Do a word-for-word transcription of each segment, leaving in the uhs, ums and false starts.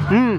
Hmm.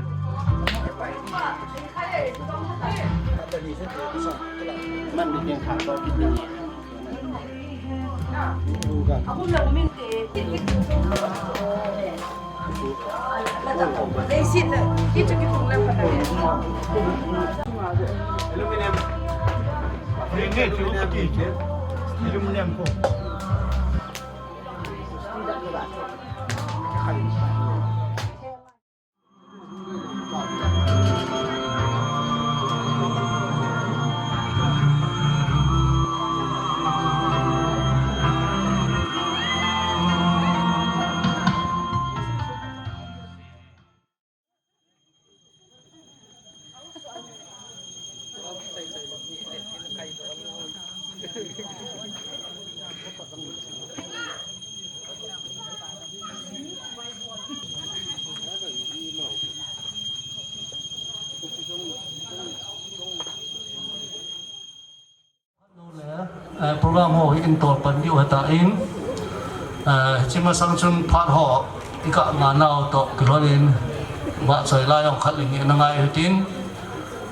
Eh, program ho hi in tol pan diu heta in, eh, hiche masang chun phat ho i kah nau toh kilhon in vahchoi lai jong khat le ni ana ngai hitin,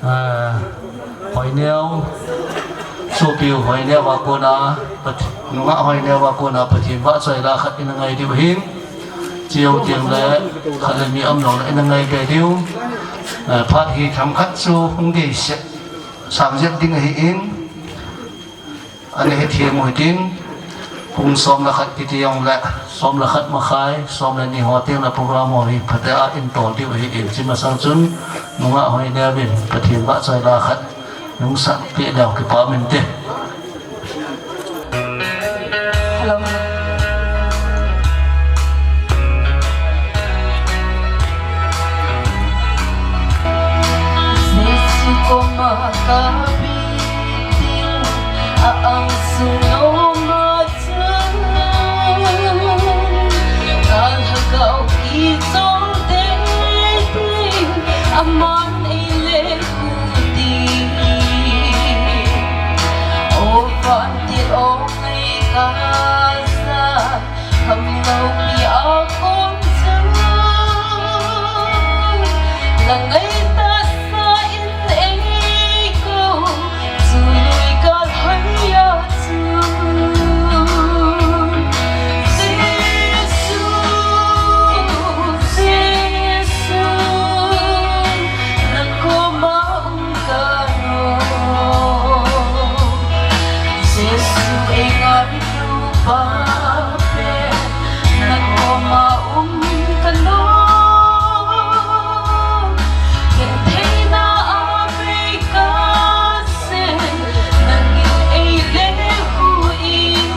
eh, Hoineu, sopi u Hoineu a kona, Pat-, nungah Hoineu a kona Pathen vahchoi lai khat ina ngai diu hin, chujou teng le khat le ni umlou le ina ngai be diu, eh, phat hi themkhat chu hung dei seh. Sang jep ding ahin, ana hethem u hitin, pung som le khat kiti jong le, som le khat makhai, som le ni ho teng le program ho hi phatea in tol diu ahin, hiche masang chun, nungah Hoineu in, Pathen vahchoi lai khat, nung sah peh leu kipa um inte. Hello, hello. Jesu koma kabiting, a-angsunga chun, kalhagao kijong tengteng, aman eile Jesu, ei ngailupa pen, na koma um kanom. Gentheina a bei kasei, nangin ei lengkhu in.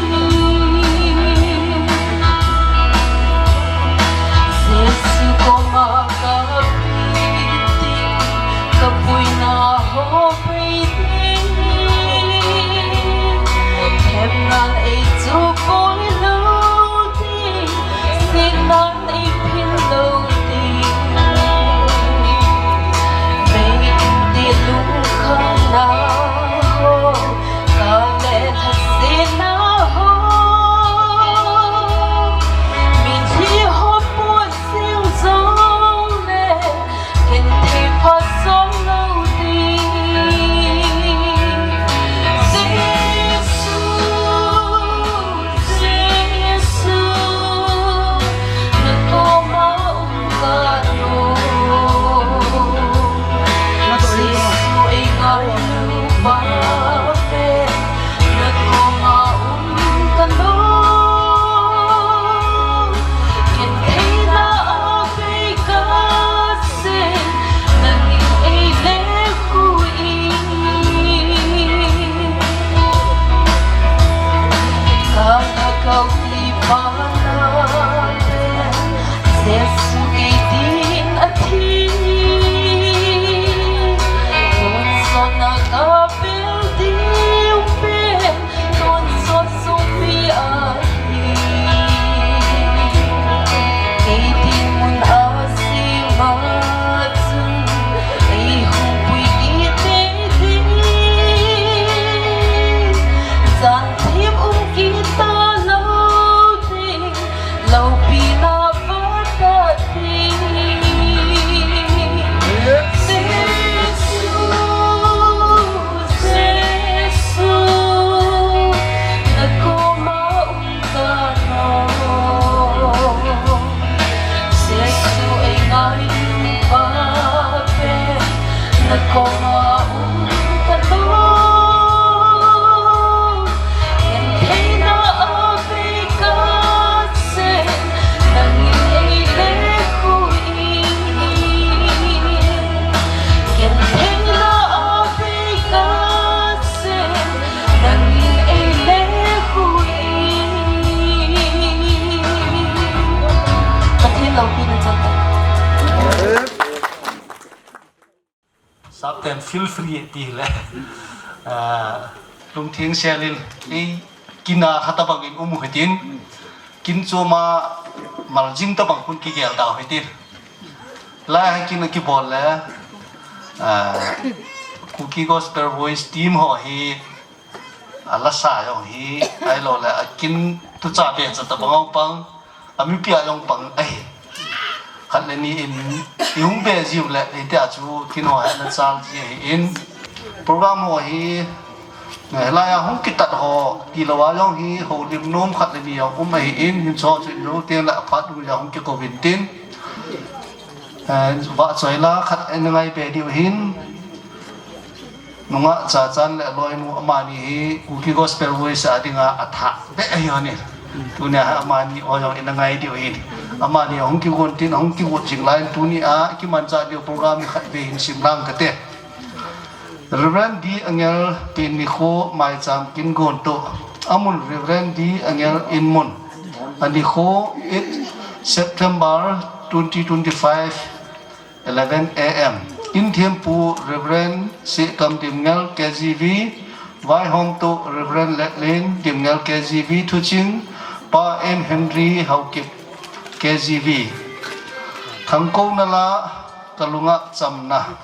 Jesu koma kabiting, kapuina ho Themnan ei chu poi lou ding, sihnan ei phin lou ding. Bei in ti lungkhamna ho, ka le lhasetna ho, mithi ho puat jing jongle, genthei pha jong lou ding. Jesu, Jesu, na Pina vata ti. Jesu, Jesu, na koma um ta no. Jesu, ei ngailu pa pen na koma um ta no. Ken theina a vei ka sen, nangin ei lekhu in. Ken theina a vei ka sen, nangin ei lekhu in. Pathen loupina chang ta. Sapten feel free ti le. Ah, lungtheng selin, ei kin a khat abang in um u hitin. Kin chom a maljing tabang khun kigel tau hitin. Lai a kin a kibol le, ah, Kuki Gospel Voice team ho hi, a lasa jong hi, ahilou le, a kin tucha becha tabang jong pang, a mipi a jong pang ahi. Khat le ni in, i hung be jiu le, hitia chu kin ho hi ana chal ji ahi in. Program ho hi, eh, lai a hung kitat ho, tilou a jong hi, houlim nom khat le ni jong um ahi in, hin cho chu in jou teng le, a phat u jong hung kikou vin tin. Eh, vahchoi la khat ana ngai be diu hin. Nungah Chachan le aloinu amani hi Kuki Gospel Voice a dinga athah beh ahi hon in. Tunia amani o jong ina ngai diu hin. Amani hung kigon tin, hung kigon jing lai in tunia kimanchah diu program hi khat vei hin sim lang kate. Reverend D Angel pen nikho maicham kin gon to. Amun Reverend D Angel in mun. Anikho eight September twenty twenty-five. Eleven A M. Kin thempu Reverend Sehkam Dimngel K G V, vaihom to Reverend Letlen Dimngel K G V, thuching Pa M Henry Haokip K G V. Thangkouna la kalunga chamna.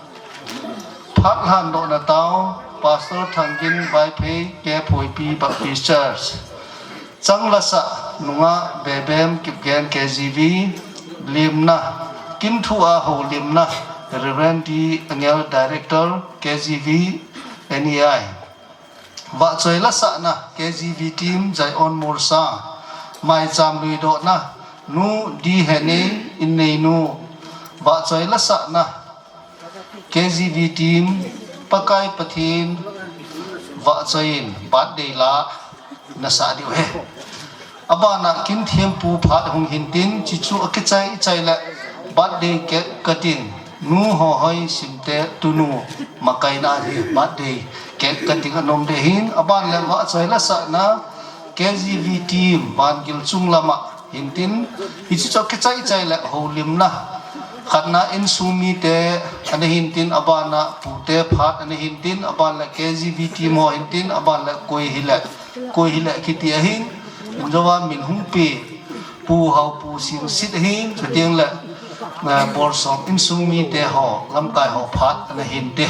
Phat lhandohna tao Pastor Thangin Vaiphei K Phoipi Baptist Church. Chang lasa nungah Bebem Kipgen K G V, limna, kin thu a houlimna, Reverend D Angel Director K G V N E I. Vahchoi lasahna K G V team Zion Morsa, maicham luidohna, Nu D Henei Inneinu, vahchoi lasahna, K G V team, Pakai Pathen vahchoi in birthday la nasah diu ahi. Abana kin thempu phat hung hin tin, chichu akichai chai le birthday cake katin, Nu Hohoi Simte tunu makaina hi birthday cake katin anom de hin, aban le vahchoi lasahna K G V team, Vangil chung lama hin tin, hichi chu kichai chai le houlimna. Khatna insung mite ana hin tin, abana pute phat ana hin tin, aban le K G V team ho hin tin, aban le koi hile, koi hile kiti ahin. Injoa min hung pi, Pu Hau Pu Sing Sit ahin, chuteng le, eh, Bolsom insung mite ho, lamkai ho phat ana hin te.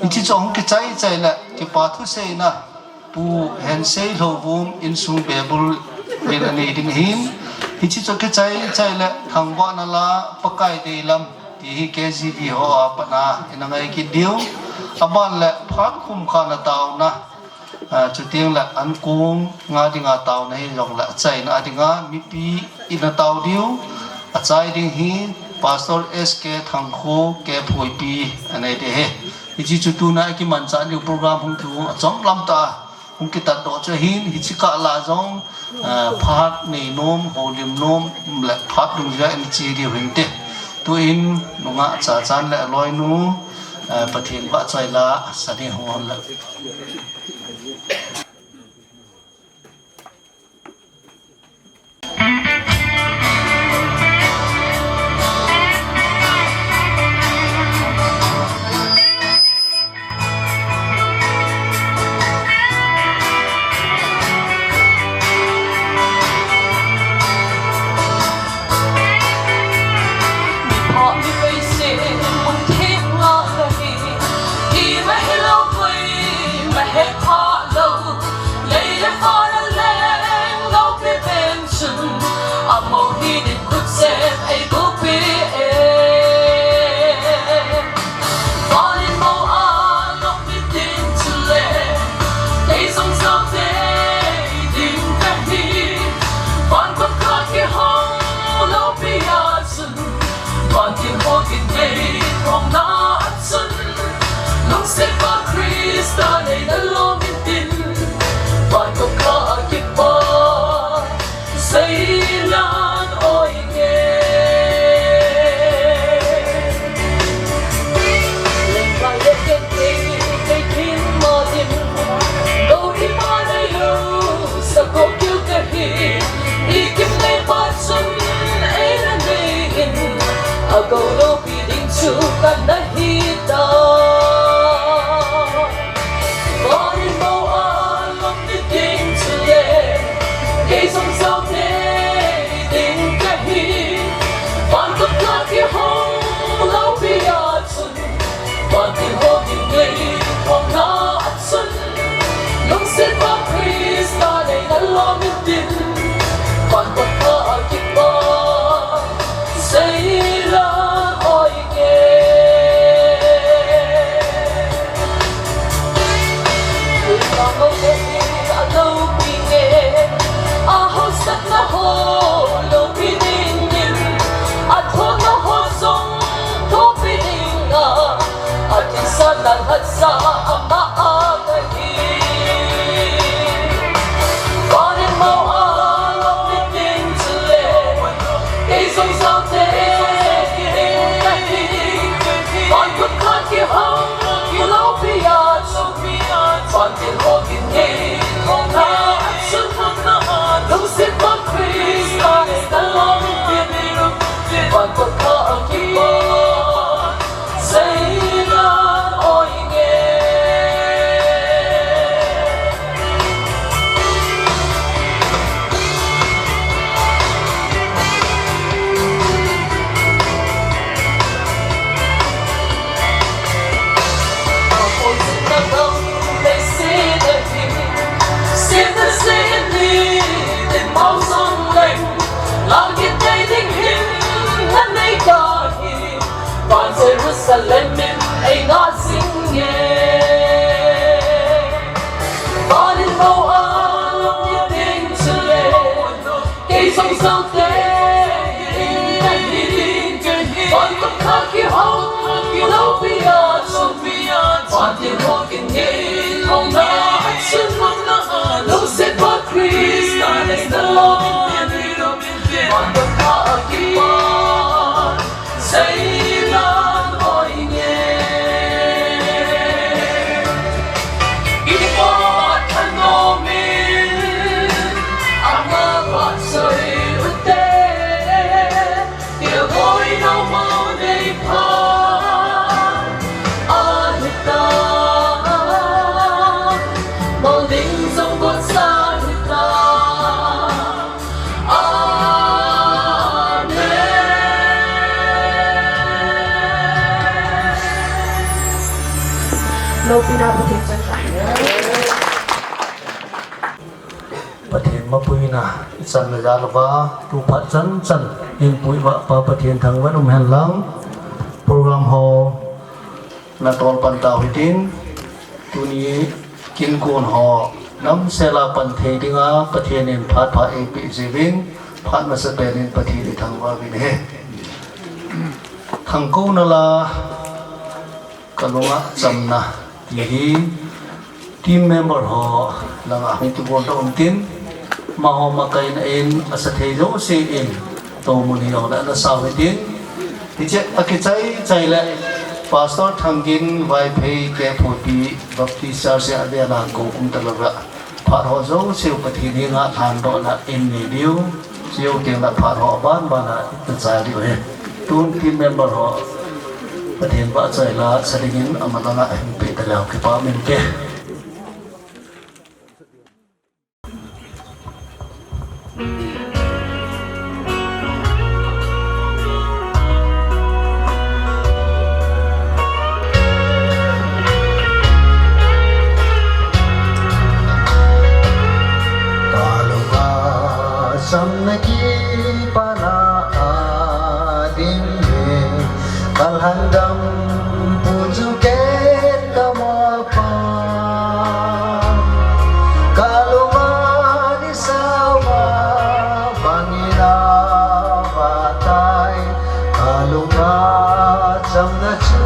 Hichi chu hung kichai chai le, kipa thuseina, Pu Hensei Lhouvum insung bebul rin anei ding ahin. Hichi chu kichai chai le thangvahna la Pakai deilam ti hi K G V ho a pat a ina ngai kit diu. Aban le phat khum kha na taona, ah, chuteng le ankong nga dinga taona hi jong le achaina a dinga mipi ina tao diu. Achai ding hi Pastor S K Thangkho K Phoipi anei de he. Hichi chu tuna kimanchah diu program hung kigon a chomlam ta, hung kitat doh chu ahin, hichi kah la jong, eh, phat nei nom, houlim nom, le phat dungjui a ina che diu hin te. Tuin, nungah Chachan le aloinu, eh, Pathen vahchoi la, sa ding hung hon le. nahi ta. Vanin mo a lom ni ding chule, kei jong sao thei ding kahi. Van khat kihong loupi a chun, vantil ho ding ngei hong na a chun, lungset pa Krista nei na lom in tin, van khat a kipa. Seilan oi nge. Lamo kei a loupi nge. A hausatna ho loupi dingin, a thona ho jong loupi dinga, a thisan a lhatsa ama a kahi. Vanin mo a lom ni ding chule, kei jong sao thei ding kahi. Van khat kihong loupi a chun, vantil ho ding ngei hong na a chun, lungset pa Krista nei na lom in tin, van khat a kipa. Seilan oi nge. Seilan oi nge. Van Jerusalem in eina jing nge. Vanin mo a lom ni ding chule, kei jong sao thei ding kahi. Van khat kihong loupi a chun, vantil ho ding ngei hong na a chun, lungset pa Krista nei na lom in tin, van khat a kipa. Seilan oi nge. Ipa thanom in ama pa soi u te. Tilkhoina mo nei pha ahi ta. Mo ding jong got sa ahi ta. Amen. Loupina Pathen chang. Pathen mapuina ichan le jal uva, tu phat chan chan in pui uva Pa Pathen thangvah in um hen lang. Program ho natol pan tau hitin, tuni kin kon ho namsel a pan thei dinga Pathen in phat pha eipeh jiuvin, phat masapen in Pathen ithangvah uvin ahi. Thangkouna la kalunga chamna ti hi team member ho langa hung kibol ta um tin, amaho makaina in asa thei jouse in tomun hi jong ana sau hitin, hiche akichai chai le Pastor Thangin Vaiphei Kephopi Baptist Church a vela ko um ta lou a, phat ho jouse u Pathen henga lhandohna in nei diu, chujou teng le phat ho aban ban a ichai diu ahi. Tun team member ho Pathen vahchoi la sa dingin amalanga hin pe ta leu kipa min ke. Kalunga chamna kipana ading e, kalhandam pu chu ken kamo pa. Kalunga ni sao a bangin avah tai, kalunga chamna chu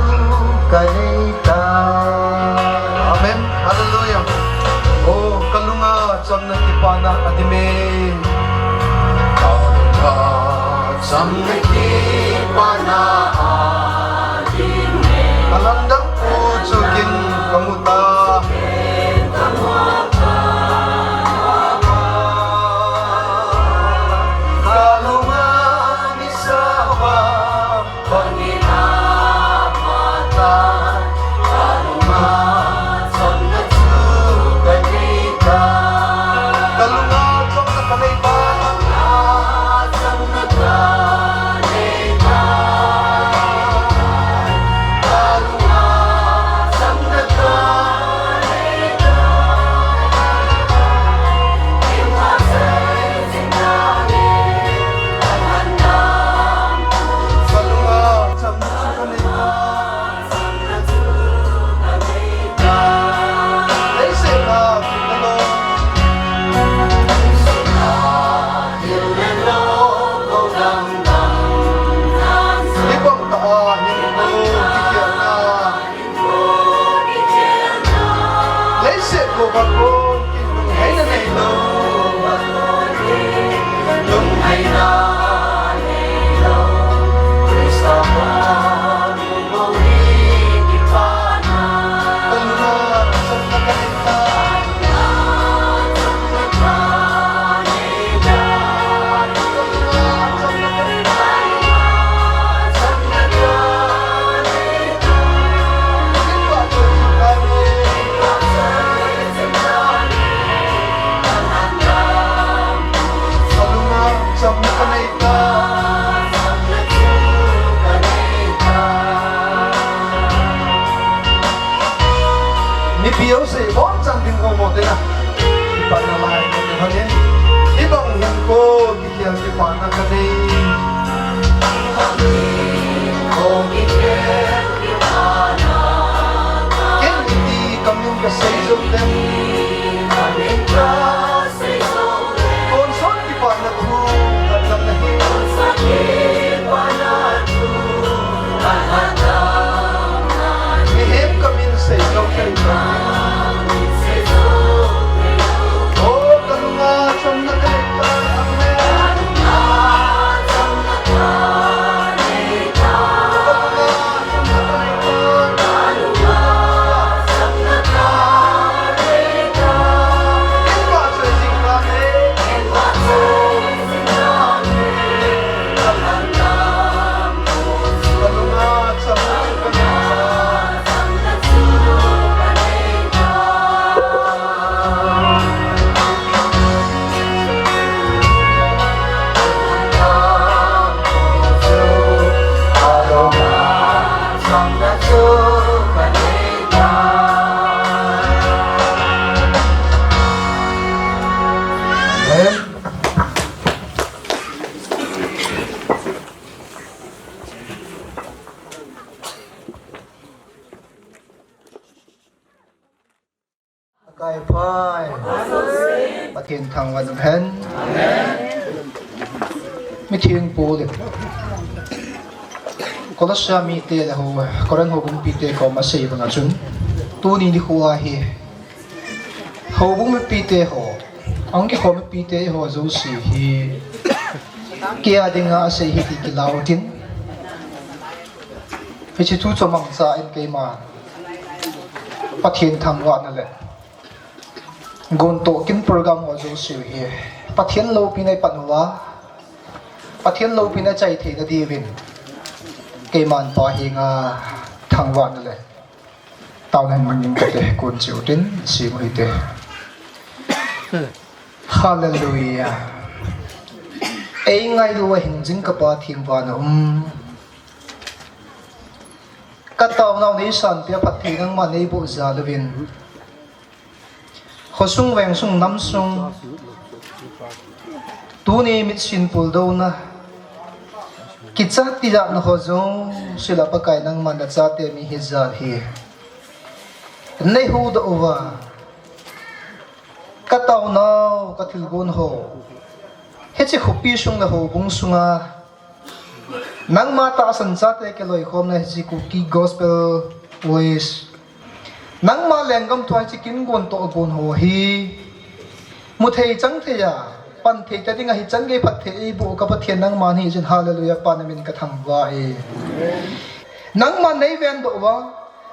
kanei tai. Amen. Hallelujah. Oh, kalunga chamna kipana adim e. Kalunga chamna kipana adim e. Kalhandam pu chu ken kamu ta. Kalunga ni sao a bangin avah Mipi ho sei bon chang ding ho mo te na. Kipana lai ko te hon in. Ibang hin ko kikhel kipana ka nei. Ken iti kamin ka sei jong tem. Kon son kipana thu, kan lam na hi. Mihem kamin sei jong thei ta. O, kalunga chomna ka nei ta, amen. Akai phai. Pathen thangvah hen. Mitheng Paul in Colossia mite le ho, Corinth houbung mipite koma asei banga chun, tuni nikho a hi houbung mipite ho, ahung kikhom mipite ho jouse hi kei a dinga asei ahi ti kilah u hitin. Hiche thu chu mangcha in keima Pathen thangvahna le gontoh kin program ho jouse hi Pathen loupina ipan uva, Pathen loupina ichai theina diuvin keiman Pa henga thangvahna le taona hin mangin kate kon cheh u hitin, sim u hite. Hallelujah. Eingailu a hing jing ka Pa theng vana um. Ka taonau neisanpeh a phatthei nangman neiboh jal uvin, khosung vengsung namsung, tuni mitsin puldouna, kichat tijatna ho jouse lah a Pakai nangman nachate mi hijat hi neihuhdoh uva, ka taonau, ka thilgon ho, hiche khopi sung le houbung sunga nangma tahsan chate kiloikhomna hiche Kuki Gospel Voice, nangma lenggam thua hiche kin gontoh gon ho hi muthei changthei a, panthei ta dinga hichan gei phatthei eiboh ka Pathen nangma nahi jeh in, hallelujah, Pa namin kathangvah e. Nangman neivendoh uva,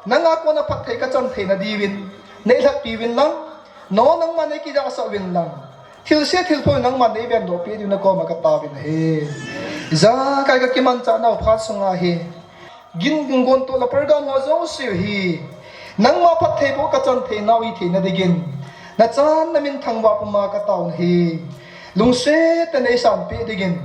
nanga kona phatthei kachan theina diuvin neilhatpi uvin lang, nangman neikijahsah uvin lang, thilse thilphoi nangman neivendoh peh diu nakoma kataovin ahi. Ijakai kakimanchah nau phat sunga hi kin gontoh le program ho jouse hi nangma phattheiboh kachan theinau hitheina dingin, nachan namin thangvah puma kataona ahi. Lungset tah a neisanpeh dingin,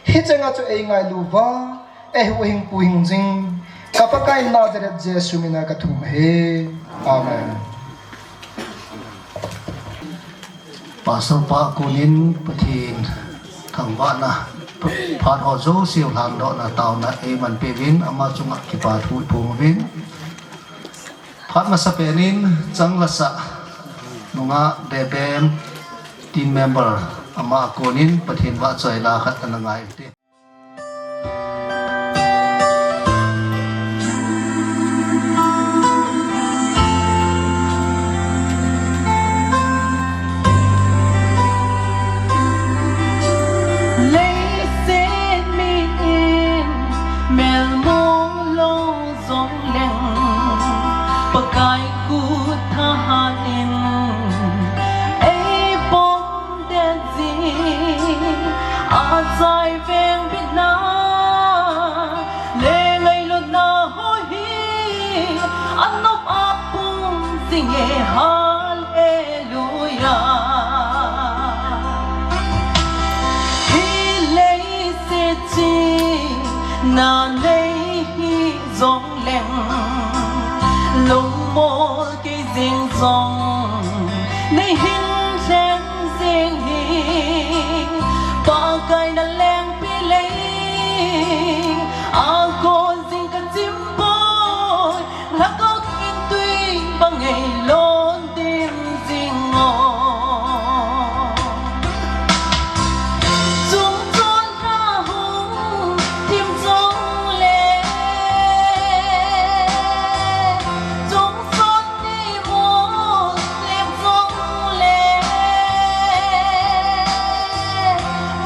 hicheng a chu eingailu uva, eihuhhingpu hing jing ka Pakai Nazareth Jesu mina kathum ahi. Amen. Pastor pa konin Pathen thangvahna, phat ho jouse lhandohna taona eimanpeh uvin ama chunga kipathu iphong uvin. Phat masapen in Changlasa nungah Bebem team member ama konin Pathen vahchoi la khat ana ngai ute. Pakai kut thahat in ei pom det jing, achai vengbitna le ngailutna ho hi anop a pung jing e, Hallelujah. Hi leiset china nei hi jong leng, lungmol kei jing jong nei hin lheng jing hi, Pakai na lengpi lei a kon jing ka chim poi, Lhagao in tui bang ei lon dim jing o. Chungchon lha hung thim jong le, chungchon ni mol lem jong le,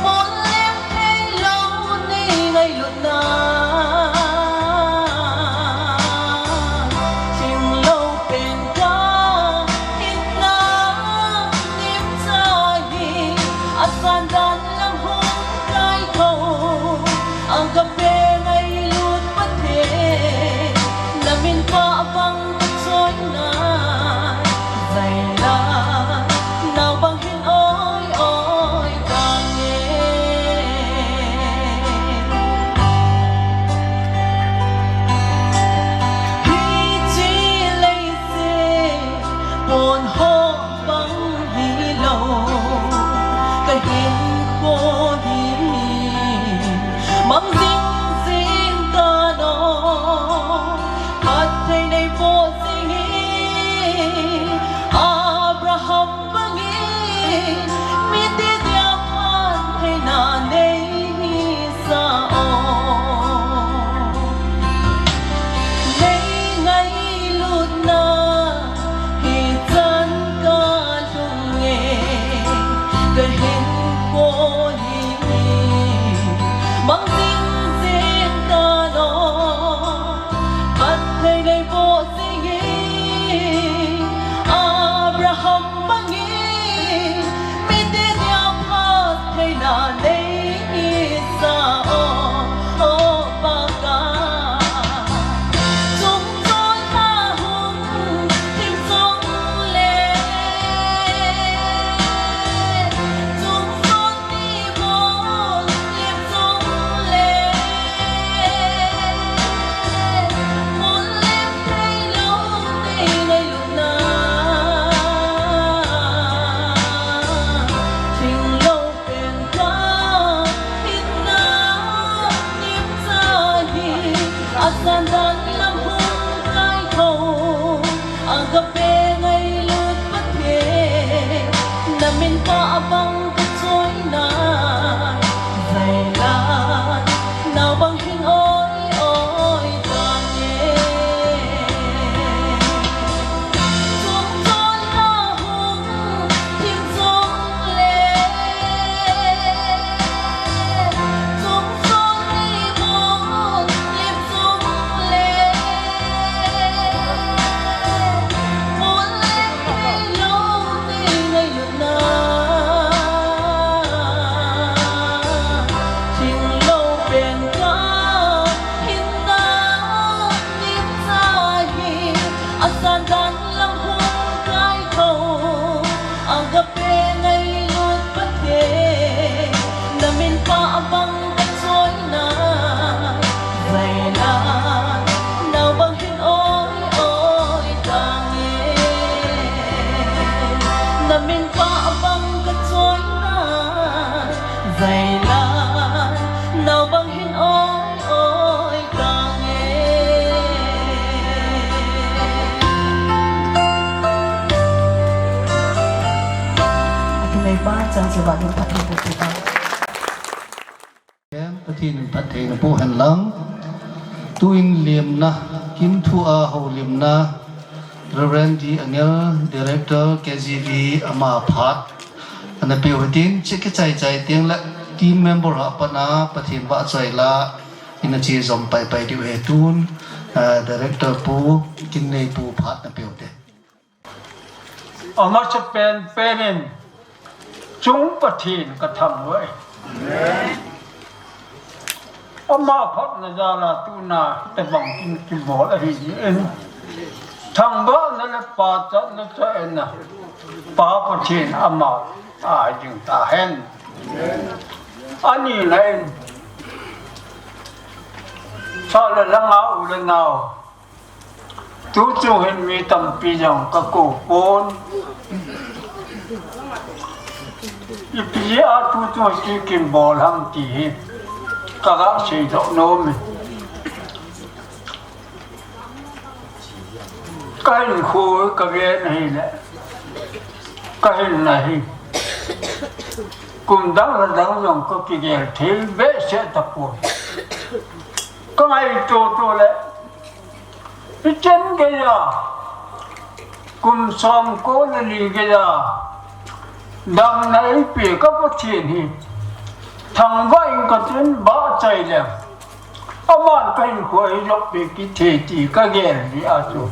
mol lem thei lou ni ngailutna. Thim lou pen ka hinna nimcha hi, asan dan lam hung kai tho. Agape ngailut Pathen, na min pha bang ka choi na, jai la, nau bang hin oi oi ka nge. Hiche leiset pon ho bang hilou, ka hinkho hi mang jing jing tan o, phatthei nei boh jing hi, Abraham bangin mite dia phattheina nei hisa o. Nei ngailutna hichan ka lhung e, ka hinkho hi mang jing jing tan o, phatthei nei boh jing hi, Abraham bangin mite dia phattheina nei hisa o, o Pakai. Chungchon lha hung thim jong le, chungchon ni mol lem jong le, mol lem thei lou ni ngailutna. Thim lou pen ka hinna nimcha hi, asan dan lam hung kai tho. Agape ngailut Pathen, na min pha bang ka choi na, jai la, nau bang hin oi oi ka nge. Chungchon lha hung thim jong le, chungchon ni mol lem jong le, mol lem thei lou ni ngailutna. Thim lou pen ka hinna nimcha hi, asan dan lam hung kai tho. Agape ngailut Pathen, na min pha bang ka choi na, jai la, nau bang hin oi oi ka nge. Na min pha bang ka choi na, jai la, nau bang hin oi oi ka nge. Akinai pa chan chu ba ding Pathen pu ti ba. Em, Pathen in phatthei na pu hen lang. Tuin lemna, kin thu a houlimna, Reverend D Angel, Director, K G B, ama phat ana peh u hitin, che kichai chai teng le, team member ha pat na, Pathen vahchoi la, ina che jom pai pai diu ahi tun. Ah, Director Pu, Kinneipu phat na peh u te. Amasa penpen in chung Pathen ka thangvah e. Ama phatna jal a tuna tabang kin kibol ahi jeh in, thangvahna le pachatna chu eina Pa Pathen ama a ding tahen. Ani na in, sa le langa u le nao, tuchung hin mi tampi jong ka kou pon. Ipi a tuchung hi kin bol ham ti hi ka ga seidoh nom e. Ka hinkho ka ven ahile, ka hinna hi kum dang le dang jong ka kigel thei behseh tapon. Ka ngaito to le, hichen geiya, kum som ko le li geiya, damna eipeh ka Pathen hi thangvah ing katin, vahchoi le aman ka hinkho hi jop pi kit thei ti ka gel jeh a chu,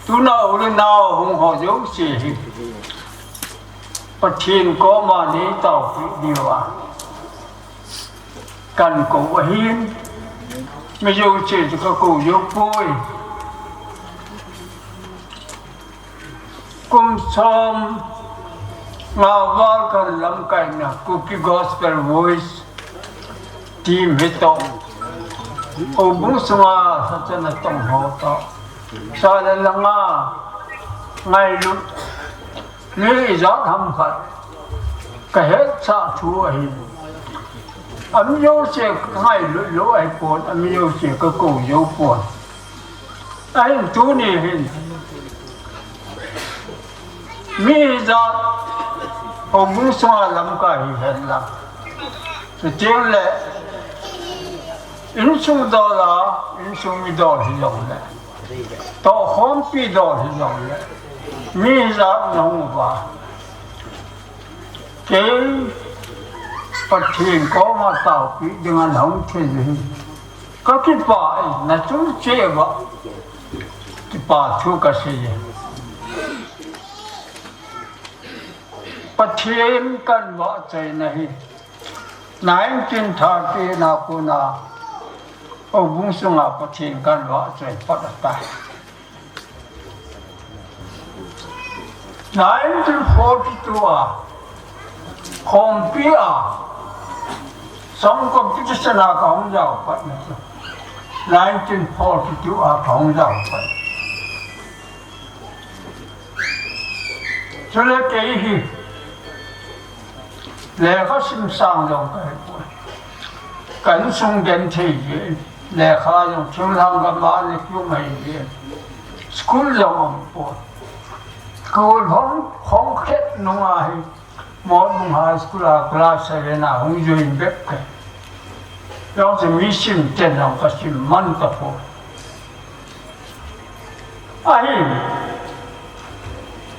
tuna u le nao hung ho jouse hi Pathen koma nei taopi diuva kan kou ahin, mi jouse chu ka kou jou poi. Kum som nga val kan lamkaina Kuki Gospel Voice team hi toh, houbung sunga sachana tong ho toh, sa le langa ngailut mi ijat ham khat ka hetsah thu ahi. Ami jouse ka ngailut lou ahipon, ami jouse ka kou jou pon. Ahin tuni hin mi ijat houbung sunga lamkai hihen lang, chuteng le insung dol a, insung mi dol hijongle, tohkhompi dol hijongle, mi ijat nahung uva, kei Pathen koma taopi dinga nahung thei hi ka kipah e, na chung cheh uva kipa thu ka sei e. Pathen kan vahchoina hi nineteen thirty na kona houbung sunga Pathen kan vahchoi pat atai. Nineteen forty-two a Khompi a song competition a kahung jao patna chu nineteen forty-two a kahung jao pat. Chule kei hi lekha sim sang jong kahipoi. Ka insung genthei jeh in, lekha jong thinglhang gam a le kium ahi jeh in, school jong umpon. School hung, hung khet nunga hi Motbung High School a class seven a hung join bep kahi. Jong chu mi sim ten jong ka sim man tapoi. Ahin,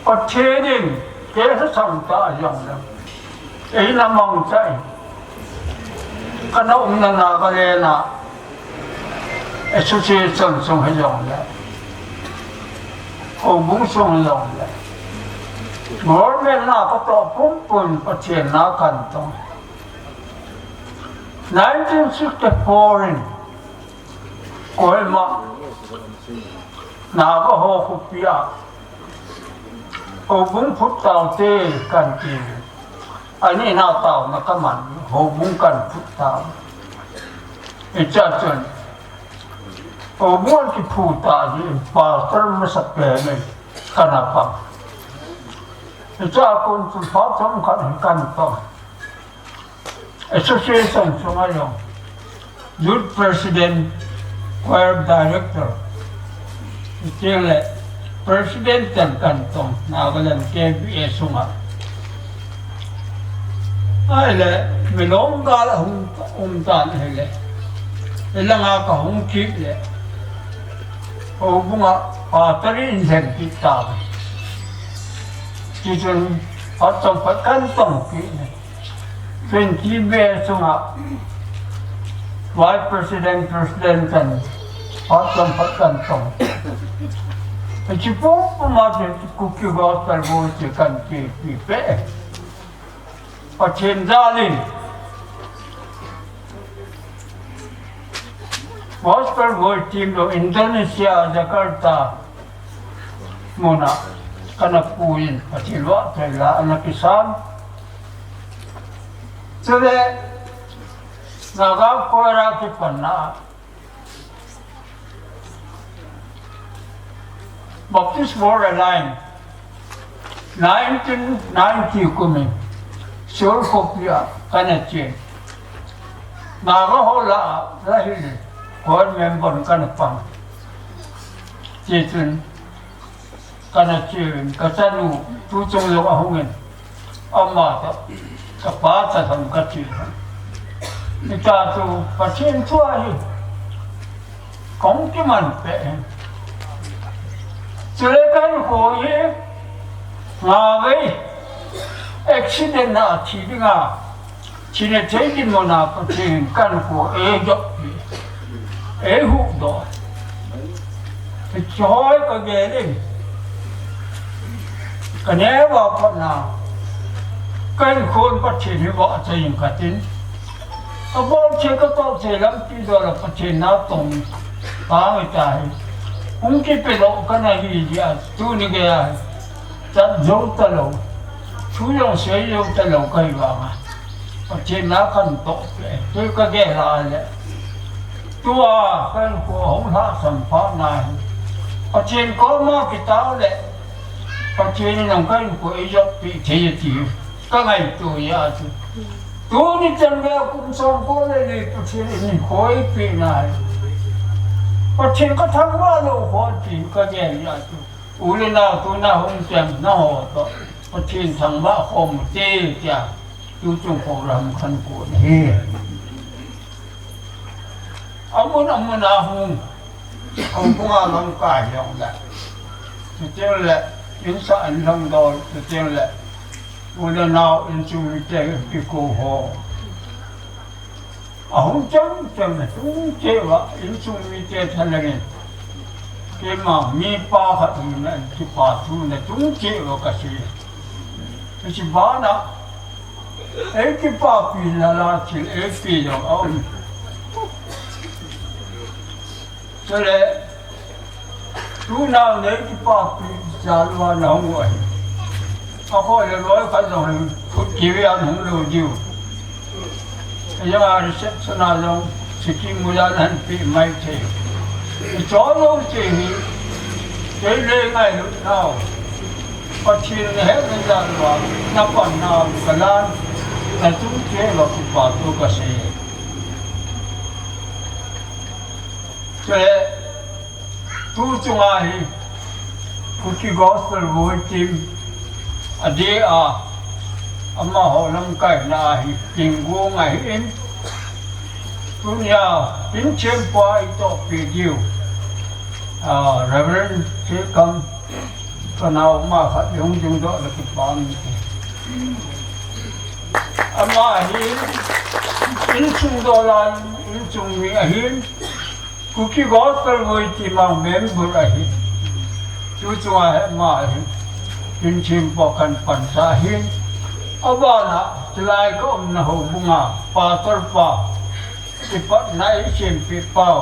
Pathen in kei lhasam tah jongle, eina mangcha in, kana umna Nagaland a association sung hijongle, houbung sung hijongle, government na katoh pumpun Pathen na kantong. Nineteen sixty-four in Kohima, Naga ho khopi a, houbung phut taote kanti. Ani na taona kaman, houbung kan phut tao. Hichea chun houbung kiphu tah jeh in pastor masapen in kana pang. Hichea kon chun phat chomkhat hin kan pang. Association sunga jong youth president, choir director, chuteng le president ten kan tong, Nagaland K B A sunga. Ahile, Milong gal ahung um tan ahile, hilanga kahung kit le, houbunga pastor in lheng kit tauve. Tichun, phat chomkhat kan tong kit le, Twenty bel sunga Vice President, President ten Phat chom phat kan chom. Hiche pum pum a chu Kuki Gospel Voice chu kan kipe. Pathen jalin Gospel Voice team jong Indonesia, Jakarta muna kana puiyin, Pathen vahchoi la ana kisan. Chule Naga Choir a kipanna Baptist World Alliance, nineteen ninety kumin Seoul khopi a kana chen. Naga ho lah a, lah a hin, choir member kana pang. Hichun kana chen, kachanu, tuchung jong ahungin. Ama toh, kapa cha tham kache. Hitia chu Pathen thu ahi. Kahung kiman peh. Chule kahinkho hi, ngavei accident a thi dinga, thina thei dinmun a Pathen kahinkho eijoppi, eihuhdoh. Hiche ho hi kagel in, kaneo a pat na, kahinkhon Pathen hi vahchoi inge katin. Kabol cheh katoh cheh lampi dola Pathen natong tang tahi. Hung kipedoh kana hi jeh a tuni geiya hi chat jou talou, thu jong sei jou talou kahi vanga, Pathen na katoh peh, tu kagel a le. Tua kahinkho hung lhahsam phat na hi, Pathen koma kitao le, Pathen in jong kahinkho eijoppi thei ati kangaito a chu. Tuni chan geiya kum somko le li Pathen in hinkho eipeh na hi, Pathen kathangvah lou kho ti kagel a chu. U le nao tuna hung chemna ho toh Pathen thangvah khom ute tia, tuchung program kahinkho ahi. Amun amun a hung, houbunga lamkai jongle, chuteng le insah inlhangdol, chuteng le u le nao insung mite kikou ho, ahung chang chang le chungcheh uva insung mite thalheng in, keima mipa khat hina in kipa thu na chungcheh uva kasei. Hiche bana eikipapi lala thil eipe jong aum. Chule tunao nei kipapi jal uva nahung u ahi. Akhoh le loi khat jong hi khut kive a hung lou diu. Hijong a reception a jong Sikkim uva nahin pe mai thei. Ichol lou cheh hi, kei le ngailut nau, Pathen nahetna jal uva napanna kalan, nachung cheh uva kipa thu kasei. Chule tuchunga hi Kuki Gospel Voice Team adeh a, amaho lamkaina a hi Tinggung ahin, tunia Pinchen pa itohpi diu, ah, Reverend Sekam, kanao ma khat hung dingdoh le kipa um e. Ama hi insung dola, insung mi ahin, Kuki Gospel Voice Team a member ahi. Tuchunga hi ama hi Pinchen pa kahin pansah ahin. Abana chulai kaumna houbunga pastor pa kipatna eisempeh pau,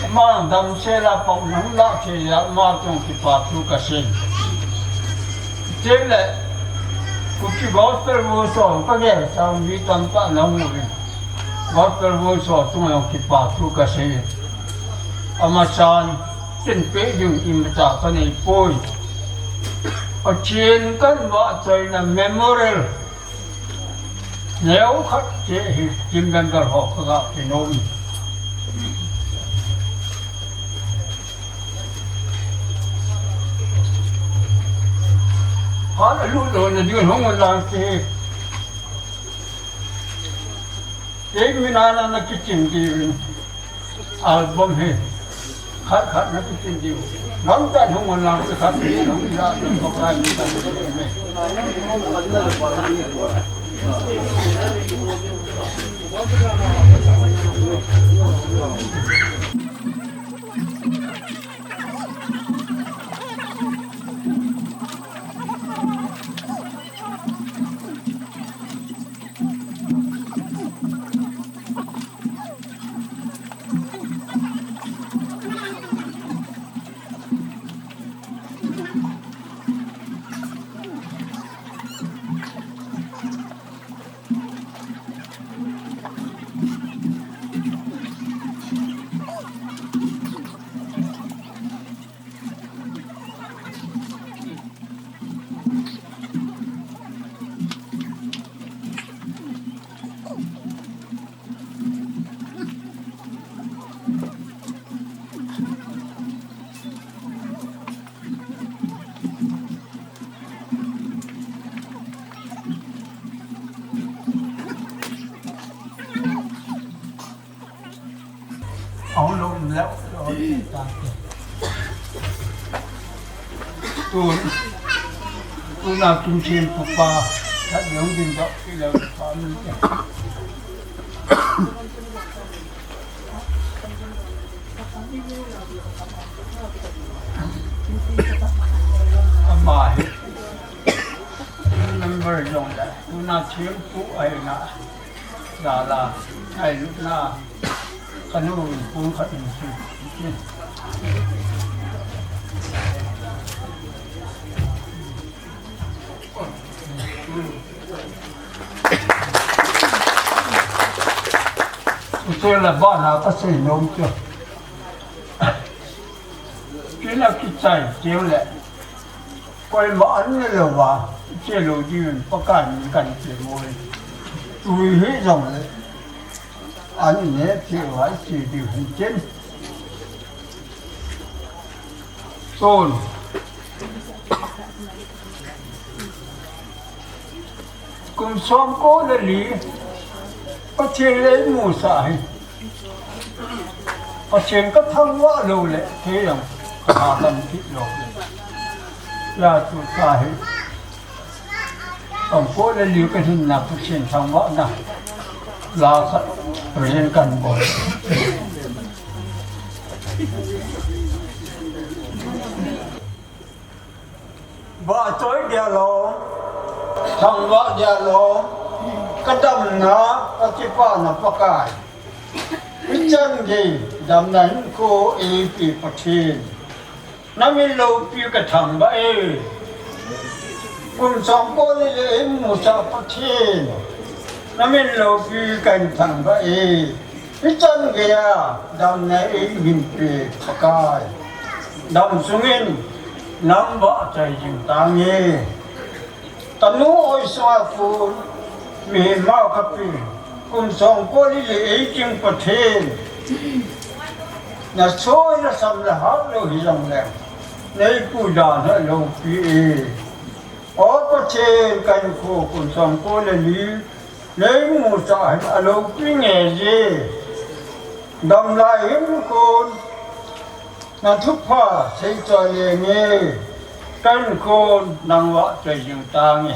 ama damsel a pang nahung lah thei jeh a ama chunga kipa thu kasei. Chule Kuki Gospel Voice ho kagel sang mi tamtah nahung uvin, Gospel Voice ho chunga jong kipa thu kasei. Amasan chenpeh ding imacha kaneipoi. Pathen kahin vahchoina memorial neokhat cheh hi team member ho kaga kinom. Phat alut lona ding hung lang te. Kei mina na, na kichin diuvin. Album hi khat khat na kichin diu. Gamtah in hung un lang, khat khat in hung lang, khat khat in hung lang. Ahung lom leh, lom leh ta. Tun, tuna kin chin pupa, khat jong din dok kilo pa min te. Ama hi, number jong le, tuna chin pu ai na. Lala, ai, na, kanu pung khat in si. Ute la ba na ka sei nom chu. Kila kichai, kila. Koima an ne lou va, che lou ding in Pakai min kan che mo e. Tui hi jong le, an ne che va, che ding hin chen. Ton. Kum som ko le li, Pathen le musah hi. Pathen ka thangvah lou le, kei jong ka ha kan kit lou le. La tu ta hi. Som ko le li ka hinna Pathen thangvahna. La khat present kan bol. Vahchoi dia lou, thangvah dia lou, ka damna, ka kipana Pakai. Hichan gei, damna hinkho eipe Pathen. Na min loupi ka thangvah e. Kum som ko le li eimusah Pathen. Na min loupi ka thangvah e. Hichan geiya damna eihin pe Pakai. Dam sungin nang vahchoi jing tange. Tanu oi sunga kon mihem ma kapi. Kum som ko le li eiching Pathen. Na soi na sam le hah lou hi jong le. Nei puja na loupi e. O Pathen, ka hinkho kum som ko le li. Nei musah hin aloupi nge je. Damlai hin kon. Na thupha sei choi le nge. Ka hinkho nang vahchoi jing tange.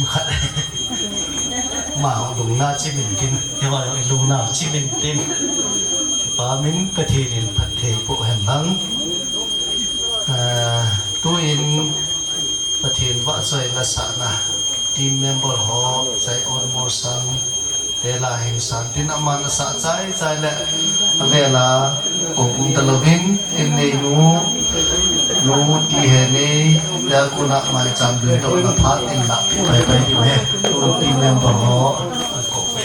Khat. Amau lungna chimin tin, hiva lungna chimin tin. Pa min Pathen in phatthei boh hen lang. Ah, tuin Pathen vahchoina sahna team member ho, Zion Morsang, Tela Hingsan tin aman asah chai chai le avela ko um talouvin, in nei nu, nu ti he nei, tia kuna maicham dui to na phat in la pi pai pai diu he, tu team member ho, ko ve.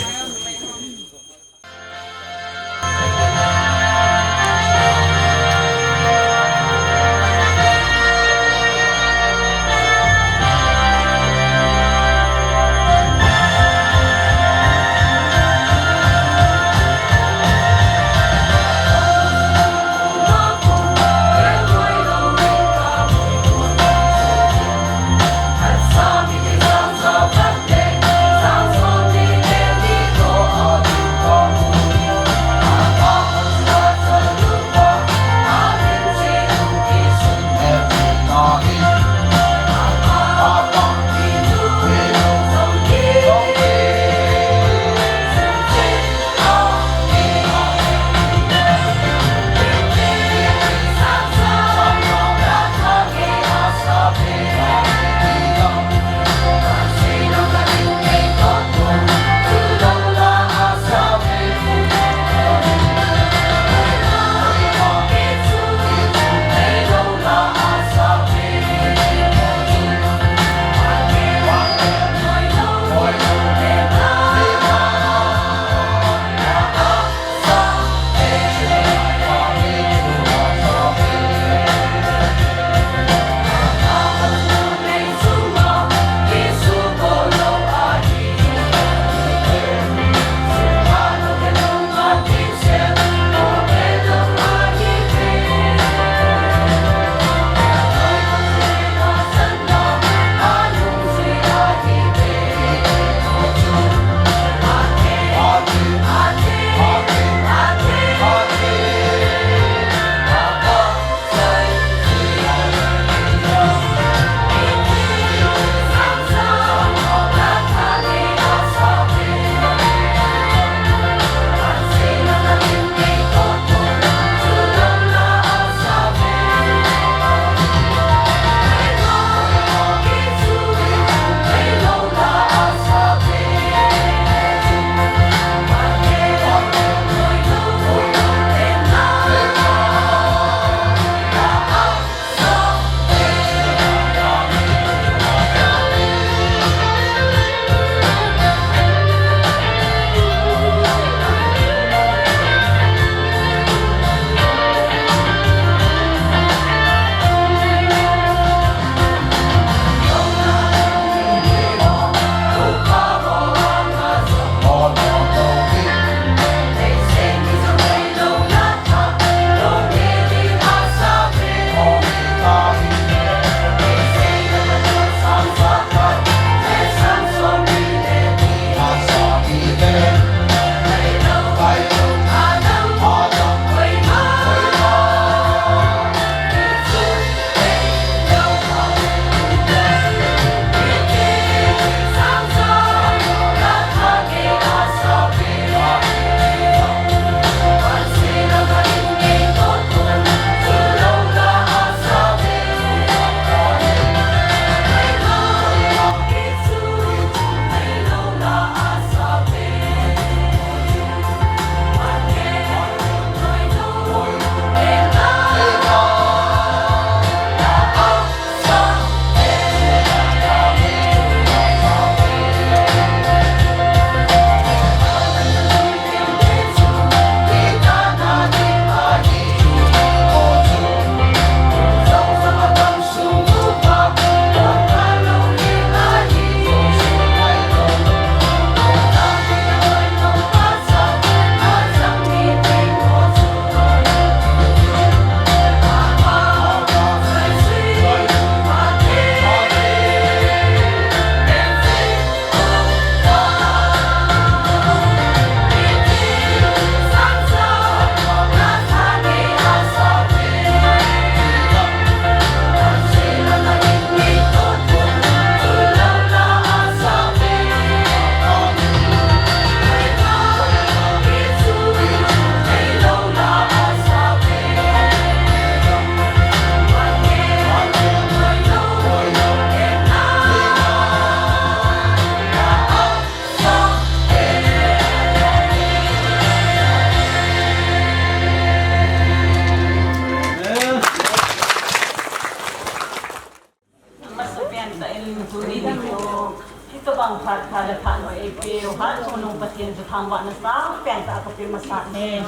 Bang phat pha le phat noi eipeu Hatchungnung Pathen chu thangvahna sangpen tah a kape masat e.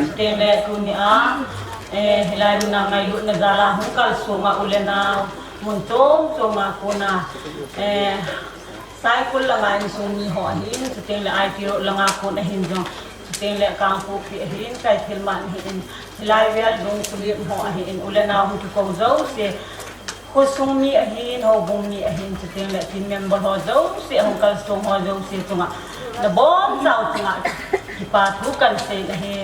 Chuteng le tunia, eh, hilai muna ngailutna jal a hung kalsong a u le nao mun chom chom a kona, eh, Saikul langa insung mi ho ahin, chuteng le I T Road langa kon ahin jong, chuteng le Kangpokpi ahin, Kaithilmang ahin, hilai vel Dungkulip ho ahin, u le nao hung kikou jouse, khosung mi ahin, houbung mi ahin, chuteng le team member ho jouse, ahung kalsong ho jouse chunga, nabonchau chunga kipa thu kahin sei ahi.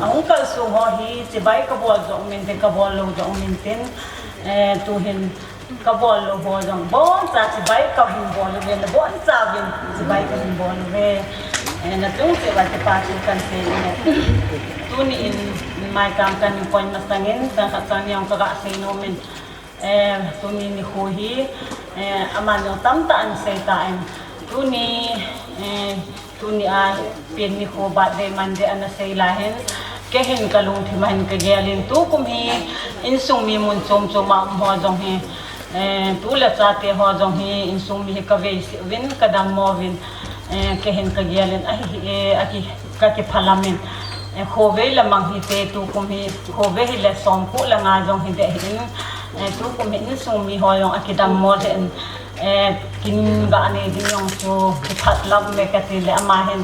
Ahung kalsong ho hi chibai kabol jong um intin, kabol lou jong um intin, eh, tuhin kabol lou ho jong boncha chibai kahin bol uve, nabonchauvin chibai kahin bol uve. Eh, nachung cheh uva kipa thu kahin sei e. Tuni in maicham kahin poi masangin, chang khat chang ni jong kaga sei nom in. Eh, tuni nikho hi, eh, aman jong tamtah ahin sei tan. Tuni, eh, tunia pen nikho birthday Monday ana sei lai hin, kei hin kalungthim a hin kagel in, tukum hi insung mi mun chom chom a um ho jong hi, eh, tu le chate ho jong hi insung mi hi kaveisih uvin, kadammo uvin, eh, kei hin kagel in, ahi, eh, aki, kakiphalam in, eh, khovei lamang hite, tukum hi khovei hile somko le nga jong hideh hin, eh, tukum hi insung mi ho jong akidammo lheh in, eh, kin ganei ding jong chu kiphalam e kati le ama hin,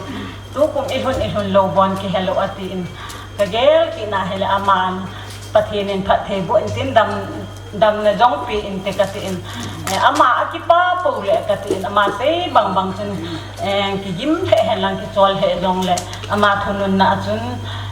tukum ilhun ilhun lou bon kihelou atin, kagel kit na hile aman Pathen in phatthei boh intin, dam, damna jong pe inte katin, eh, ama akipa pou le katin, ama sei bang bang chun, eh, kigim lheh hen lang kichol lheh jongle, ama thununna a chun,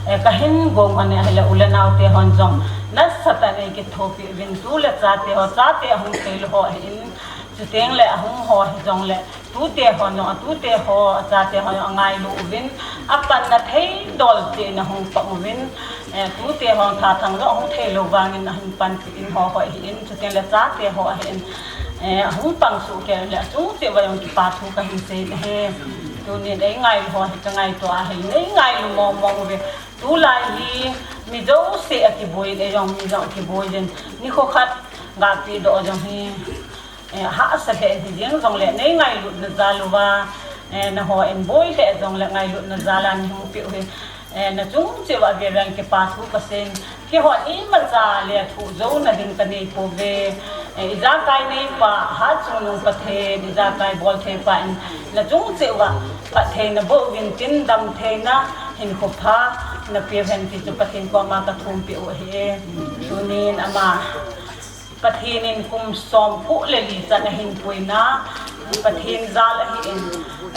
eh, kahin gong u ahile u le nao te hon jong nasatah in eikithopi uvin, tu le chate ho, chate ahung theilou ho ahin, chuteng le ahung ho hijongle, tute hon jong, atute ho, achate hon jong angailu uvin, apanna theidol cheh in ahung pang uvin, eh, tute hon thathang jong ahung theilou vangin ahin panpi in ho ho ahin, chuteng le chate ho ahin, eh, ahung pang soh kei le achung cheh uva jong kipa thu kahin sei ahi. Tunin eingailu ho hi kangaito ahile, neingailu mong mong uve. Tulai hi mi jouse akiboi in, eijong mi jong akiboi in, nikho khat gapedoh jong hi, eh, hahsa lheh in, hijeng jongle neingailutna jal uva, eh, nahon boi lheh jongle ngailutna jal a neihung peh u hi, eh, nachung cheh uva avel vel in kipa thu kasei in, keihon imacha lethuh jouna ding kanei pouve. Eh, ijakai neipa Hatchungnung Pathen, ijakai boltheipa in nachung cheh uva phattheina boh uvin tin, damtheina, hinkho pha napeh uhen ti chu Pathen koma kathumpeh u ahi. Tunin ama Pathen in kum somko le li chan ahin puina, Pathen jal ahin,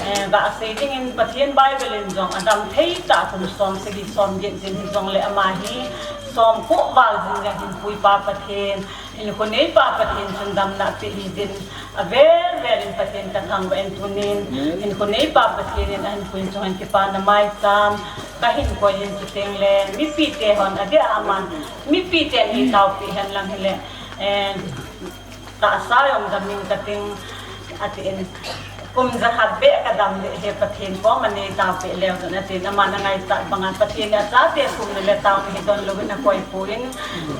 eh, gasei dingin Pathen Bible in jong adamthei tah kum somsagi somget jin hijongle ama hi somko val jin ahin puipa Pathen, hinkho neipa Pathen chun damna apeh hijin, avel vel in Pathen kathangvah in tunin, hinkho neipa Pathen in ahin pui in chun kipana maicham kahin koi in, chuteng le mipite hon adeh a aman mipite in eitaopeh hen lang hile, eh, tahsa jong damin kating, atin, kum jakhat beh kadam ding ahi, Pathen koma neitaopeh leu chun atin, aman angaichat banga Pathen in achate thumna le taona hi donlouvin akoipoi in,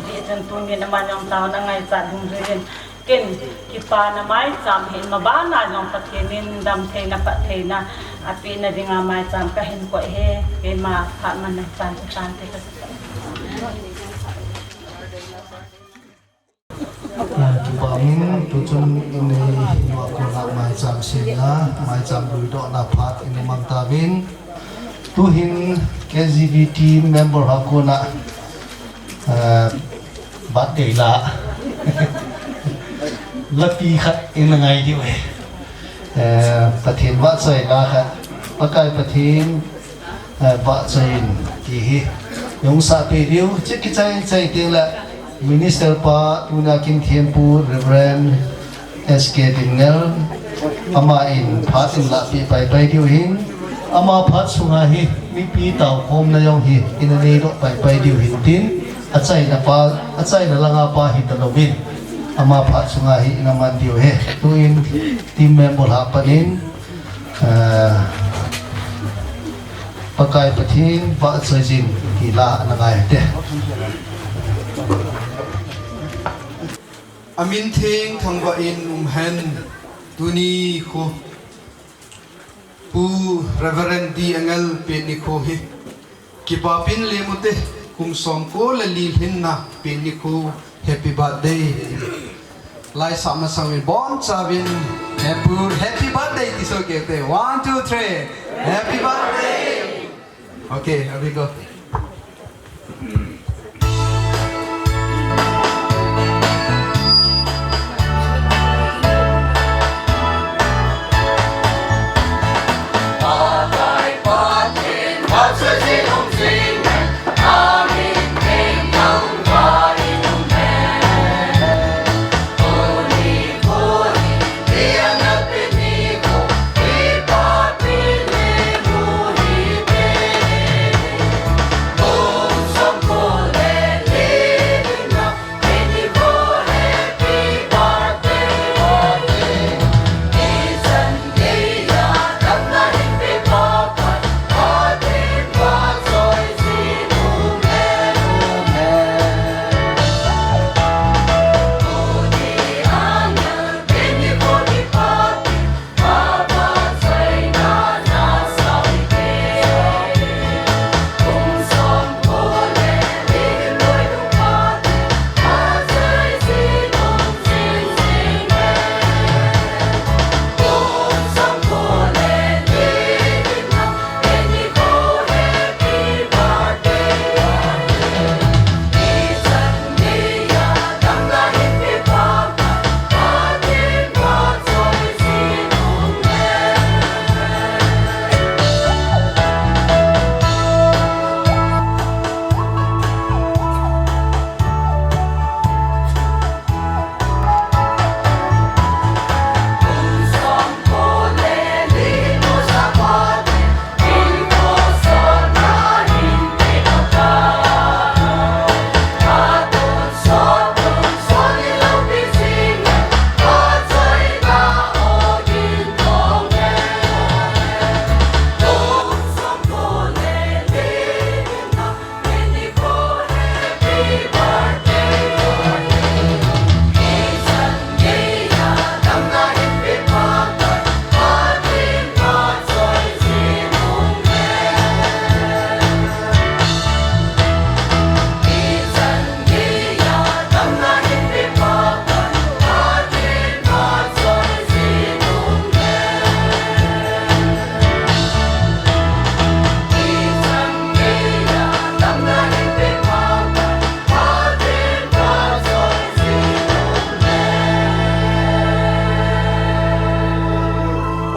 hijeh chun tunin aman jong taona angaichat dungjuiyin, ken kipana maicham ahin, mabana jong Pathen in damtheina phattheina apehna dinga maicham kahin koi ahi. Keima phat man ahi, chante chante kasei. Ah, kipah in, tuchung in neiva kona maicham sena, maicham luidohna phat ina mang tauvin. Tuhin K G B T member ho kona, ah, birthday la lapi khat ina ngai diu ahi. Eh, Pathen vahchoi la khat, Pakai Pathen, eh, vahchoi in ti hi hung sahpeh diu, hiche kichai chai teng le Minister pa tunia kin thempu Reverend S K Tingnel, aman phat in lahpeh paipai diu ahin, ama phat sunga hi mipi taokhomna jong hi ina neidoh paipai diu ahin tin, achaina pa, achaina langa pa hitalouvin, ama phat sunga hi ina man diu ahi. Tuin team member ho panin, ah, Pakai Pathen vahchoi jing ti la ana ngai ute. Amin theng thangvah in umhen, tuni kho Pu Reverend D Angel pen nikho hi kipapin lemute, kum somko le li lhinna pen nikho, happy birthday. Laisah masang in bonchauvin happy, happy birthday ti soh kei te. One, two, three. Happy birthday. Okay, here we go.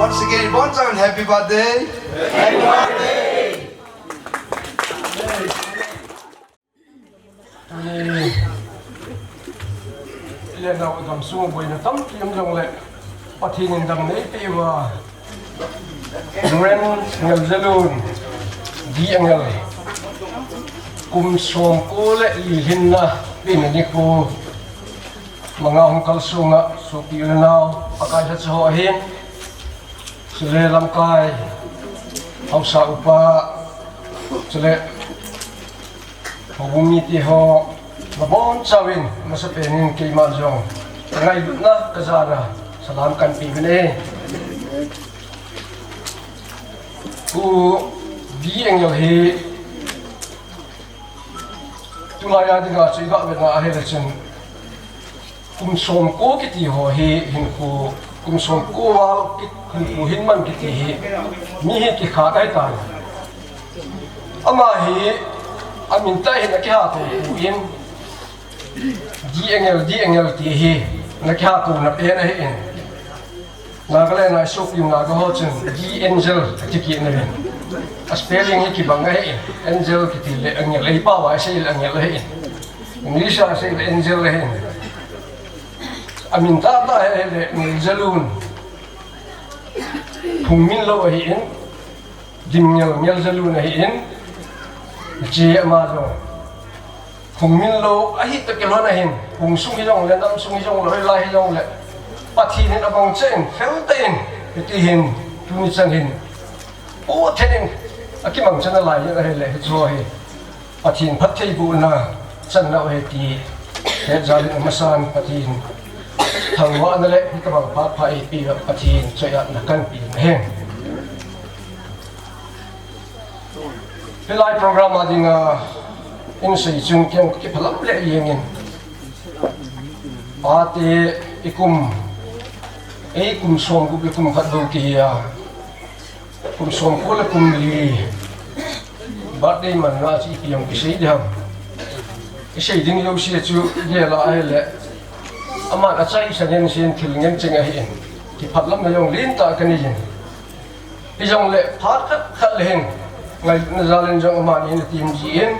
Once again, bonchauvin happy birthday. Happy birthday. Lenau dam sung boina tampi um jongle, Pathen in dam neipeh uva, Reverend Ngeljalun D Angel, kum somko le li lhinna pen nikho, manga hung kalsong a, sopi u le nao, Pakai lhacha ho ahin, chule lamkai, haosa upa, chule houbung mite ho, nabonchauvin, masapen in keima jong kangailutna kajana salam kahin pe uvin ahi. Pu D Angel hi tulai a dinga chu iga vetna ahile chun, kum somko kiti ho hi hinkho, kum somko val ki, hinkho hin man kiti hi mi hi kikhat ahitai. Ama hi amin tah hin akiha tou tou in, D Angel, D Angel ti hi ana kiha touna pen ahin. Nagaland a isopi Naga ho chun D Angel ati kit nauvin. A spelling hi kibang ahin. Angel kiti le angel, eipao a isei le angel ahin. English a isei le angel ahin. Amin tahtah hi ahile Ngeljalun. Phungminlou ahin. Dimngel, Ngeljalun ahin. Hiche ama jong phungminlou ahi toh kilhon ahin. Phung sung hijongle, nam sung hijongle, hoilai hijongle, Pathen in abang cheh in, fel tah in, hiti hin, tuni chan hin, pothei in akimangcha nalai in ahile, hiche hi Pathen phattheibohna channa ahi ti hetjal in, amasan Pathen thangvahna le hitobang phat pha eipeuva Pathen choi-atna kahin pe ahi. Hilai program a dinga insei chun ken kiphalam le jengin. Pate ikum, eikum som gup le kum khat bou kihi a. Kum som ko le kum li. Birthday manna chu ipi jong kisei ding ham. Isei ding jouse chu gel a ahile. Aman achaisan in sin thil ngen ching ahin. Kiphalam na jong lentah kanei jin. Hijongle phat khat khat le hin. Ngailutna jal in jong amani hin atim jin.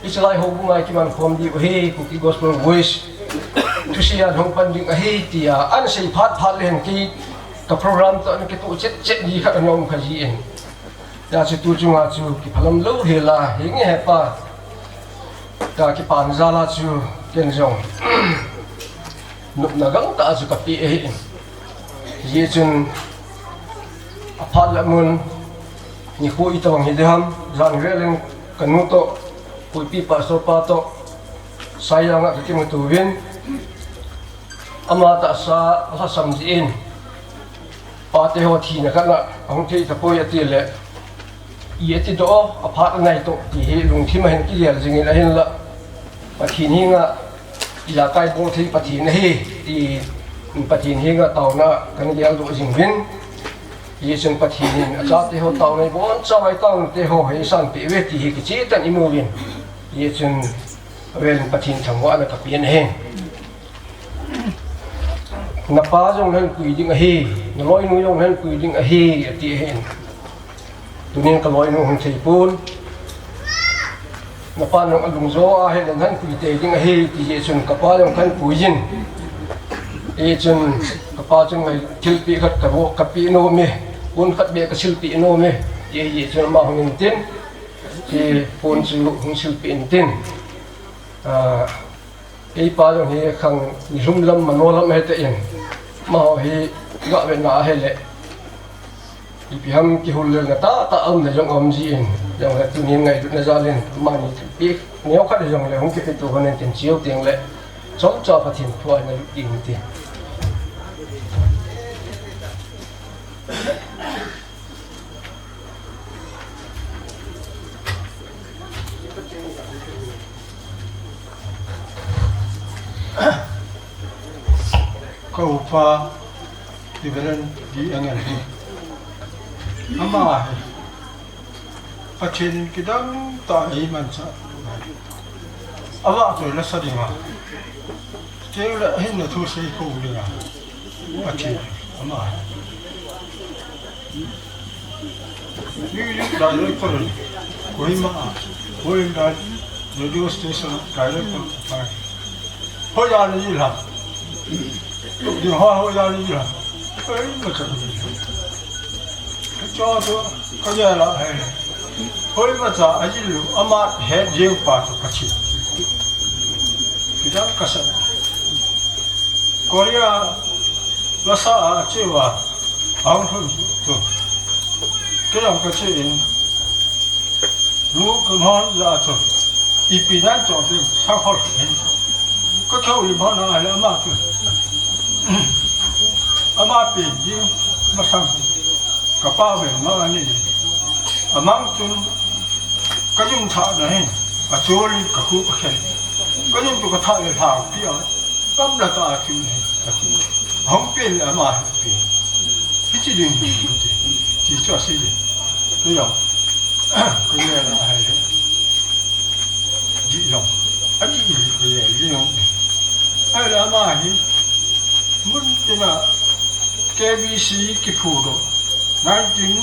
Hichelai houbung a kiman khom diu ahi, Kuki Gospel Voice. Thuseija hung pan ding ahi, tia. Ahin sei phat phat le hin kei ka program toh ana kitoh chet chet ji khat ana um kha jin. Hijeh chun tu chunga chu kiphalam lou hela, hinge hepa. Ka kipan jal a chu ken jong. Nopna gangtah chu kapeh ahi. Hijeh chun aphat le amun nikho itobang hi ding ham, jan vel in kanu toh, Puipi Pastor pa toh, Saijang a kakimuto uvin. Ama tahsa alhasam jin. Pate ho thina khat na ahung thei tapoi ati le. I ati doh, aphat anai toh, ti hi lungthim a hin kigel jingin ahinla. Pathen henga, ijakai bol thei Pathen ahi, ti Pathen henga taona kana geldoh jing uvin. Hijeh chun Pathen in achate ho taona ibon chavai taona te ho hi eisanpeh uve ti hi kicheh tah in imu uvin. Hijeh chun avel in Pathen thangvahna kapen ahi. Napa jong nahin pui ding ahi, naloinu jong nahin pui ding ahi, ati ahin. Tunin kaloinu hung thei pon. Napa jong alung jo ahile nahin pui tei ding ahi, ti jeh chun kapa jong kahin pui jin. Hijeh chun kapa chun ngai thilpeh khat kavo, kapeh nom e, pon khat beh kasilpeh nom e, ti jeh chun ama hung intin. Ti pon chu hung silpeh intin. Ah, Keipa jong hi khang nilhum lam mano lam ahi tan, amaho hi gavetna ahile, ipi ham kihoulimna tahtah aumna jong aum jin, jongle tunin ngailutna jal in amani thilpeh neokhat hijongle hung kipehto hon intin, cheu tengle chomcha Pathen thu a ina lut ding ti. Ka upa Reverend D. Engel hi, ama hi Pathen in kidang tah a eimanchah. Avahchoi lasa dinga, chule hinna thu seikhom dinga, Pathen ama hi. Music director in Kohima a, All India Radio Station director pa. Hoiya naji ham? Ding ho, hoiya naji ham? Ei, machang. Cho to, kajala hai. Hoimacha ajil lou, ama het jeng pa chu Pathen. Kidang kasa. Korea lasa a cheuva, ahung lhun chu. Kei jong kache in, nu kanhon ja chu. Ipi nan chon chu, sa hol in. Ka chou li hon a le ama chu. Ama pen jing masang. Ka pa ve ma ani. Amang chun ka jung tha na hin. A chol in ka khu ka khen. Ka jung chu ka tha le hlau pi a. Kam la ta chu ne. Hong pen le ama pen. Hichi ding ti. Ti chu a si le. Ka jong. Ka le la hai le. Di jong. Ani ka le di jong. Hai le ama hi. Mun tina K B C kiphu doh, nineteen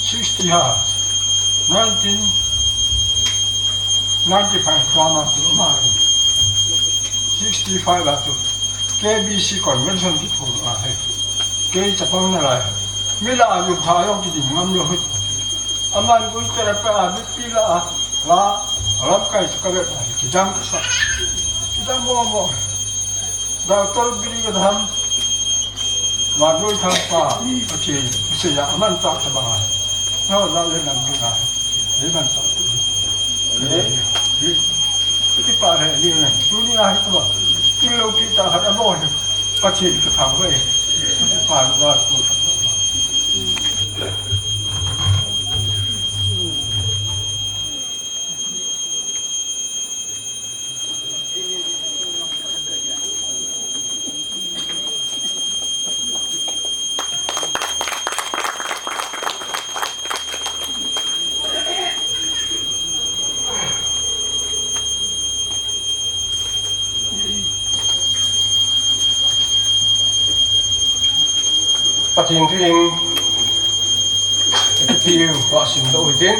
sixty ha, nineteen ninety-five tama chu ama hi. Sixty-five a chu K B C convention kiphu doh ahi. Kei chapang nalai. Mi lah a jun tha jong kiding ngam lou hi. Aman gui tera pa a mipi lah a, la, lamkai chu ka vet ahi. Kidang kasa. Kidang mo mo. Doctor Billy Graham, Vannoi Thangpa, Pathen, Pathen a manchah tabang a. Nangho jat le nam ding a. Ei manchah. Ei, ei, ei, ei, pa he, ei, ei. Tuni a hi tabang. Tun lou pi ta khat a mo hi. Pathen ka thang ve. Pa na ko. Tin tin, executive va sim doh hitin,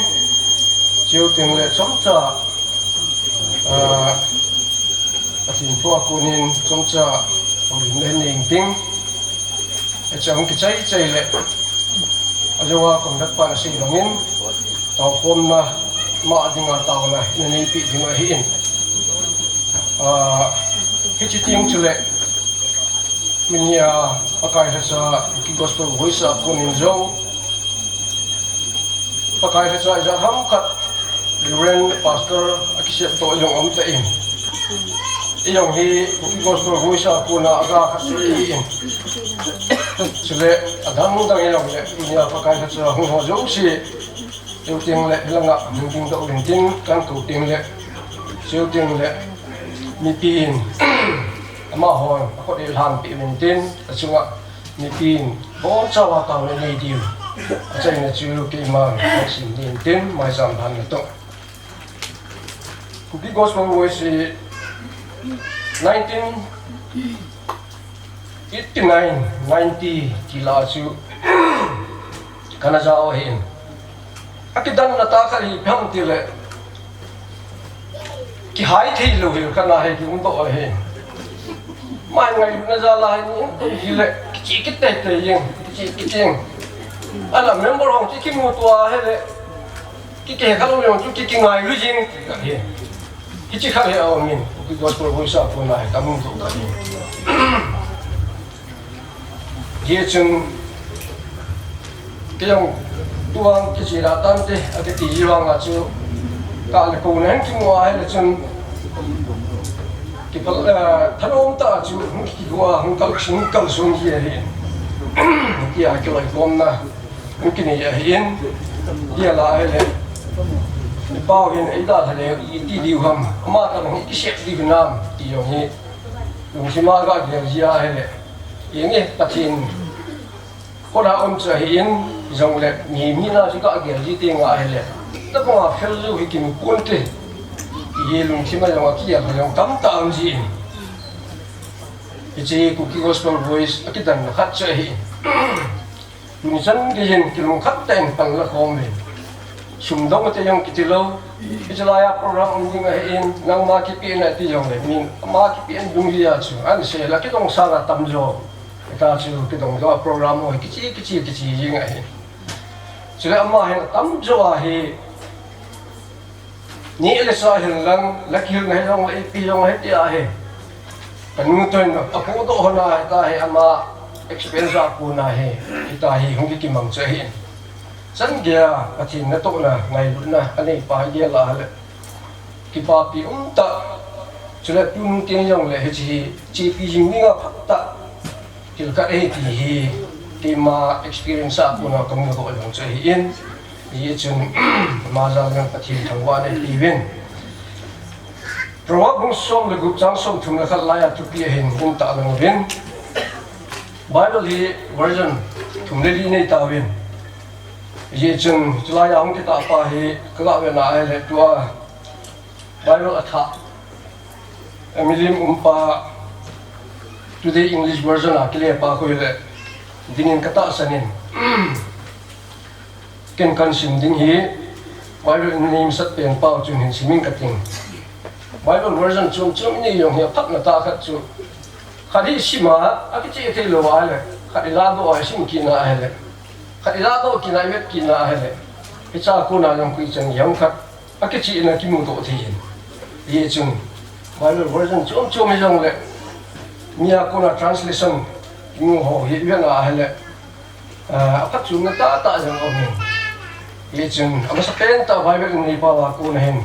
chiu ting le chomcha, ah, a tin pu a kunin chomcha, a rin le ning ting, a chang kichai chai le, a jong a conduct pan a sei longin, tau khomna, ma dinga tauna, ina neipi ding ahi in. Ah, hichi ting chu le, Minia, Pakai lhacha, Kuki Gospel Voice a kunin jong. Pakai lhacha ijat ham khat, Reverend Pastor, a kisep to jong om ta in. I jong hi, Kuki Gospel Voice a kuna aga khat se in. Chule, adang dang i jong le, minia Pakai lhacha, hung ho jong si. Chiu ting le, hilanga, hung ting doh uvin tin, kan ko ting le. Chiu ting le, mipin, amahon, a khut i lhan pi uvin tin, a chunga, mipin, bon chawa tau le nei diu. A chaina chu keiman, a sim din tin, mai sam han le to. Kuki Gospel Voice, nineteen eighty-nine, ninety, kila chu, kana jao ahin. A kidanna tah khat hi pham ti le. Kihai thei lou hi kana hi ki um to ahi. Mai ngailutna jal a hi ni to hi le kichi kit tei tei jeng, kichi kit jeng. Ala member hong chi kimu to ahi le. Ki kihei kha lou jong chu ki, kingailu jing ka hi. Hichi khat hi a um in, Kuki Gospel Voice a kona hi ka mu to ka hi. Hichun, kei jong tuang kichi la tante, a kiti ji vang a chu, ka le ko nen kimu a hi le chun, ki pal, eh, thanom ta chu, hung kihua, hung kal, hung kalson ji ahi. Tia kiloi khomna. Hung kinei ahi in, dia la ahi le. I pau hin, ei da tha le, i ti diu ham. Ama ta hung i kisep diu nam, ti jong hi. Lungsim a ga gel ji ahi le. I nge, Pathen. Kona um chu ahi in, jong le, mi, mi na chu ga gel ji ti nga ahi le. Ta pa fel ju hi kin kun te. I lungsim a jong a ki a jong tam ta um ji in. Hichi Kuki Gospel Voice, a kidan na khat chu ahi in. Tuni chan gei hin kilungkhat tah in pan la khom le. Sum dong te jong kiti lou. Hichi laiya program um ding ahi in, nangma kipehna ti jong le, min ama kipehna dung hi a chu, an se la kidong sanga tamjo. Hita chu kidong jo program ho kichi, kichi, kichi jing ahi. Chule ama hin tamjo ahi. Ni le sa hin lang, la kihil na hi jong, ipi jong hi ti ahi. Ka nu toh in, a pu toh hona hi ta hi ama experience a pu na hi, hi ta hi, hung ki kimang chu ahi. Chan gei a, Pathen natohna, ngailutna, anei pa hi gei la le. Kipapi um ta, chule tunu tin jong le, hichi hi, chepi jing ding a phat ta. Thil khat ahi ti hi, keima experience a kona ka mu doh jong chu ahi in, hichun, ama jal jong Pathen thangvahna eipe uvin. Proverb bung som le gup chang som thum le khat laiya thupi ahin, hin ta lang uvin. Bible hi version thum le li nei tauvin. Hichun, chulaiya hung kitah pa hi, ka ga ve na ahi le tua, Bible a thah. A milim um pa Today English Version a kile pa khu le dingin ka tahsan in. Ken kan sim ding hi Bible in nim sat pen pau chun hin simin ka ting. Bible version chom chom ni jong hi a phatna tah khat chu. Khat hi sim a, a kichih thei lou a le. Khat i la doh a sim kit na ahi le. Khat i la doh kit na, i vet kit na ahi le. Hicha kona jong koi chan jong khat. A kichihna kimu to thei in. Hichun Bible version chom chom hi jong le. Mi a kona translation kimu ho hi ven a ahi le. Ah, a phatchomna tah tah jong um in. Hichun, a masa pen tah Bible in nei pa va kona hin.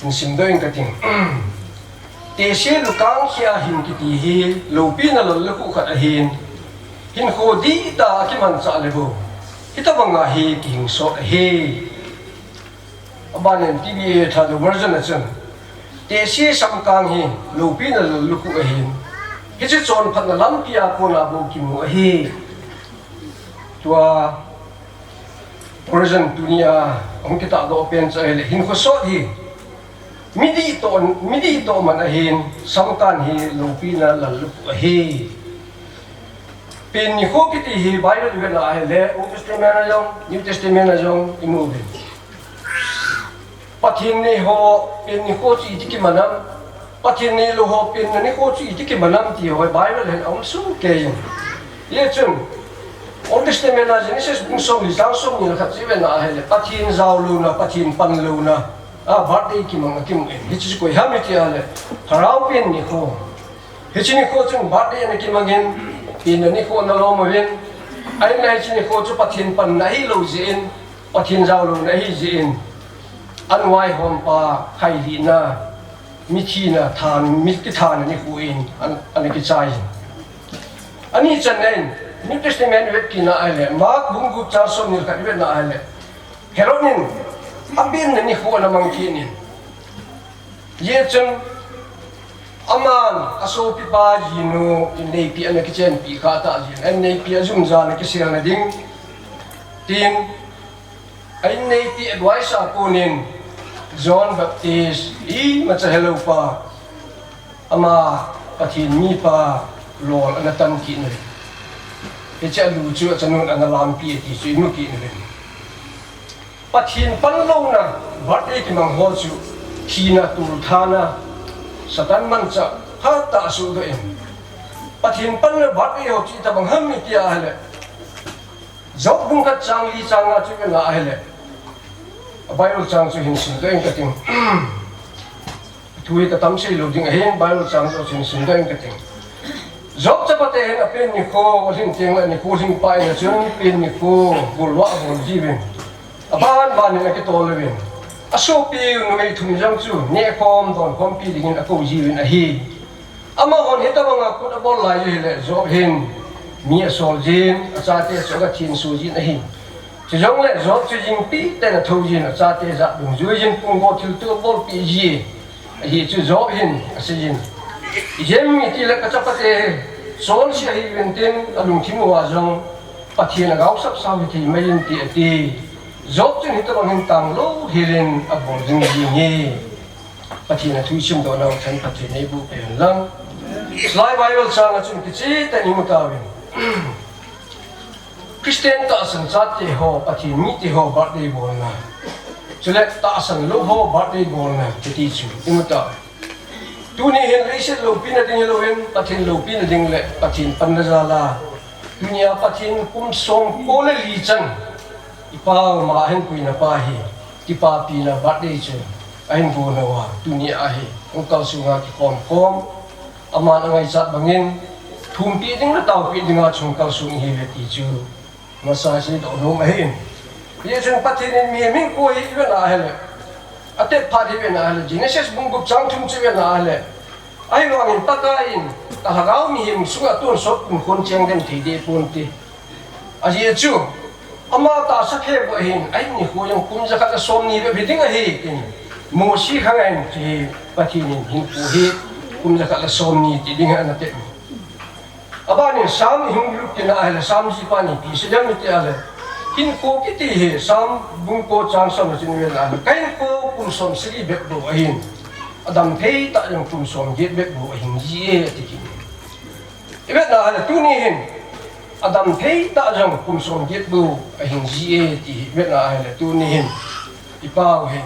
In sim doh in ka ting. Tehse lukang khia hing kiti hi, loupina lallukhuh khat ahin. Hinkho dihtah a kimanchah le bou. Hitabang a hi kihing sot ahi. Aban in T B A thah the version a chun. Tehse samkang hi loupina lallukhuh ahin. Hiche chonphatna lampi a kona bou kimu ahi. Tua version tunia hung kitah doh pen chu ahile hinkho sot hi. Midih toh, midih toh man ahin, samkang hi loupina lallukhuh ahi. Pen nikho kiti hi Bible i vet na ahile, Old Testament a jong, New Testament a jong i mu uve. Pathen nikho, pen nikho chu iti kiman ham, Pathen neilou ho pen nikho chu iti kiman ham ti ho Bible hin a um sohkei in. Hijeh chun, Old Testament a Genesis bung somli chang somni le khat chu i vet na ahile, Pathen jaolouna, Pathen panlouna, a birthday kimang a kimu in. Hichu koi ham iti ahile, Thlarau pen nikho. Hiche nikho chun birthday ana kimang in, pen nikho ana lom uvin, ahinla hiche nikho chu Pathen panna ahilou jeh in, Pathen jaolouna ahi jeh in, anvaihompa, khailhihna, mithina, than, mi kithana nikho in, an, ana kichai in. Ani channa in, New Testament i vet kit na ahile, Mark bung gup chang somni le khat i vet na ahile, Herod in, apenna nikho ana mang kit in. Hijeh chun, aman, asopipa jinu, inneipi ana kichenpi kha tah jin, inneipi ajumjana kiselna ding, tin, a inneipi advice a konin, John Baptist, imacha heloupa, ama Pathen mipa lol ana tan kit in. Hiche a lu chu achanun ana lampi e ti chu i mu kit in. Pathen panlouna, birthday kimang ho chu, thina, tulthana, Satan manchah, phatah a suhdoh in. Pathen panna birthday ho chu itobang ham iti ahile, Job bung khat chang li chang nga chu i vet na ahile, a Bible chang chu hin simdoh inge kati. Thu hi katam seilou ding ahin, Bible chang chu hin simdoh inge kati. Job chapate hin apen nikho alhin teng le nikho lhingpa in achun pen nikho golvah abol jiuvin, abanban in akitol uvin, asopi numei thum jong chu nehkhom donkhompi dingin akou jiuvin ahi. Amahon hitobanga kut abol lai u hile Job hin mi asol jin, achate chu agathenso jin ahi. Chujongle Job chu jingpi tah in athou jin, achate jat dungjuijin punggo thilto abolpeh ji. Ajeh chu Job hin asei jin, ijeh inem itile kachapate hi solse ahiuvin tin, alungthim uva jong Pathen agaosap sao hithei mai in ti ati. Job chun hitobang hin tanglou helin abol jing jing e. Pathen a thu isimdoh nau chan Pathen in eiboh peh hen lang. Chulai Bible chang a chun kicheh tah in imu tauvin. Christian tahsan chate ho, Pathen mite ho birthday bolna, chule tahsan lou ho birthday bolna kiti chu imu tau. Tuni hin leiset loupina ding hilouvin, Pathen loupina ding le Pathen panna jal a, tunia Pathen kum somko le li chan i pau ma ahinpuina pa hi kipapina birthday chu ahin gon uva, tunia hi hung kalsong a kikhom khom, aman angaichat bangin thumpeh ding le taopeh dinga chung kalsong ihiuve ti chu masa seidoh nom ahin. Hijeh chun Pathen in mihem hinkho hi ivet na ahile, atet phat hi ivet na ahile, Genesis bung gup chang thum chu ivet na ahile, ahivangin Pakai in kalhagao mihem sunga tonsot kumkhon chengden thei deh ponte. Ajeh chu, ama tahsa phabep ahin, ahin nikho jong kum jakhat le somni bep hiding ahi tin, Mosi khang ahin, hiche Pathen in hinkho hi kum jakhat le somni ti ding hi ana tep. Abanin Sam ihung lut kit na ahile, Sam jipa in ipi asei em iti ahile, hinkho kiti hi Sam bung ko chang som a chun ivet na ahile, kahinkho kum somsagi bep bou ahin, adam thei tah jong kum somget bep bou ahing ji e ati kit. Ivet na ahile tuni hin, adam thei tah jong kum somget bou ahing ji e ti hi ivet na ahile tuni hin, i pau hi,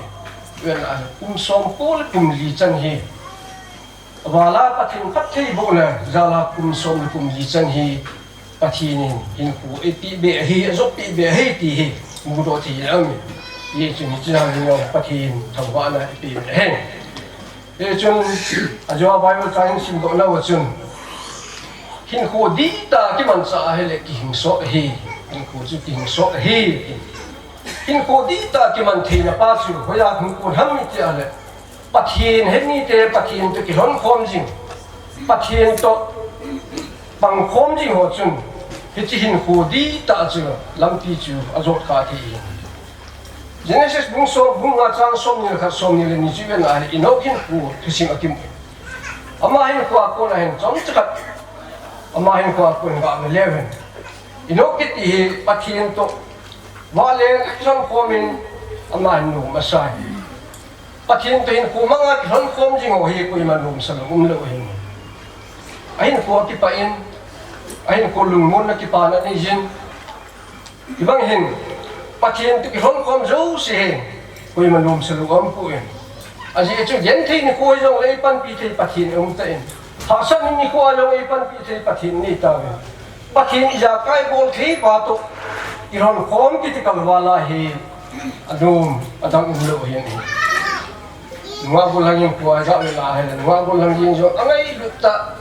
ivet na ahile kum somko le kum li chan hi, avala Pathen phattheibohna jal a kum som le kum li chan hi Pathen in hinkho eipeh be ahi, ajopeh be ahi ti hi mudoh thei in aume. Hichun hiche jal in jong Pathen thangvahna ipeh in ahi. Hichun ajo a Bible chang hin simdoh nauva chun, hinkho dihtah a kimanchah ahile kihing sot ahi. Hinkho chu kihing sot ahi. Hinkho dihtah a kiman theina pa chu hoiya hung kon ham iti ahile, Pathen he mite Pathen toh kilhon khom jing, Pathen toh pang khom jing ho chun hiche hinkho dihtah chu lampi chu ajot kha thei ahi. Genesis bung som, bung nga chang somni le khat, somni le ni chu ivet na ahile, Enoch hinkho thusim akimu. Ama hinkho a kon ahin chomcha khat, ama hinkho a kon gave leu hen, Enoch kiti hi Pathen toh vahle akilhon khom in, ama hin nom asa e. Pathen toh hinkho manga kilhon khom jing ho hi koima nomsa lou umlou ahi. Ahinkho akipah in, Ahin kho lungmonna kipana nei jin. Hibang hin, Pathen toh kilhon khom jouse hi, koima nomsa lou aumpoi. Ajeh chu genthei nikho hijongle eipanpi thei Pathen aum tan. Hahsat nikho hijongle eipanpi thei Pathen nei tauvin. Pathen ijakai bol thei pa toh kilhon khom kiti kalval a hi, anom, adang umlou ahin. Nungah gollhang in kua iga vet a ahile, nungah gollhang in jong angailut tah.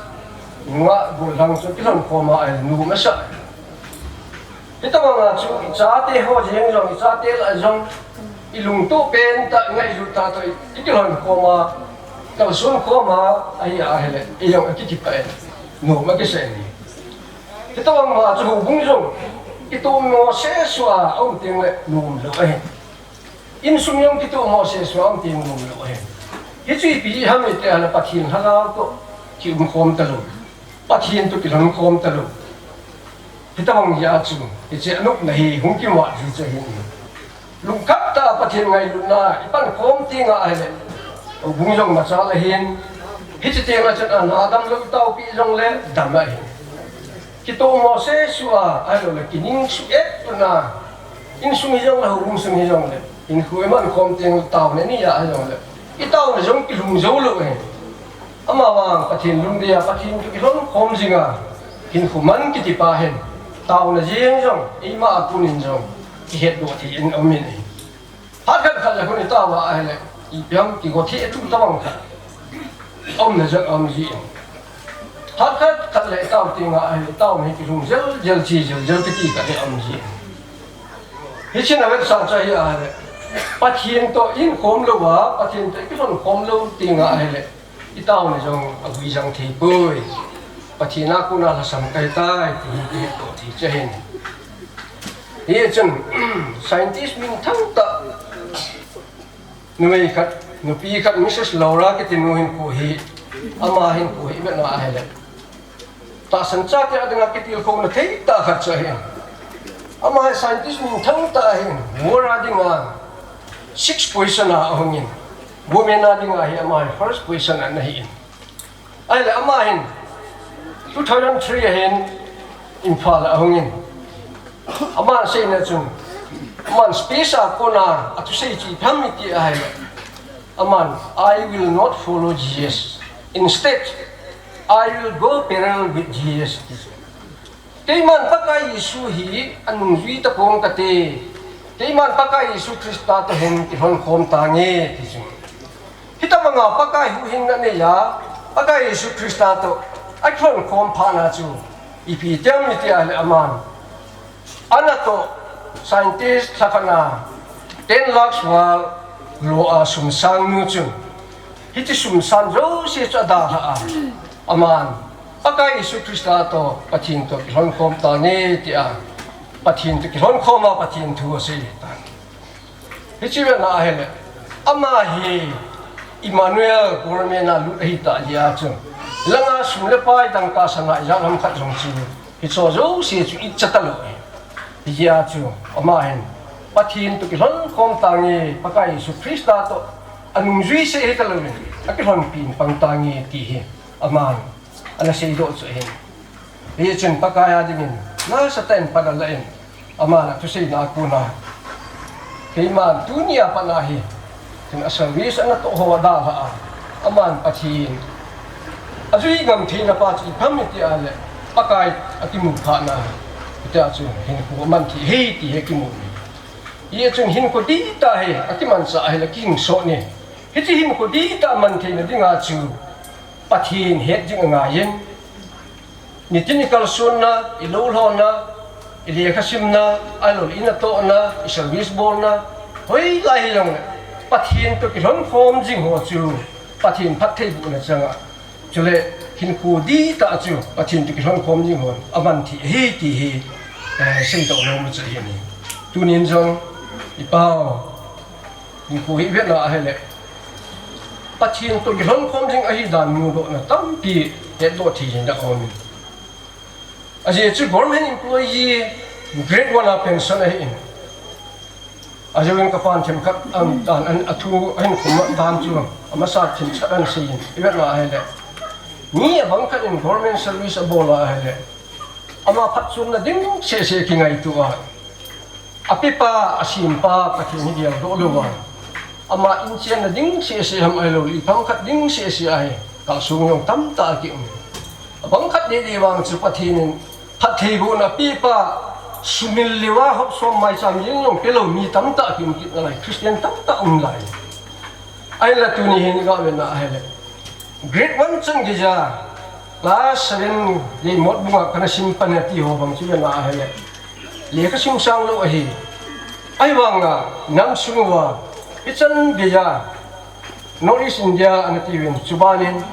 Nungah gollhang chu kilhon khom a ahile, nom asah. Hitobang a chu ichate ho jeng jong, ichate lah jong, ilungtoh pen tah, ingailut tah toh, i, ikilhon khom a, kalson khom a, ahi ahile, ijong akikipah e, nom akisah e. Hitobang ma chu houbung jong, itomo sesua aum tengle nomlou ahi. Insung jong kitomo sesua aum teng nomlou ahi. Hichu ipi ham itile Pathen lhagao toh kium khom talou. Pathen toh kilhon khom talou. Hitobang jeh a chu, hiche anopna hi hung kimat ji chu ahi. Lungkhat tah a Pathen ngailutna ipan khom tenga ahile, houbung jong machal ahin. Hiche tenga chun ana damlou taopi jongle dam ahi. Kitomo sesua, ahiloule kining suet tuna, insung hijongle, houbung sung hijongle, hinkho iman khom teng taona nei a hijongle, itaona jong kilhung joulou ahi. Amavang Pathen lungdei a, Pathen toh kilhon khom jinga hinkho man kiti pa hin, taona jeng jong eima a konin jong kihetdoh thei in aumin ahi. Phat khat khat le khun itao a ahile, ipi ham kigo thei tu tobang khat aumna jong aum jin. Phat khat khat le itao tenga ahile, itaona hi kilhung jel jel, che jel jel kiti khat hi aum jin. Hiche na vetsah chu ahi ahile, Pathen toh ihin khom louva, Pathen toh ikilhon khom lou tenga ahile, itaona jong aguijang thei poi. Pathen a kona lhasam kahitai ti hi kihetdoh thei chu ahin. Hichun, scientist minthang tah, numei khat, nupi khat, Missus Laura kiti nu hinkho hi, ama hinkho hi ivet na ahile, tahsan chate a dinga kitilkhouna thei tah khat chu ahi. Ama hi scientist minthang tah ahin, world a dinga six position a ahungin, women a dinga hi ama hi first position a ana hin. Ahile ama hin two thousand three a hin Imphal a ahungin. Aman aseina chun, aman space a kona athusei chu ipi ham iti ahile, aman, "I will not follow Jesus. Instead, I will go parallel with Jesus." Keiman Pakai Jesu hi anungjui tapong kate. Keiman Pakai Jesu Christa toh hin kilhon khom tange, ti chu. Hitobanga Pakai huhhingna neiya, Pakai Jesu Christa toh akilhon khom phatna chu ipi ti ham iti ahile aman, anatoh scientist lhakhatna ten lakhs val lo a sum sangnu chun, hiche sum sang jouse chu adalhah a, aman, Pakai Jesu Christa toh, Pathen toh kilhon khom tange tia, Pathen toh kilhon khom a Pathen thu asei tan. Hiche vetna ahile, ama hi Emmanuel government a lut ahitah jeh a chu, langa sum le pai dangka sana ijat ham khat jong chu, hicheho jouse chu icha talou ahi. Hijeh a chu, ama hin, Pathen toh kilhon khom tange, Pakai Jesu Christa toh anungjui seh hitalouin, akilhonpi in pang tange ti hi, aman ana seidoh chu ahin. Hichun Pakai a dingin nasatah in pan alah in, aman athuseina a kona, keiman tunia pat a hi, tun a service anatoh ho adalhah a, aman Pathen ajui ngam theina pa chu ipi ham iti ahile, Pakai akimu phatna, hitia chu hinkho aman thei ahi ti hi akimu. Hichun hinkho dihtah hi akimanchah ahile kihing sot in, hiche hinkho dihtah aman theina dinga chu Pathen het ding angaiyin, nitin ikalsonna, ilou lhonna, ilekha simna, ahiloule inatohna, iservice bolna, hoilai hijongle, Pathen toh kilhon khom jing ho chu Pathen phattheibohna changa, chule hinkho dihtah chu Pathen toh kilhon khom jing hon aman thei ahi ti hi, eh, seidoh nom chu ahi. Tunin jong, ipau, hinkho hi ivetna ahile, Pathen toh kilhon khom jing ahidan mudohna tampi hetdoh thei jing ding aumin. Ajeh chu government employee grade one a pension ahin. Ajouvin kapan themkhat an, an, an, athu ahin khum tan chu, amasa themkhat ahin seiyin, ivetna ahile, mi abang khat in government service abol a ahile, Ama phatchomna ding sese kingaito a, apepa, asempa Pathen hi geldoh louva, ama inchenna ding sese ham ahilou le ipi ham khat ding sese ahi, kalsong jong tamtah akium. Abang khat deh deh vang chu Pathen in phattheibohna apepa, sumil leuva hopsom maicham jeng jong pelou mi tamtah akium kit nalai, Christian tamtah um lai. Ahinla tuni hin iga vetna ahile, grade one chan geija, class seven gei Motbung a kana sim pan e ti ho bang chu vetna ahile, lekha sim sang lou ahi. Ahivanga inam sung uva, hichan geija, North East India ana tiuvin, chubanin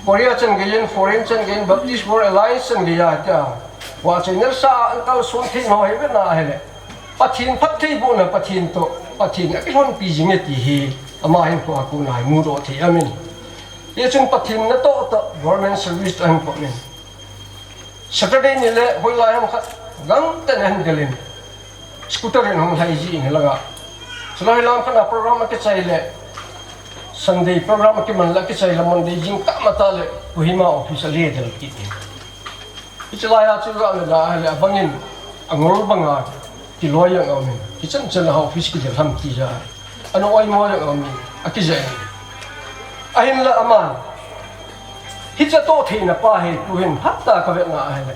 Korea chan geiyin, foreign chan geiyin, Baptist World Alliance chan geija tia, vahchoina lasa a ana kalson thei ho hi vetna ahile, Pathen phattheibohna, Pathen toh Pathen in akilhonpi jing e ti hi ama hinkhoa kona hi mudoh thei aum in. Hichun Pathen natoh toh government service toh ahin pom in. Saturday ni le hoilai ham khat gangtah in ahin del in, scooter in ahung lhai ji in hilanga. Chule hoilam khat a program akichai le, Sunday program akiman le akichai le, Monday jingkah matah le Kohima office ale del kit in. Hiche laiya chu iga vetna ahile, abangin angol banga kiloi jong aumin, hichan chan a office kidel ham tia ana oimo jong aumin, akijai in. Ahinla aman hiche toh theina pa hi tuhin phatah a kavetna ahile,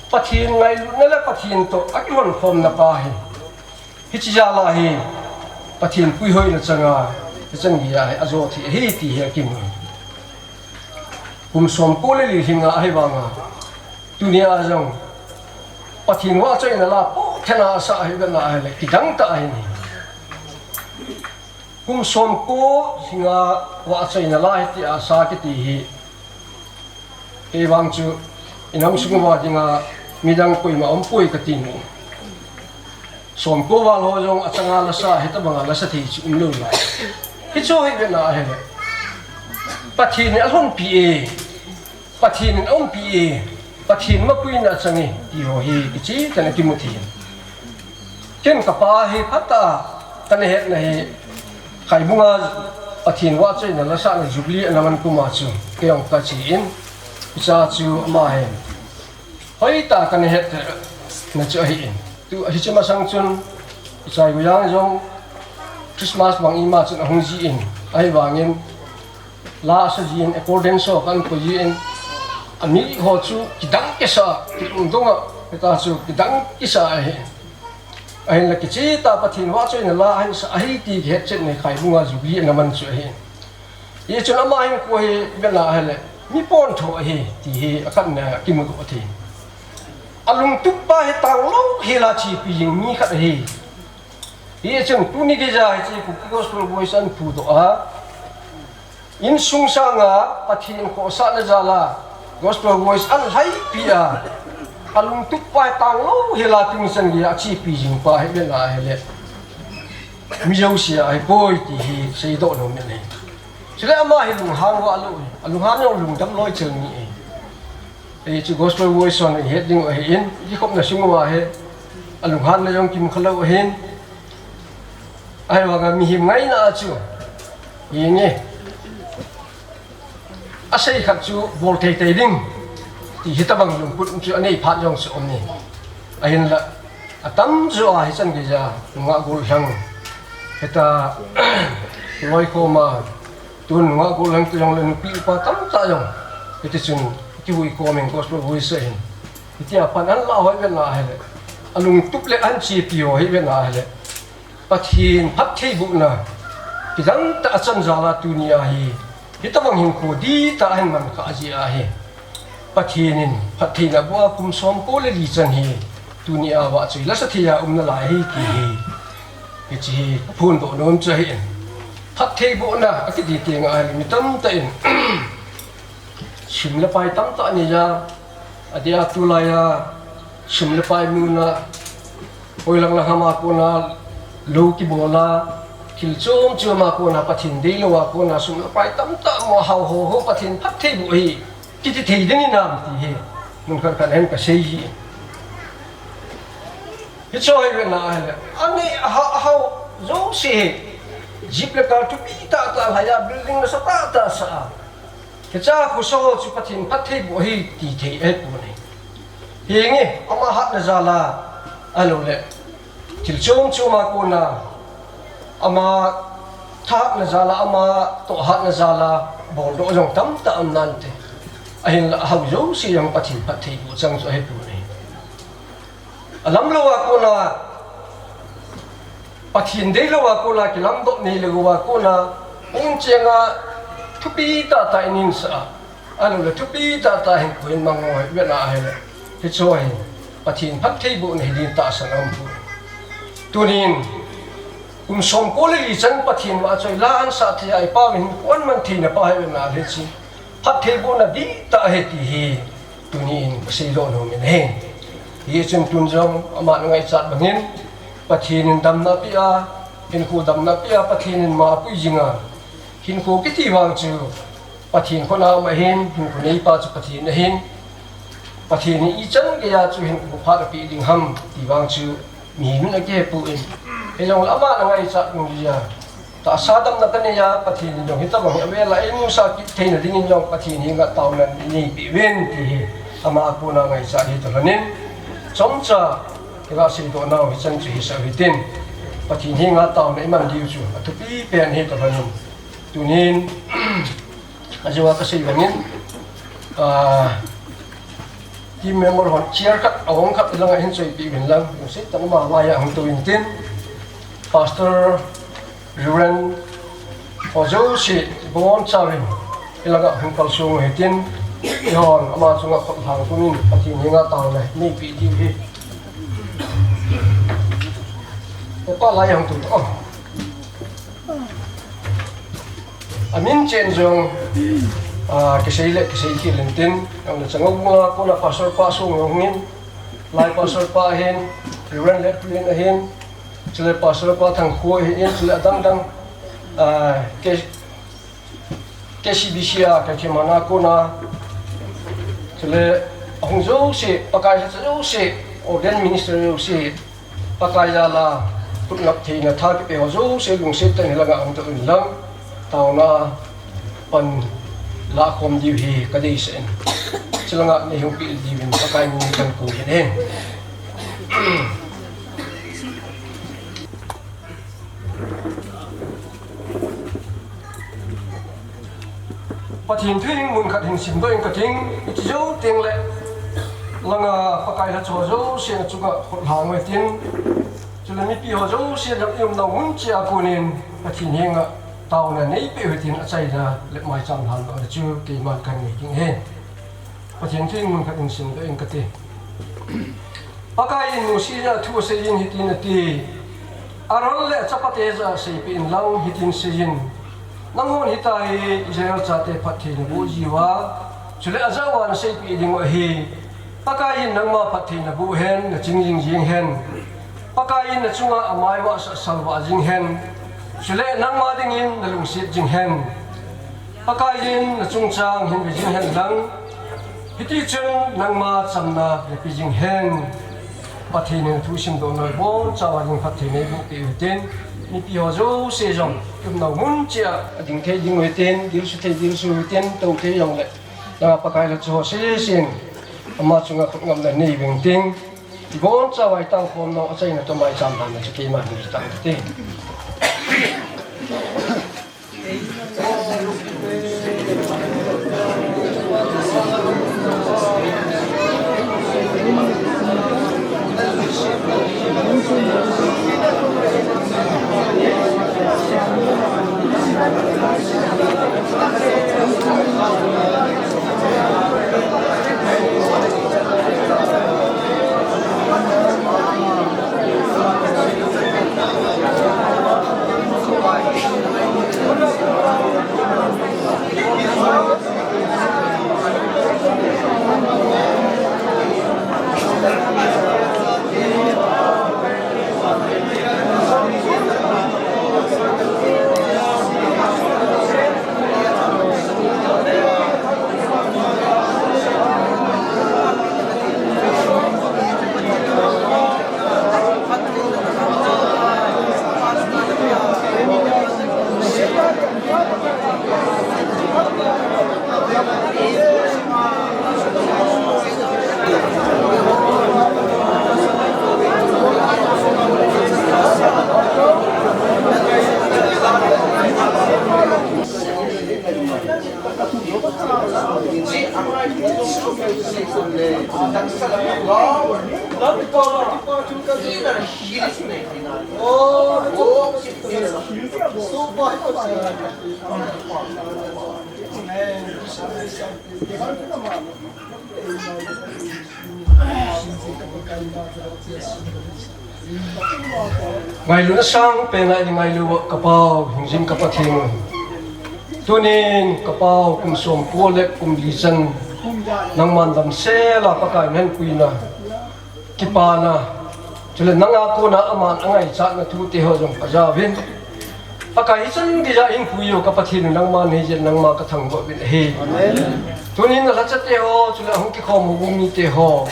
Pathen ngailutna le Pathen toh akilhonkhomna pa hi, hiche jal a hi Pathen puihoina changa hichan geija hi ajo thei ahi ti hi akimu. Kum somko le li lhinga ahivanga, tunia jong Pathen vahchoina la pothena asah ahi vetna ahile, kidang tah ahi. Kum somko lhinga vahchoina la hitia asa kiti hi, kei vang chu inam sung uva dinga midang koima umpoi kati nai. Somko val ho jong achanga lasa, hitobanga lasa thei chu umlou lai. Hichu hi vetna ahile, Pathen in alhonpi e, Pathen in aumpi e, Pathen mapuina achang e ti ho hi kicheh tah in akimu thei in. Ken kapa hi phatah a kana hetna hi, Khaibunga Pathen vahchoina lasahna Jubilee ana man kum a chu kei jong kache in, hichea chu ama hin hoitah a kana hetna chu ahin. Tu hiche masang chun, ichai Guiyang jong Christmas bang ima chun ahung ji in, ahivangin la asa ji in, accordance ho kahin po ji in, ami ho chu kidang kisa, kilungdong a, hitia chu kidang kisa ahi. Ahinla kicheh tah a Pathen vahchoina la ahin sa ahi ti kihetchetna Khaibunga Jubilee ana man chu ahi. Hichun ama hinkho hi vetna ahile, mi pontho ahi ti hi akhatna a kimudoh thei. Alungtup pa hi tanglou hela chepi jing mi khat ahi. Hichun tuni geija hiche Kuki Gospel Voice ahin phudoh a, insung sanga Pathen khohsahna jal a Gospel Voice ahin lhaipi a, alungtup pa hi tanglou hela tuni chan geija achepi jing pa hi vetna ahile, mi jouse a ahipoi ti hi seidoh nom in ahi. Chule ama hi lunghan vahlou ahi, alunghan jong lungdam loi chel mi ahi. Hiche Gospel Voice hon ihet diu ahin, ikikhopna sung uva hi alunghanna jong kimu khalou ahin. Ahivanga mihem ngaina a chu, hinge, asei khat chu bol teitei ding ti hitobang lungput chu anei phat jong chu um e. Ahinla, atamjo a hichan geija nungah gollhang, hitia loikhom a, tun nungah gollhang ti jongle nupi upa tamtah jong hitichun kivui khom in Gospel Voice ahin. Hitia pan ahin lah ho hi vetna ahile, alungtup le ahin chepi ho hi vetna ahile, Pathen phattheibohna kidang tah a chan jal a tunia hi hitobang hinkho dihtah a ahin man khah jeh ahi. Pathen in phattheina boh a kum somko le li chan hi tunia vahchoi lasa thei a um nalai ahi ti hi, hiche hi kaphondoh nom chu ahin. Phattheibohna akiti teng ahile mi tamtah in sum le pai tamtah aneija, adeh a tulai a sum le pai muna, hoilang lang ham a kona lou kibol a, thil chom chom a kona Pathen deilou a kona sum le pai tamtah mu a hao ho ho Pathen phattheiboh ahi kiti thei ding hinam ti hi mun khat khat a hin kasei ji. Hiche hi vetna ahile, anei ahao jouse hi jeep le car thupi tahtah lhai a, building nasatah tah sa a, hichea khosa ho chu Pathen phattheiboh ahi ti thei ahipoi. Henge, ama hatna jal a, ahilou le, thil chom chom a kona, ama thahatna jal a, ama tohhatna jal a, boldoh jong tamtah um nante. Ahinla, ahao jouse jong Pathen phattheiboh chang chu ahipoi. Alam lou a kona, Pathen deilou a kona, kilamdoh neilou a kona, hung chenga thupi tahtah in insah a, ahilou le thupi tahtah hinkho in mang ho hi vena ahile, hiche hi Pathen phattheibohna hiding tahsan aumpoi. Tunin, kum somko le li chan Pathen vahchoi la ansah thei a ipa min hinkho aman theina pa hi vena ahile hiche phattheibohna dihtah ahi ti hi tuni in kaseidoh nom in ahi. Hichun tun jong ama ngaichat bangin Pathen in damna apeh a, hinkho damna apeh a, Pathen in ma apui jinga, hinkho kiti vang chu Pathen khut a um ahin, hinkho neipa chu Pathen ahin, Pathen in ichan geiya chu hinkho phat apeh ding ham ti vang chu mihem in akihepoi. Hijongle ama ngaichat nung jia, tahsa damna kanei a, Pathen in jong hitabang hi avel a eimusah kit theina dingin jong Pathen henga taona neipeh uvin ti hi ama a kona ngaichat hi toh lhonin, chomcha kaga seidoh nau hichan chu hisah u hitin, Pathen henga taona iman diu chu athupi pen hi toh lhonin, tunin, ajeh a kasei bangin, ah, team member hon chair khat, ahong khat ilanga hin choipeh uvin lang, lungset tah in ama vaiya hung tou intin, Pastor, Reverend ho jouse ibonchauvin ilanga hung kalsong u hitin, eihon ama chunga khut lhang pumin Pathen henga taona neipeh diu hi. Papa lai hung tou tao. Amin chen jong, ah, kisei le kisei khel intin, ahinla Changobuh a kona Pastor pa song jong hungin, lai Pastor pa ahin, Reverend Letpui in ahin, chule Pastor pa Thangkhoi ahin, chule adang dang, ah, K-, K C B C a, K K Mana kona, chule ahung jouse, Pakai lhacha jouse, ordained minister jouse, Pakai jal a, khut ngap theina tha kipe ho jouse lungset tah in hilanga hung tou in lang, taona pan lakhom diu hi kadeisah in, chulanga neihung pil diuvin Pakai min in kakou in ahi. Pathen thu hi mun khat hin simdoh ing kating, iti jou teng le, langa Pakai lhacha ho jousen achunga khut lhang u hitin, chule mipi ho jousen jong iumnau mun cheh a konin Pathen henga taona neipeh u hitin achaina le maicham lhandohna chu keiman kahin nei ding ahi. Pathen thu hi mun khat hin simdoh ing kate. Pakai in Mosi jal a thu aseiyin hitin ati, Aaron le achapate jah a seipeh in lang hitin seiyin, nanghon hitia hi Israel chate phatthei naboh jiuva, chule ajah uva naseipeh dingu ahi. Pakai in nangma phatthei naboh hen, naching jing jing hen. Pakai in nachunga amai vahsah salvah jing hen, chule nangma dingin nalungset jing hen. Pakai in nachungchang hin ve jing hen lang, hitichun nangma chamna nape jing hen. Pathen in thu simdoh nau ibonchauva ding phatthei neiboh peh u hitin, mipi ho jouse jong iumnau mun cheh a ading thei diu hitin, dilsu thei dilsu hitin, tou thei jongle, na Pakai lhacha ho sesen ama chunga khut ngapna nei uving ting, ibonchauva itao khom nau achaina toh maicham lhanna chu keiman hin tao te. Ngailut asang penga eingailu ka Pau, hingjing ka Pathen. Tunin ka Pau kum somko le kum li chan nangman damsel a Pakai nahin puina, kipana, chule nanga kona aman angaichatna thute ho jong kajaovin. Pakai hichan geiya eipui u ka Pathen, nangman hijeh in nangma kathangvah uvin ahi. Amen. Tunin nalhachate ho, chule ahung kikhom u mite ho,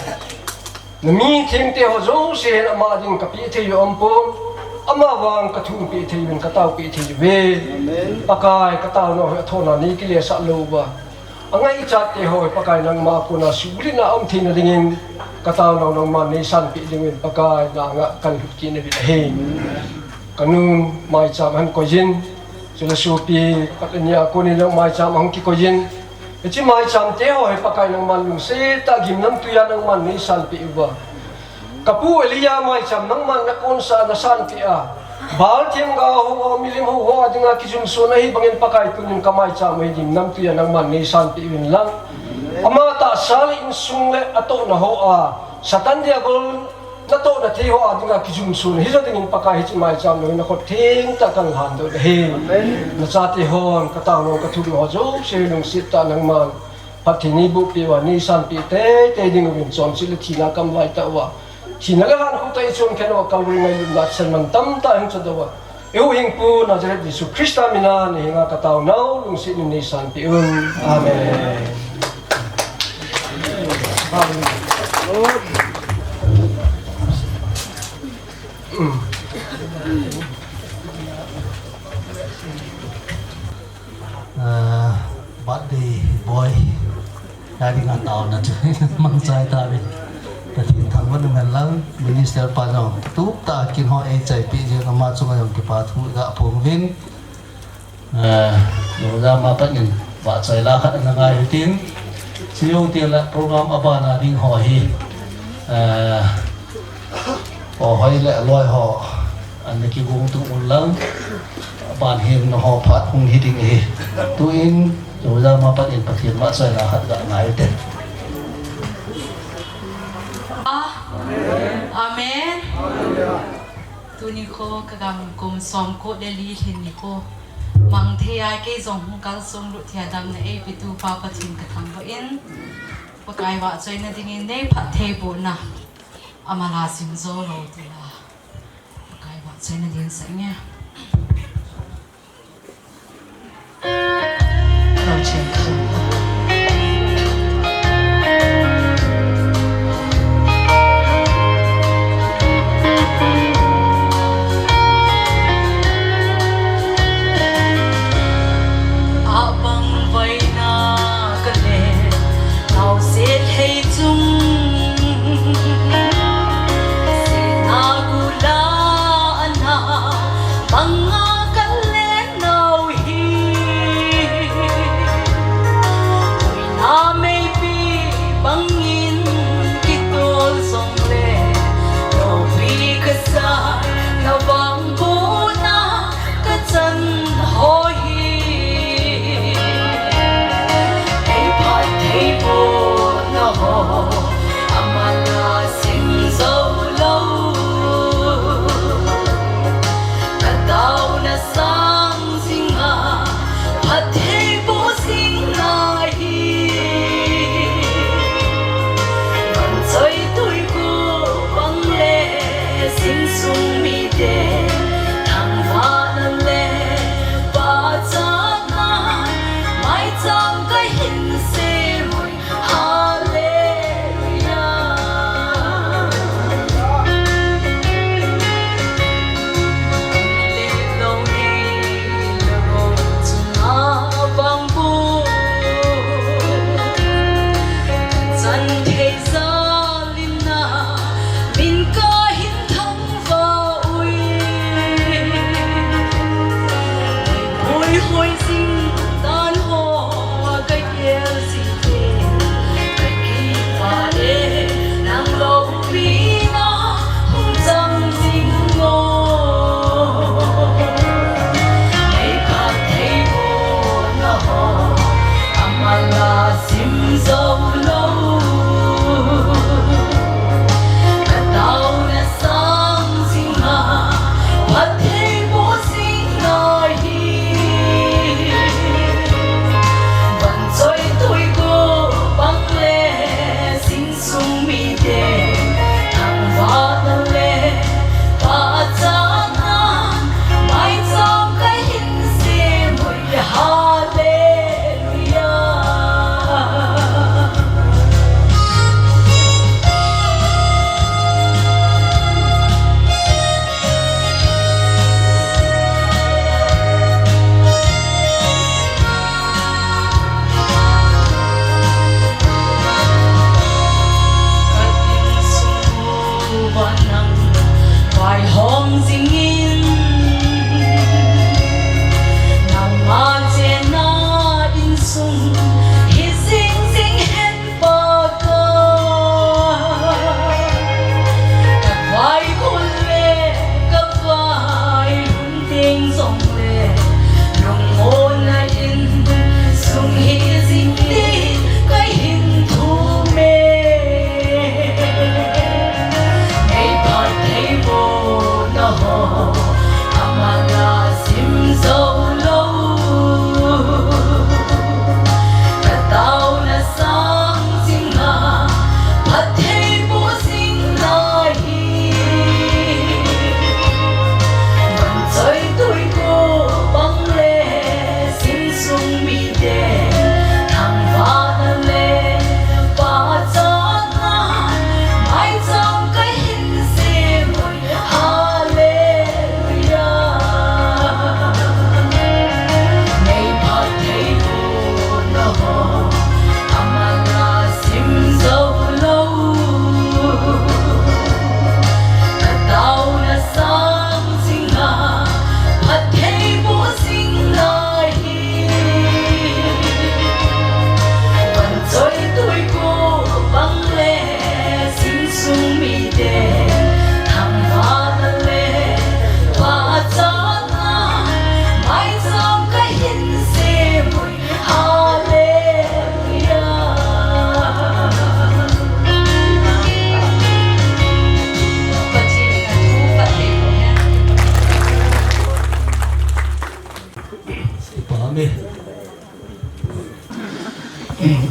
nami thengte ho jouse hin ama ding kapeh thei u aumpon, ama vang kathum peh thei uvin, katao peh thei uve. Amen. Pakai, kataona hi athoh a neikilesah lou uva, angaichate ho hi Pakai nangma kona suhbulhitna aum theina dingin, kataona nangman neisanpeh dingin Pakai nanga kahin lhut kit nauvin ahi. Kanun maicham ahin koijin, chule sopi khat le ni a konin jong maicham ahung kikoijin. Hiche maicham te ho hi Pakai nangman lungset tah a gimnamtui a nangman neisanpeh uva, kapu Elijah maicham nangman nakonsah a nasanpeh a, Baal themgao ho, milim ho, ho a dinga kijumson ahi bangin Pakai tunin kamaicham hi gimnamtui a nangman neisanpeh uvin lang, ama tahsa le insung le atohna ho a, Satan Diabol natohna thei ho a dinga kijumson hijo dingin Pakai hiche maicham lou hi nakhut theng tah a kahin lhandoh nahi. Amen. Nachate hon kataona kathumna ho jouse lungset tah a nangman phatthei neiboh peh uva, neisanpeh teitei ding uvin, chonset le thina a kaum laitah uva, thina le hankhuh tah a eichonkhen uva, Calvary ngailutna a thisan man tamtah a hung chohdoh uva, eihuhhingpu Nazareth Jesu Christa mina nahenga kataonau lungset in neisanpeh un. Amen. Ah, birthday boy, a dinga taona chu mangchai tauvin. Pathen thangvah in umhen lang, minister pa jong tup tah a kin ho eichaipeh jeh in ama chunga jong kipa thu iga phong uvin. Ah, Jojama pat in vahchoi la khat ana ngai utin, chujou teng le program abana ding ho hi, ah, Pahoi le aloi ho ana kigong tung un lang, aban hin nangho phat hung hi ding ahi. Tuin Jojama pat in Pathen vahchoi la khat ga ngai ute. Amen. Tuni kho kagam kum somko le li lhin nikho mang thei a, kei jong hung kalsong lut thei a damna eipetu Pa Pathen kathangvah in, Pakai vahchoina dingin neiphatthei bohna, amala simjo lou tila Pakai vahchoina dingin seinge. Abang vaina kale, naosen hei chung, sena gula ana,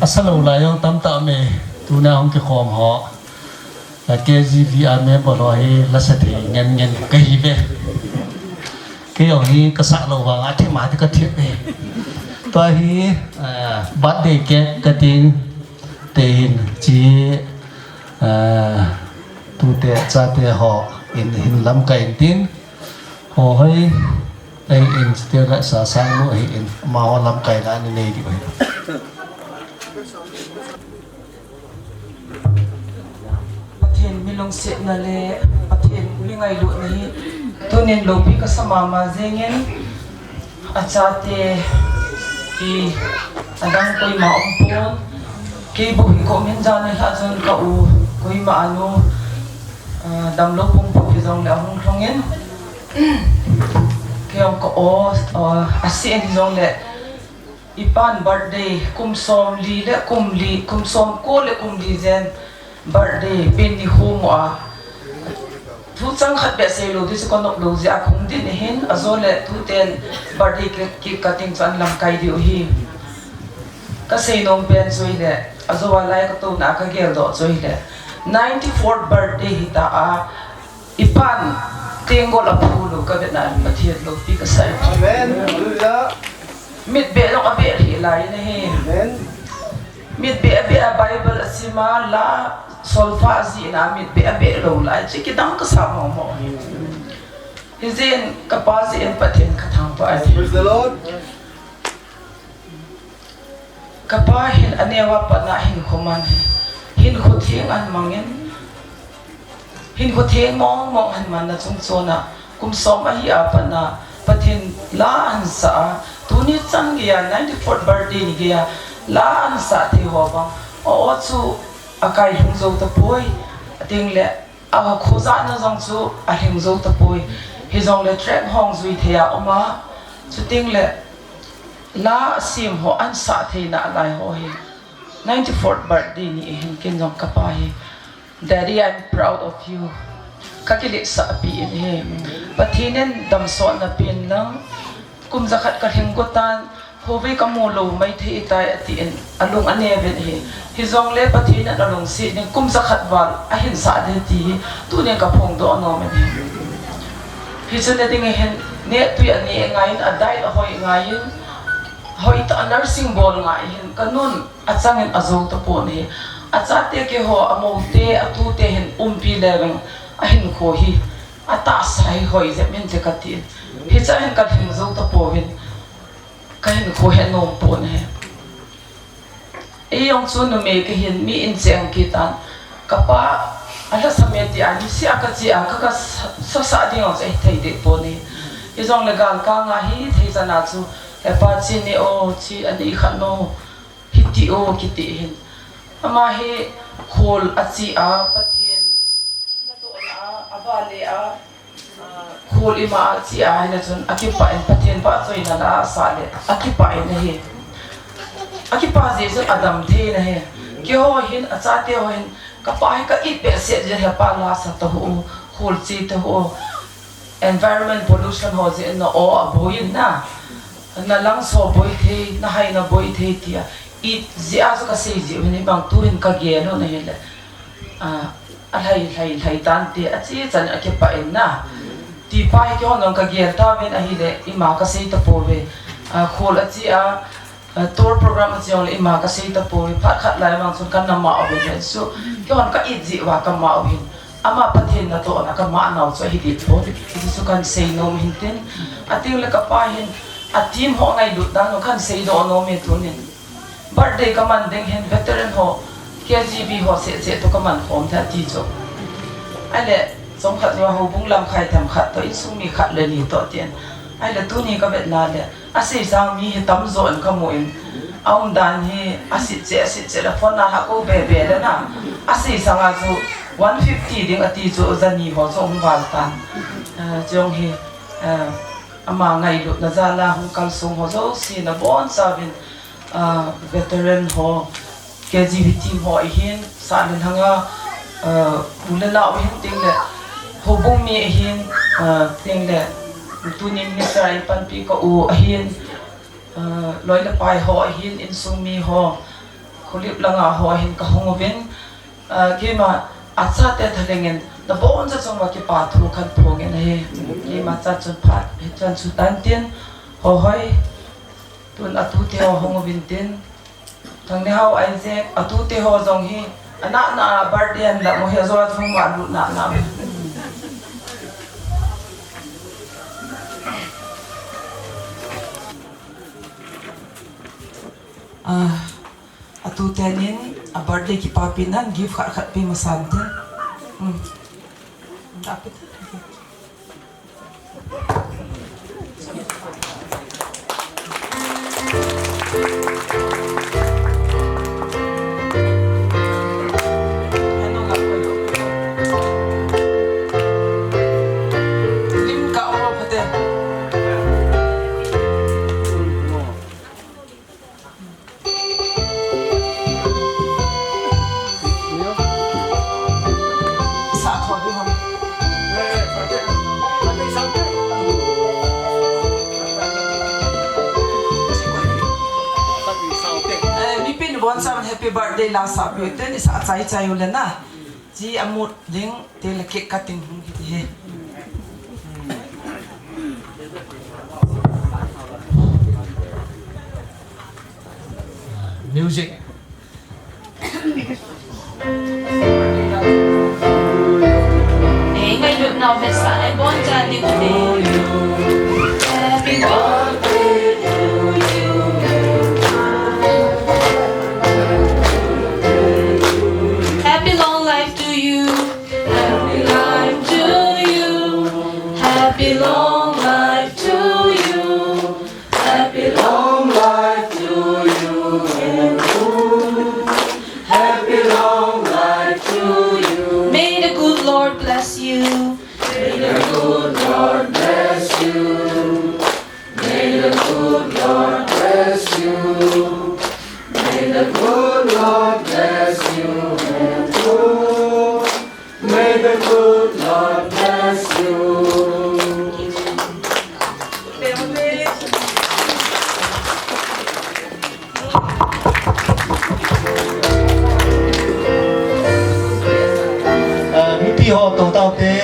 Asa lou lai jong tamtah me, tuna hung kikhom ho. A K G V a member ho hi lasa thei ngen ngen kahi ve. Kei jong hi kasah lou vang a thim a ti kathim ve. Tua hi, ah, birthday cake cutting te hin chi, ah, tute chate ho in hin lamkai in tin. Ho hoi, ei in, chuteng le Sasang nu hi in, amaho lamkai na ni nei diu ahi. Pathen mi lungsetna le Pathen mi ngailutna hi tunin loupi kasa mama jengin, achate hi adang koima umpon, kei bou hi komin jan nilhah chun ka u koima anu, ah, damlou pum pum hijongle ahung lhungin, Kei jong ka o, o, a si en jong le, i pan birthday, kum som li le kum li, kum som ko le kum li jen birthday, pen ni hum a. Thu chang khat beh sei lou, ti chu ka nop lou jeh a khung din hin, a jo le tu ten birthday cake, cake cutting chu an lamkai diu hi. Ka sei nom pen chu hi le, a jo a lai ka to na ka gel doh chu hi le. Ninety-fourth birthday hi ta a, I pan, tenggol a phu lou ka vetna in Pathen loupi ka sa e. Amen. Hallelujah. Mit beh jong a beh lheh lai na hi. Amen. Mit beh a beh a Bible a sim a la solfa a jih na mit beh a beh lou lai. Chu kidang ka sa mong mong. Hijeh in ka pa jeh in Pathen ka thangvah e. Praise the Lord. Ka pa hin a neo a pat na hinkho man hi. Hinkho theng an mang in. Hinkho theng mong mong an man na chung chon a. Kum som ahi a pat na. Pathen la an sa a. Tuni chan gei a ninety-fourth birthday ni gei a. La an sa thei ho bang. O, o chu a kai lhung jou tapoi. A ting le. A khojahna jong chu a lhing jou tapoi. Hijongle track hong jui thei a um a. Chuteng le la a sem ho an sah theina lai ho hi. Ninety-fourth birthday ni hin ken jong ka pa hi. Daddy, I'm proud of you. Ka kiletsah pi in hi. Pathen in damsotna pen lang. Kum jakhat ka lhing got tan, hove ka mu lou mai thei tai, ati in, a lung a ne ven hi. Hijongle Pathen in a lungset ding kum jakhat val a hin sah ding ti hi, tunin ka phongdoh nom in hi. Hichu na ding hin, neh tui a neh ngai in, a diet a hoi ngai in, hoi tah a nursing bol ngai hin, ka nun a chang in a jou tapon hi. A chate keiho, a moute, a tute hin umpi le veng, a hinkho hi. A tahsa hi hoi jep in te ka ti in. Hicha hin ka lhing jou tapouvin. Ka hinkho he nom pon ahi. Ei jong chu numei ka hin mi in cheng kit tan. Ka pa a lhasam e ti a niseh a ka che a ka ka sa, sa, sa ding jong chu ahi thei deh pon ahi. Hijongle gal ka nga hi thei chan a chu, he pa chi ni o chi ani khat no hiti o kiti hin. Ama hi khol a che a Pathen Natohna a, a vale a, a, khol ima a che a, hile chun a kipah in Pathen vahchoina la a sah le, a kipah in ahi. A kipah jeh chun a dam thei in ahi. Keiho hin, a chate ho hin, ka pa hi ka it behseh jeh in he pa la sa ta ho, khol che ta ho. Environment pollution ho jeh in na o a boi in na, na lungs ho boi thei, na hai na boi thei tia. It jeh a chu ka sei jeh u hin, hibang tu hin ka gel u na hile. A, a lhai, lhai, lhai tan te, a che chan a kipah in na. Ti pa hi keihon jong ka gel tauvin ahile, ima ka sei tapouve. A, khol a che a, a, tour program a che jongle ima ka sei tapouve. Phat khat lai vang chun ka na mah uvin ahi chu. Keihon ka it jeh uva ka mah u hin. Ama Pathen natohna ka mah nau chu ahi deh pon. Hichu kan sei nom hin tin. A ting le ka pa hin, a team ho ngailut dan u kan sei doh nom e tunin. Birthday ka man ding hin veteran ho, K G B ho seh seh toh ka man khom thei ti chu. Ahile, chomkhat jou a houbung lamkai themkhat toh, insung mi khat le ni toh tin. Ahile, tuni ka vetna le, a sei sang mi hi tamjo in ka mu in. A umdan hi, a sit cheh, a sit cheh le phone a ha ko be be le na. A sei sang a chu one fifty ding ati chu, jani ho chu hung val tan. Ah, chong hi, ah, ama ngailutna jal a hung kalsong ho jouse na bonchauvin. Ah, veteran ho, K G B team ho ahin, sah le lhang a, ah, u le nao ahin ting le, houbung mi ahin, ah, ting le, tuni minister a i panpi ka u ahin, Loi le pai ho ahin, insung mi ho, khulip langa ho ahin kahung uvin, keima achate thalengin naboncha chunga kipa thu kahin phongin ahi. Keima cha chun phat hichan chu tantin, hohoi, tun atute ho hung uvin tin. Thangnehao, Isaac, atute ho jong hi, anahna birthday anla mo hi, ajo a chunga lut nahna. Atute nin a birthday kipapina gift khat khat pe masan tin. Mipin bon sa happy birthday la sa pi te ni sa chai chai u le na. Chi amut ding te le cake cutting hung hi ti he. Music. Ei, ngailutna vetsahna iboncha ding ute. Happy birthday to you. Happy long life to you. Happy life to you. Happy long life to you. Happy long life to you and you. Happy long life to you. May the good Lord bless you. May the good Lord bless you. May the good Lord bless you. May the good Lord bless you and you. May the good Lord bless you. Mipi ho to tao te.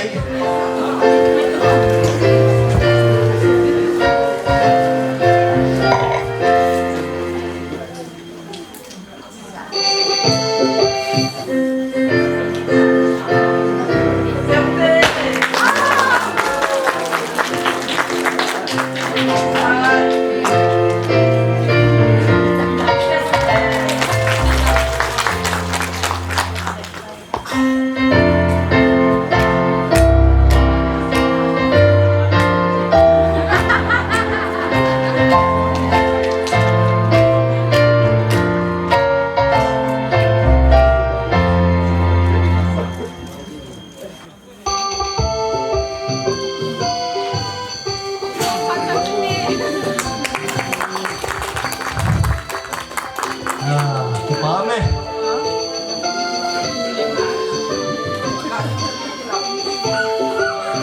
Ah, kipa me.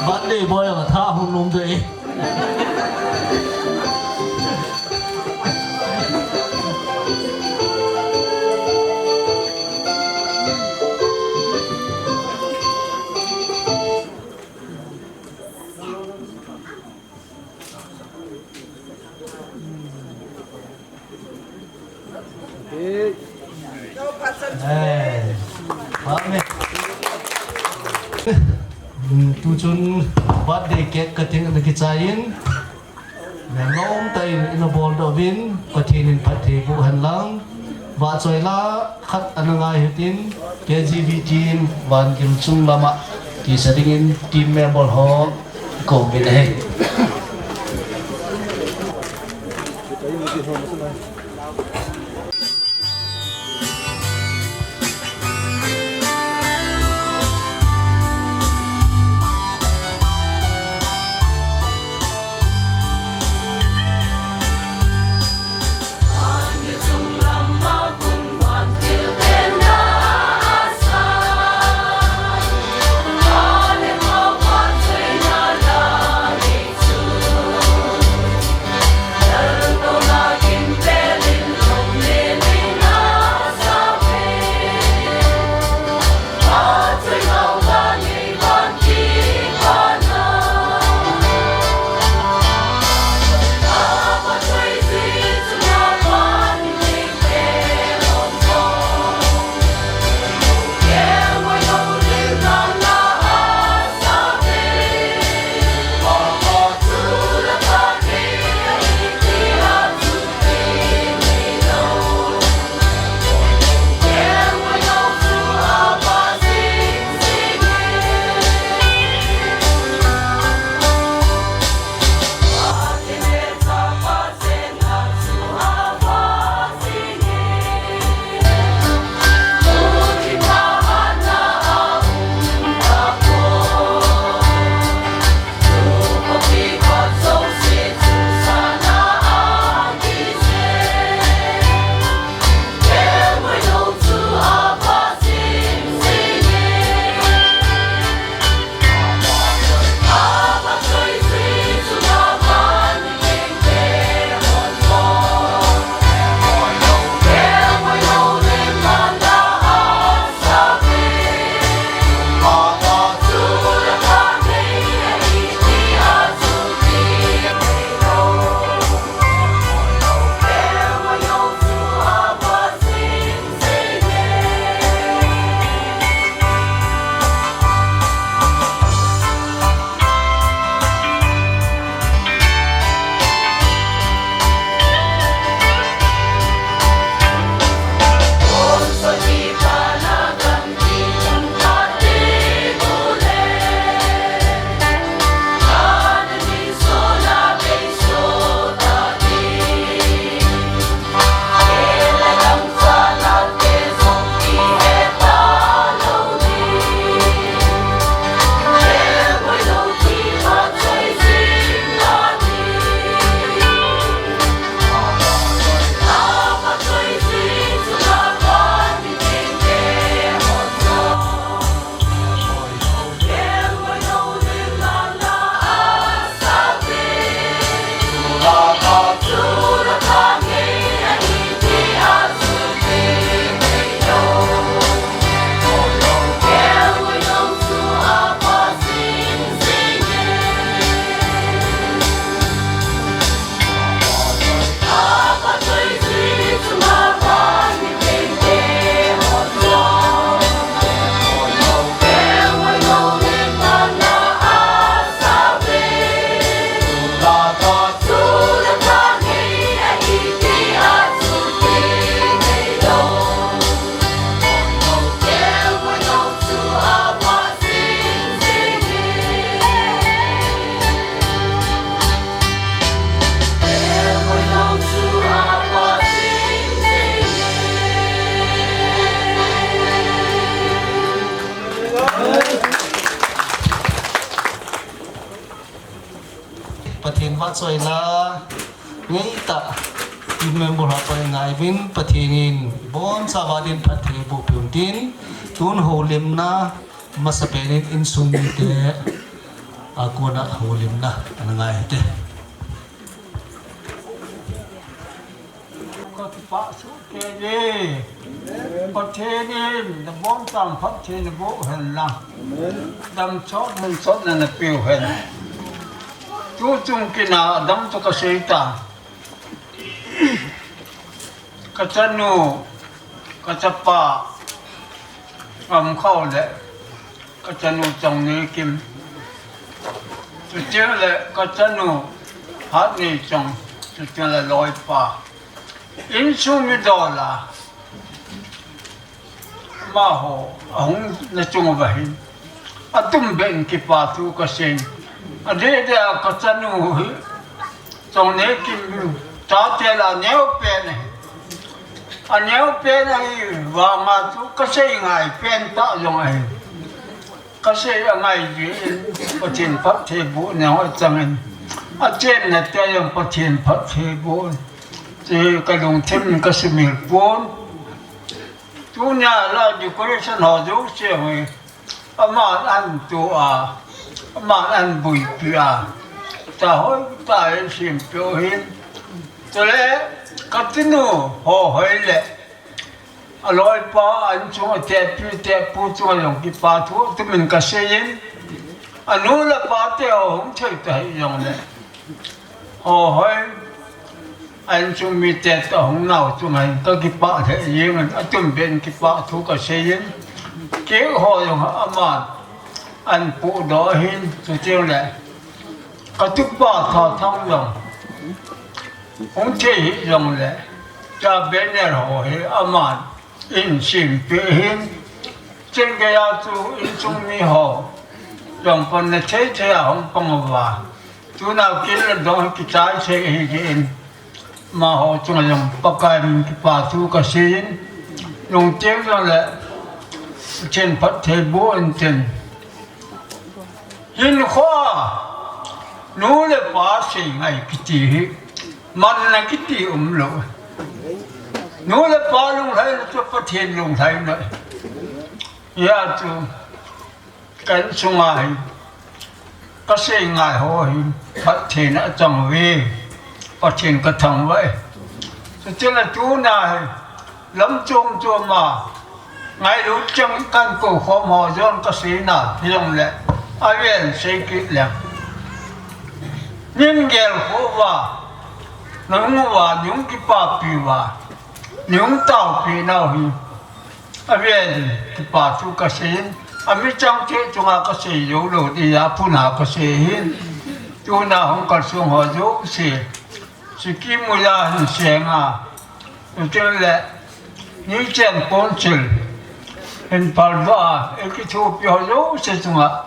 Birthday boy ang tha hung nung de. Amen. Hmm, tu chun birthday cake cutting ana kichai in. Nalom tah in ina bol doh uvin, Pathen in phatthei boh hen lang. Vahchoi la khat ana ngai hitin, K G B team, Vangim chung lama, tisa dingin team member ho, kou uvin ahi. Pathen vahchoi la, ngeitah, member ho pa ngai vin, Pathen in, boncha vadin phatthei boh peh un tin, tun houlimna, masapen in insung mite, a kona houlimna, ana ngai hite. Ka kipah suh kei e. Pathen in na bonchauva phatthei na boh hen lang. Dam chot hen chot na na peh u hen. Tuchung kin a dang chu ka sei ta. Ka chanu, ka chapa, Gamkhao le ka chanu Chongneikim. Chuteng le ka chanu Hatneichong, chuteng le loipa. Insung mi dol a. Amaho, ahung na chung uva hin. Atumbeh in kipa thu ka sei. Adeh deh a ka chanu hi. Chongneikim chate lah a neo pen ahi. Aneo pen ahi vanga chu ka sei ngai pen tah jong ahi. Ka sei angai jeh in Pathen phatthei boh neo chang in. Achenna te jong Pathen phatthei boh. Chu ka lungthim in ka sumil pon. Tunia la decoration ho jouse hi. Aman ahin to a, aman ahin buipi a, tahoi tah in sempeh u hin. Chule, ka tinu Hohoi le, aloipa, a insung a tepi, tepu chunga jong kipa thu, tumin ka sei in, anu le pa te ho hung thei ta hih jong le. Hohoi, a insung mite toh hung nau chunga hin ka kipah lheh jeng in, atumbeh in kipa thu ka sei in, cake ho jong aman ahin pohdoh ahin, chuteng le ka tupa Thathang jong hung thei hih jong le, cha banner ho hi aman ahin sempeh ahin, chengei a chu insung mi ho jong pan na thei thei a hung pang uva. Tuna kin le dong kichai sei ahi jeh in, amaho chunga jong Pakai min kipa thu ka sei in, lungthim jong le Pathen phatthei boh in tin. Hinkhoa, nu le pa sei ngai kiti hi, manna kiti umlou. Nu le pa lunglhaina chu Pathen lunglhaina. Hia chu, ka insunga hi, ka sei ngai ho hi, Pathen a chang uve, Pathen ka thangvah e. Chuti le tuna hi, lam chom chom a, ngailut chang kan kou khom ho jong ka seina, hijongle, avel sei kit leng. Nin gel kho uva, nahung uva, nahung kipapi uva, nahung taopi nau hi. Avel in, kipa thu ka sei in, amichang cheh chunga ka sei jou lou, dia phuna ka sei hin. Tuna hung kalsong ho jouse. Sikim uva hin seng a. Chuteng le, nichen ponsil. Hin paldoh a, eikithopi ho jouse chunga.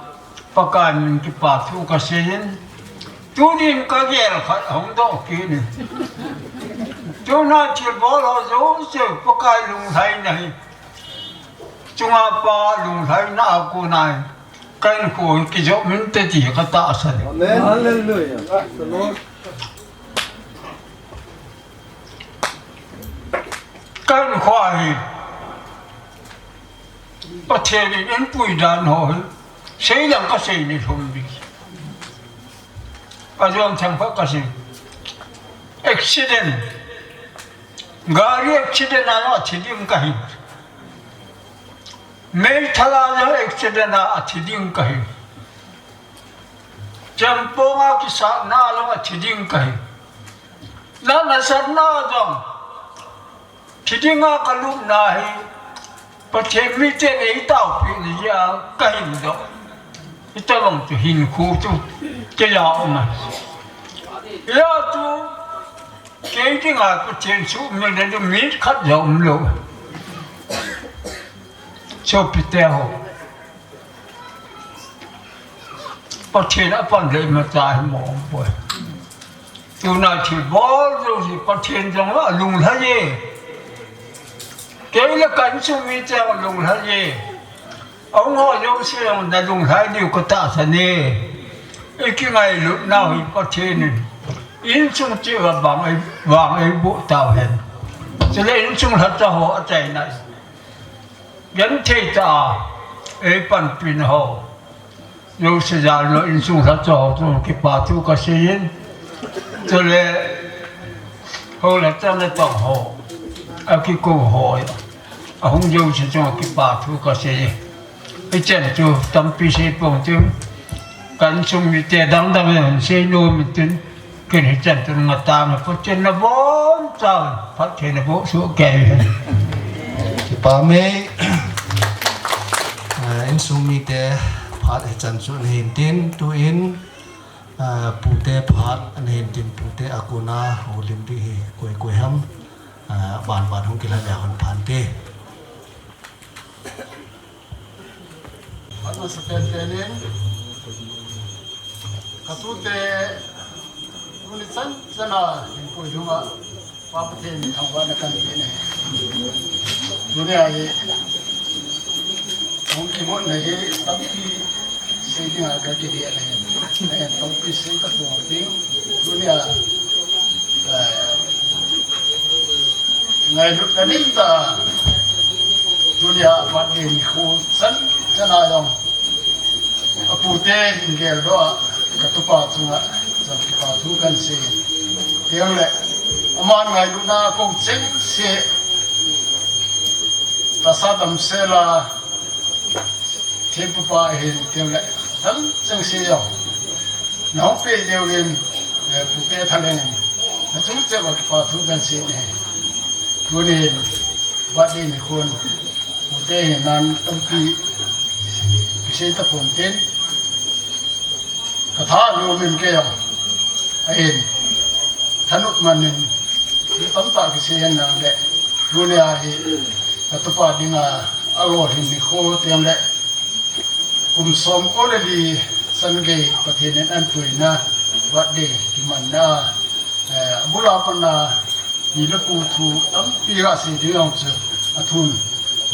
Pakai min kipa thu ka sei in. Tunin ka gel khat hung doh kit in. Tuna thilbol ho jouse Pakai lunglhaina hi. Chunga pa lunglhaina a kona hi. Ka hinkho hi kijop min te ti ka tahsan. Amen. Hallelujah. Praise the Lord. Ka hinkho hi. Pathen in eipui dan ho hi. Sei lang ka sei ni lhum ding. Ajom theng pha ka sei. Accident. Gari accident a jong athi ding ka hi. Meithal a jong accident a athi ding ka hi. Chempong a kisatna a jong athi ding ka hi. Natna satna a jong. Thi dinga ka lupna hi, Pathen miten eitaopi ni jeh a ka hin doh. Hitabang chu hinkho chu, kei a um ahi. Hia chu, kei dinga Pathen sumil na ding mit khat jong umlou. Sopite ho. Pathen a pan le imacha hi mong poi. Tuna thilbol jouse Pathen jong alunglhai e. Kei le ka insung mite alunglhai e. Ahung ho jouse jong nalunglhai diu ka tahsan e. Ei kingailutna hi Pathen in insung cheh a vang ei, vang eiboh tauhen. Chule insung lhacha ho achaina genthei tah a eipanpina ho, jouse jal a insung lhacha ho chu kipathu kaseiyin. Chule hou lhacha natong ho, akikou ho, ahung jouse chunga kipathu kaseiye. Hichan chu tampi seipong chu, ka insung mite dangdang in seinom intin, ken hichan chu ngatang a Pathen in abonchauvin phatthei naboh soh keiyin. Kipah e. Ah, insung mite phat hichan chu nahin tin, tuin, ah, pute phat nahin tin, pute a kona houlim ding hi koi koi ham, ah, banban hung kilha le hon phante. Amasapen penin, katute tuni chan chana hinpui dunga Pa Pathen thangvahna kahin peh e. Tunia hi hung kibotna hi tampi sei dinga kakidel ahi. Tampi sei katong ding. Tunia, eh, ngailutna neitah a, tunia birthday nikho chan chana jong apute hin geldoh a, katupa chunga jong kipathu kahin sei. Tiang le, aman ngailutna akou chengse, tahsa damsel a, thempupa ahin, tiang le, adang chengse jong nahung peh jeh uvin, eh, pute thalheng in, nachung cheh uva kipathu kahin sei e. Tunin birthday nikhon pute hinna tampi kisei tapon tin, katha nom in kei jong ahin thanop man in, mi tamtah kisei henlang le, tunia hi katupa dinga alolhin nikho tiang le, kum somko le li changei Pathen in ahinpuina birthday kimanna, eh, abul a pat a pi le pu thu tampi gasei ding jong chu athum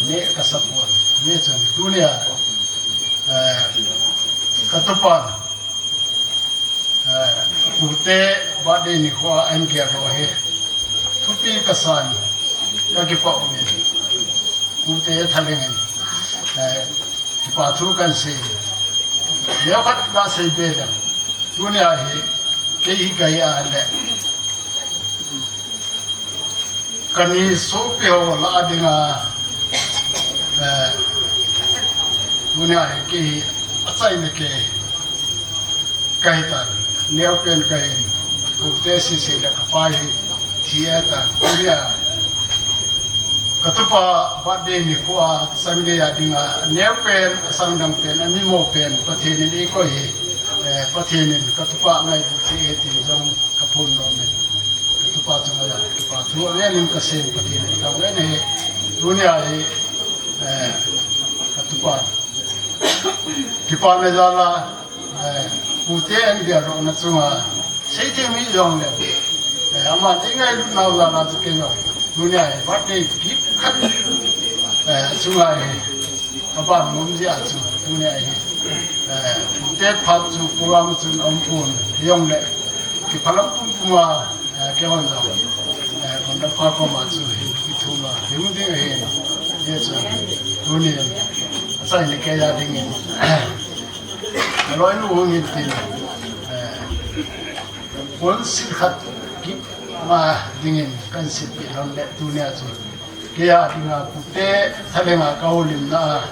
neh kasapon. Hijeh chun tunia, eh, katupan, eh, pute birthday nikho a ahin geldoh hi thupi kasan, kakipah uvin, pute thalheng in, eh, kipathu kahin sei. Neokhat gasei be leng, tunia hi kei hi kahi a le, kani sopi ho lah a dinga, eh, tunia hi kei hi achaina kei kahitan, neopen kahin, kaute sese le kapa hi thi ahitan, tunia katupa birthday nikho a changei a dinga neopen, asangdang pen, amimo pen Pathen in eikoi hi, eh, Pathen in katupa ngailut thei ahi tin jong kaphon nom in, katupa chunga jong kipathu avel in kasei in, Pathen in pathu avel in ahi. Tunia hi, eh, katupa kipana jal a, eh, pute ahin geldohna chunga seithei mi jong le, eh, aman eingailutnau jal a chu kei jong tunia hi birthday gift khat, eh, chunga hi kaban nom jeh a chu tunia hi, eh, pute phat chu program chun aumpon, hijongle kiphalam pumpum a, eh, keihon jong, eh, conductor koma chu hin kithum a hung ding ahin, hijeh chun tunin achaina kei a dingin aloinu hung in tin, eh, ponsil khat gift ma dingin kahin silpeh lhon le, tunia chu kei a dinga pute thalheng a kahoulimna a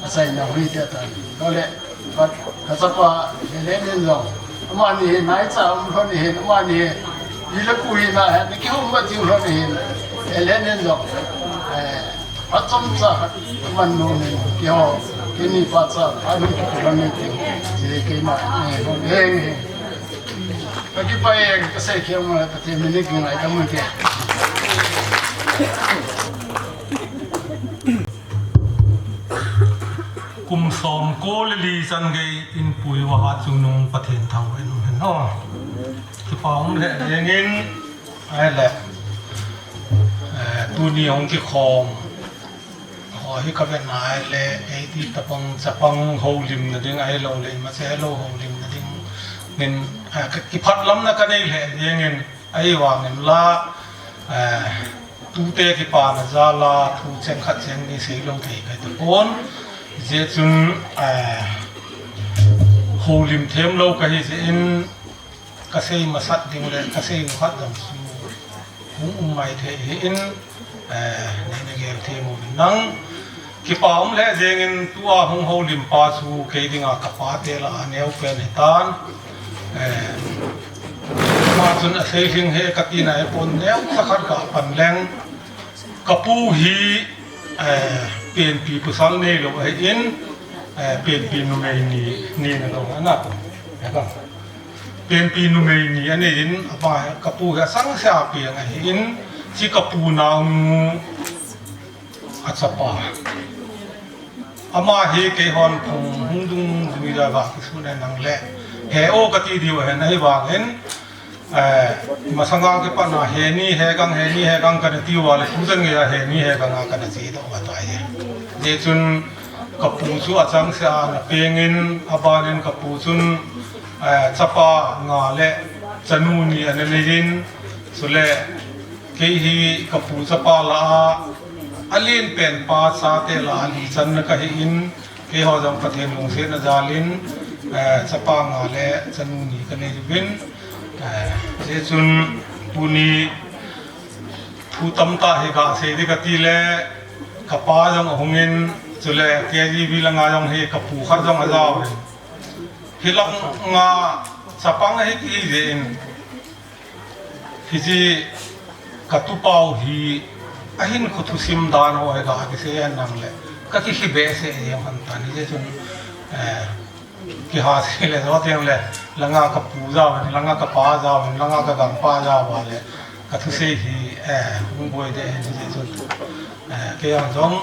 achaina hui te tan. Chule, ka, kachapa Helen in jong, amani hi naicha um lhon ahin, amani hi pi le pu hina hi nakihoumat ding lhon ahin, Helen in jong, eh, achomcha khat man nom in, keiho kini pacha anung kipeh lhon in tin, chu keima, eh, hong heng hi. Kakipah e, kasei kei ma, Pathen min in kingai tamun te. Kum somko le li changei inpui uva hatchungnung Pathen thangvah in um hen o. Kipa um lheh jengin, ahile, eh, tuni hung kikhom ho hi kavet na ahile, eiti tapang, chapang houlimna ding, ahilou le imacha helou houlimna ding, Nin, eh, ka, kiphatlamna kanei lheh jengin, ahivangin la, eh, tute kipana jal a thu cheng khat cheng ni seilou thei kahipon. Hijeh chun, eh, houlim themlou kahi jeh in, kasei masat ding le kasei khat jong chu hung um maithei ahin, eh, neina gel them uvin lang. Kipa um lheh jengin tua hung houlimpa chu kei dinga kapate lah a neopen ahitan. Eh, ama chun asei lhing e kati naipon, neocha khat kapan leng. Kapu hi, eh, penpi pasal neilou ahin, eh, penpi numei ni, ni nadong ana ko. Penpi numei ni aneiyin, apa kapu hi achangseh a peng ahin, hiche kapu naonu achapa. Ama hi keihon phung hung dungjuiya va kisun e nang le. He o kati diu ahin ahivangin, eh, masanga kipatna heni hegang, heni hegang kana tiuva le, tujan geiya heni hegang a kana chedoh uva tai. Hijeh chun kapu chu achangseh a ana pengin, abanin kapu chun, eh, chapa nga le chanu ni ana neiyin, chule kei hi kapu chapa lah a, alenpen pa chate lah a lichanna kahin, keiho jong Pathen lungsetna jalin, eh, chapa nga le chanu ni kanei uvin, eh, hijeh chun tuni thu tamtah hi kasei ding kati le, kapa jong ahungin, chule K G B langa jong hi kapu khat jong ajaovin. Hilanga chapang ahi kiti jeh in, hiche katupau hi ahinkho thusim dan ho hi kakisei henlang le, kakikhe behseh jeng lhon tan, hijeh chun, eh, kihasei le jo teng le, langa kapu jaovin, langa kapa jaovin, langa kagangpa jaova le, kathusei hi, eh, hung boi deh ahin, hijeh chun, eh, kei jong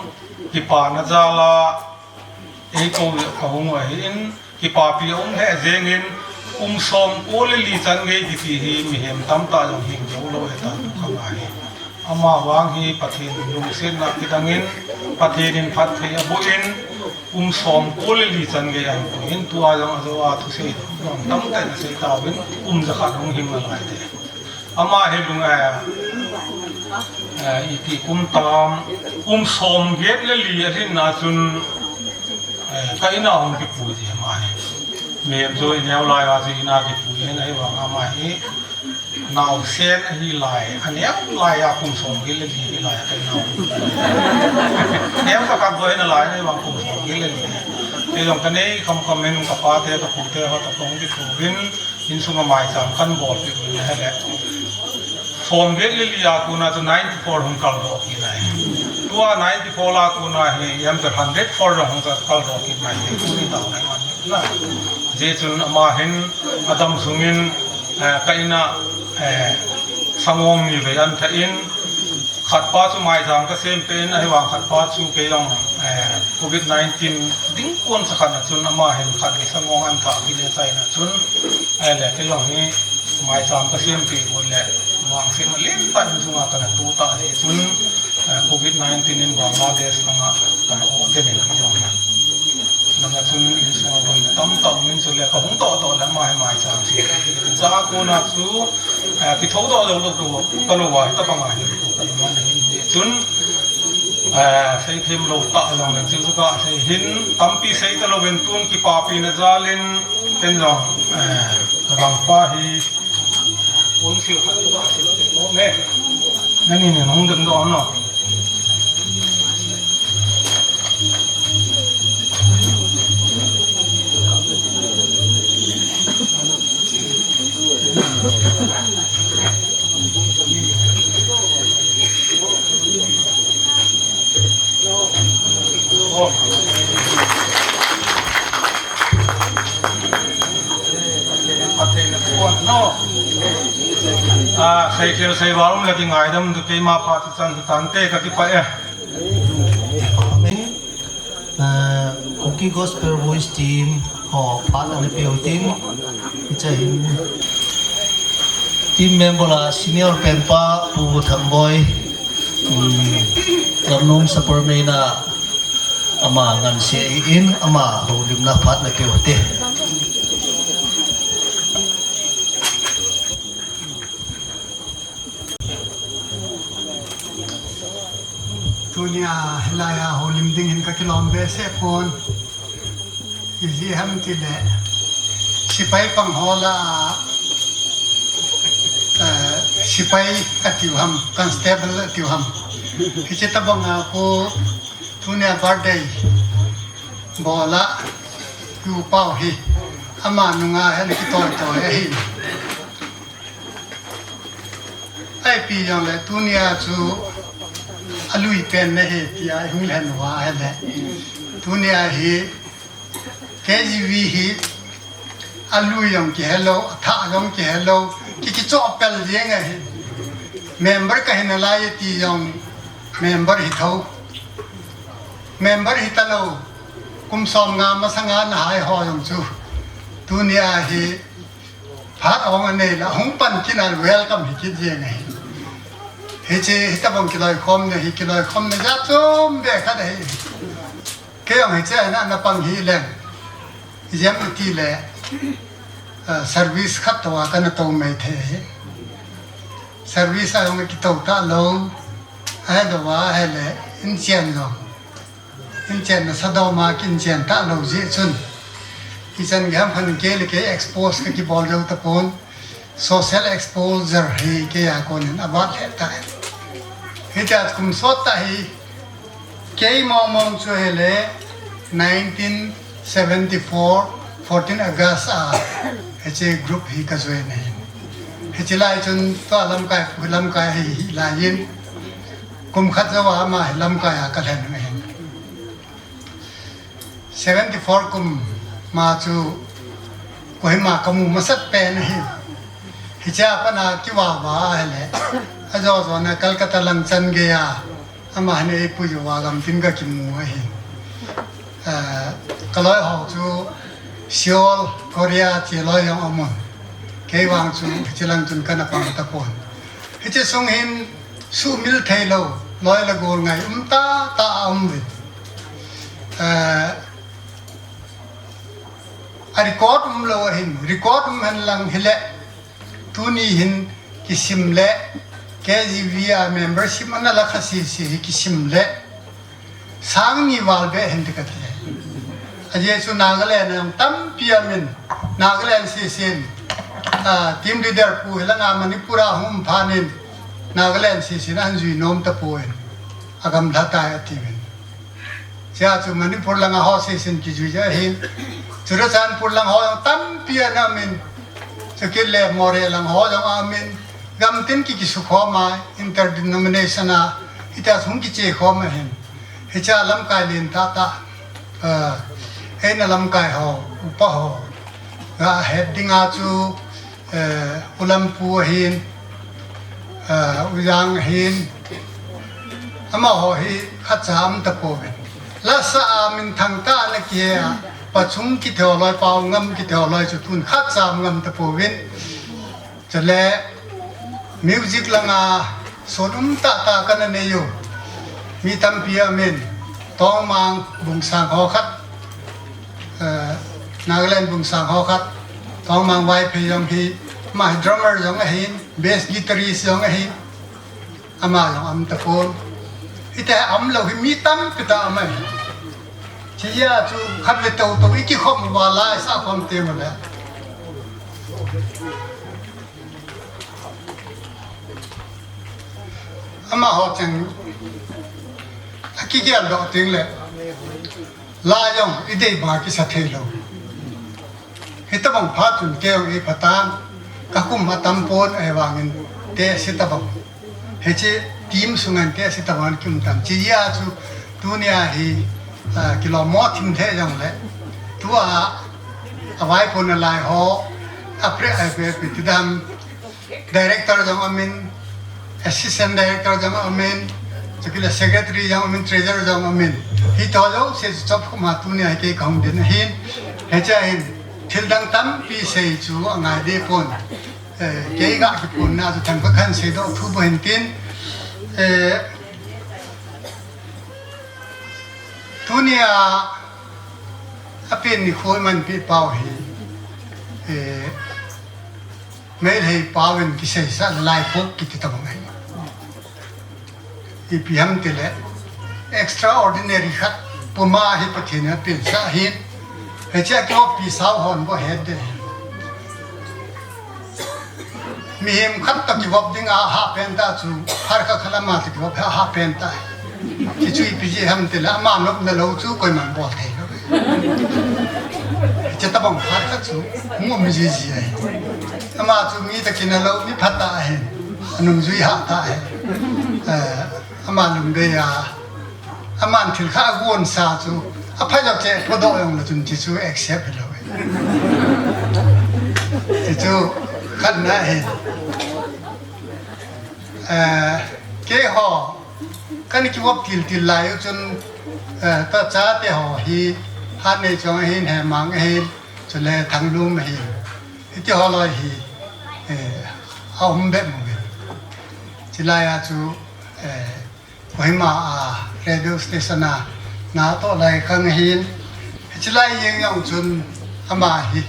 kipana jal a eikou kahung u ahin, kipapi aum lheh jengin, kum somko le li chan gei kiti hi mihem tamtah jong hing joulou ahitan, tukhang a hi. Amavang hi Pathen lungsetna kidangin, Pathen in phatthei abohin, kum somko le li chan gei ahin, tua jong ajou a thusei jong tamtah in asei tauvin, kum jakhat hung hing nalai te. Ama hi lung, eh, eh, iti kum tam, kum somget le li alhinna chun, eh, ka ina hung kipui ji ama hi. Mihem chu ineo lai a chu ina kipui ahin, ahivang ama hi naosen ahi lai, aneo lai a kum somget le li ahi lai a ka ina hung kipui. Neo ka kap boi nalai, ahivang kum somget le li. Kei jong kanei khamkham in kapate, kapute ho toh kahung kithuvin, insunga maicham kahin bolpeh uvin ahile. Somget le li a kona chu ninety-four hung kaldoh kit nai. Tua ninety-four a kona hi, iam chu hundred four jong hung kaldoh kit nai. Tuni taona iman na. Hijeh chun ama hin adam sungin, eh, ka ina, eh, sanggong ni vei ahin thah in, khatpa chu maicham kasem peh in, ahivang khatpa chu kei jong, eh, covid nineteen ding kon sa khat na chun ama hin khatvei sanggong ahin thah kit in achaina chun, ahile kei jong hi maicham kasem peh got le, vangsetna lentah in sunga kana tu tah jeh chun, eh, covid nineteen in Bangladesh langa kana o den in kei jong hi. Langa chun insunga boina tamtah um in chule kahung toh toh le ama hi maicham sem. Hijeh a kona chu, eh, kithou doh lou lou, kalou a hitabang a hi, kaman ahin hijeh chun, eh, seithem lou tah jong le chu chu kasei hin, tampi sei talou vin tun kipapina jalin, ken jong, eh, kagangpa hi, Nani ni nong ding doh no. Ah, seikhel seival um le kingaidam tu keima phat chan tante, kakipah e. Amen. Ah, Kuki Gospel Voice Team ho phat ana peutin, hiche hin team member a senior penpa Pu Thangboi, um, Lamnum Sapormeina ama nganse in ama houlimna phat ana peu te. Tunia hilaiya houlim ding hin kakilom behseh pon. Ijeh ham tile, sipai pang ho lah a, eh, sipai atiu ham, constable atiu ham. Hiche tabang a ko tunia birthday bol a kiu pau hi, ama nunga hin kitoi toi ahi. Ahipi jongle tunia chu alui pen nahi tia hung lhen uva ahile. Tunia hi K G V hi alui jong kihelou, athah jong kihelou, ki, kichoh pel jeng ahi. Member kahi nalai ti jong member hi tho. Member hi talou, kum som nga masanga nahai ho jong chu. Tunia hi phat ong anei la, hung pan kit a welcome hi kit jeng ahi. Hiche, hitabang kiloikhom na hi, kiloikhom na jat chom be khat ahi. Kei jong hiche a na, na pang hi leng. Ijeh ham itile, ah, service khat toh a kana tou mai thei ahi. Service a jong kitou talou, ahe doh a ahile, inchen jong. Inchen nasa dom a, kin chen talou jeh chun. Ichan gei ham khat in kei le kei expose kakibol jou tapon. Social exposure hi keiya konin avat lheh tai. Hitia kum sot tah hi, kei mong mong chu hile nineteen seventy-four, fourteen August a, hiche group hi ka join ahi. Hiche lai chun tua lamkai, lamkai hi, hi lai in. Kum khat jou a ama hi lamkai a ka lhen ahi. Seventy-four kum ma chu Kohima kamu masat pen ahi. Hichea pat a kiva va ahile, ajo jo na Calcutta lang chan gei a, ama hin eipui uva gamtin kakimu ahi. Eh, kaloi ho chu Seoul, Korea, che loi jong amun. Kei vang chu hiche lang chun kana pang tapon. Hiche sung hin sumil theilou, loi le gol ngai um tah tah aum uvin. Eh, a record umlou ahin, record um hen lang hile, tuni hin kisim le, K G V a membership ana la kha sese hi kisim le, sang ni val beh hin ti kati. Ajeh chu Nagaland a jong tampi amin, Nagaland sesen, ah, team leader pu hilanga Manipur a hung um phat in, Nagaland sesen ahin jui nom tapon, agamlha tai atiuvin. Chea chu Manipur langa ho sesen kijui jeh ahin. Churachandpur lang ho jong tampi ana umin. Chukit le Moreh lang ho jong amin. Gamtin ki kisukhom a, interdenomination a, hitia hung kichekhom ahin. Hichea lamkai len tah tah, ah, eina lamkai ho, upa ho, ga het dinga chu, eh, U Lampu ahin, eh, U Jang ahin, amaho hi khatcha um tapouvin. Lasa a minthang tah ana kihe a, Pachung kiti ho loi, Paongam kiti ho loi chu tun khatcha um ngam tapouvin. Chule music langa sot um tah tah kana nei u. Mi tampi amin, Tongmang Bungsang ho khat, eh, Nagaland Bungsang ho khat, Tongmang Vaiphei jong hi, ama hi drummer jong ahin, bass guitarist jong ahin, ama jong um tapon. Hiti a umlou hi mi tampi tah um ahi. Hichea chu khatvei tou tou i kikhom uva la i sah khom teng ule. Amaho cheng akigeldoh teng le, la jong i dei ba kisa theilou. Hitabang phat chun kei jong eipha tan, ka kum atam pon ahivangin te si tabang. Hiche team sunga te si tabang kium tan. Hichea chu tunia hi, ah, kilom mo thim lheh jongle, tua a vaipo nalai ho, a pre, a pre, pre, tidam, Director jong amin, Assistant Director jong amin, chukit le Secretary jong amin, Treasurer jong amin. Hiti ho jouse chu chop khum a tunia hi kei kahung din ahin. Hichea hin, thil dang tampi sei chu angai deh pon. Eh, kei ga kipunna chu themkhat khat seidoh thu bou hin tin. Eh, tunia apen nikho imanpi pau hi, eh, Meitei pau in kiseisah le Laipok kiti tabang ahi. Ipi ham tile, Extraordinary khat puma hi Pathen in apinsah ahin. Hiche a kivoppi sao hon bou het ding. Mihem khat toh kivop ding ahahpen tah chu, phat khat khat ama toh kivop hi ahahpen tah. Hichu ipi jeh ham tile ama nopna lou chu koiman bol thei lou. Hiche tobang phat khat chu mu mi jiji ahi. Ama chu mi toh kina lou, mi phatah ahi. Anungjui hatah ahi. Eh, ama lungdei a Aman thil khat agonsa chu, aphai lou che, phodoh jong lou chun, hichu accept hilou. Hichu khatna ahi. Eh, keiho, kana kivop til til lai u chun, eh, tua chate ho hi, Hatneichong ahin, Hemang ahin, chule Thanglum ahin. Hiti ho loi hi, eh, aum bep mong e. Chulai a chu, eh, Kohima a radio station a natoh lai khat ahin, hiche lai jeng jong chun ama hi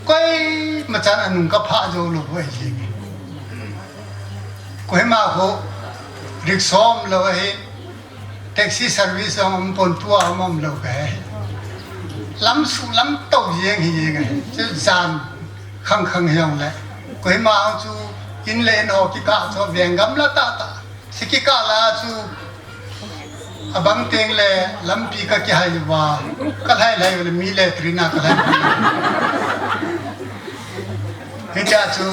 koima chan anung kaphah jou lou ahi jeng e. Kohima khu rickshaw umlou ahi, taxi service jong umpon, tua um umlou kahe. Lamsuh lamtou jeng hi jeng ahi. Chu jan khang khang hijongle, Kohima chu in le in ho kikah chu veng gamla tahtah. Hiche kikah lai a chu abang tengle lampi kakihai uva, kalhai lhai ule mi le train a kalhai. Hitia chu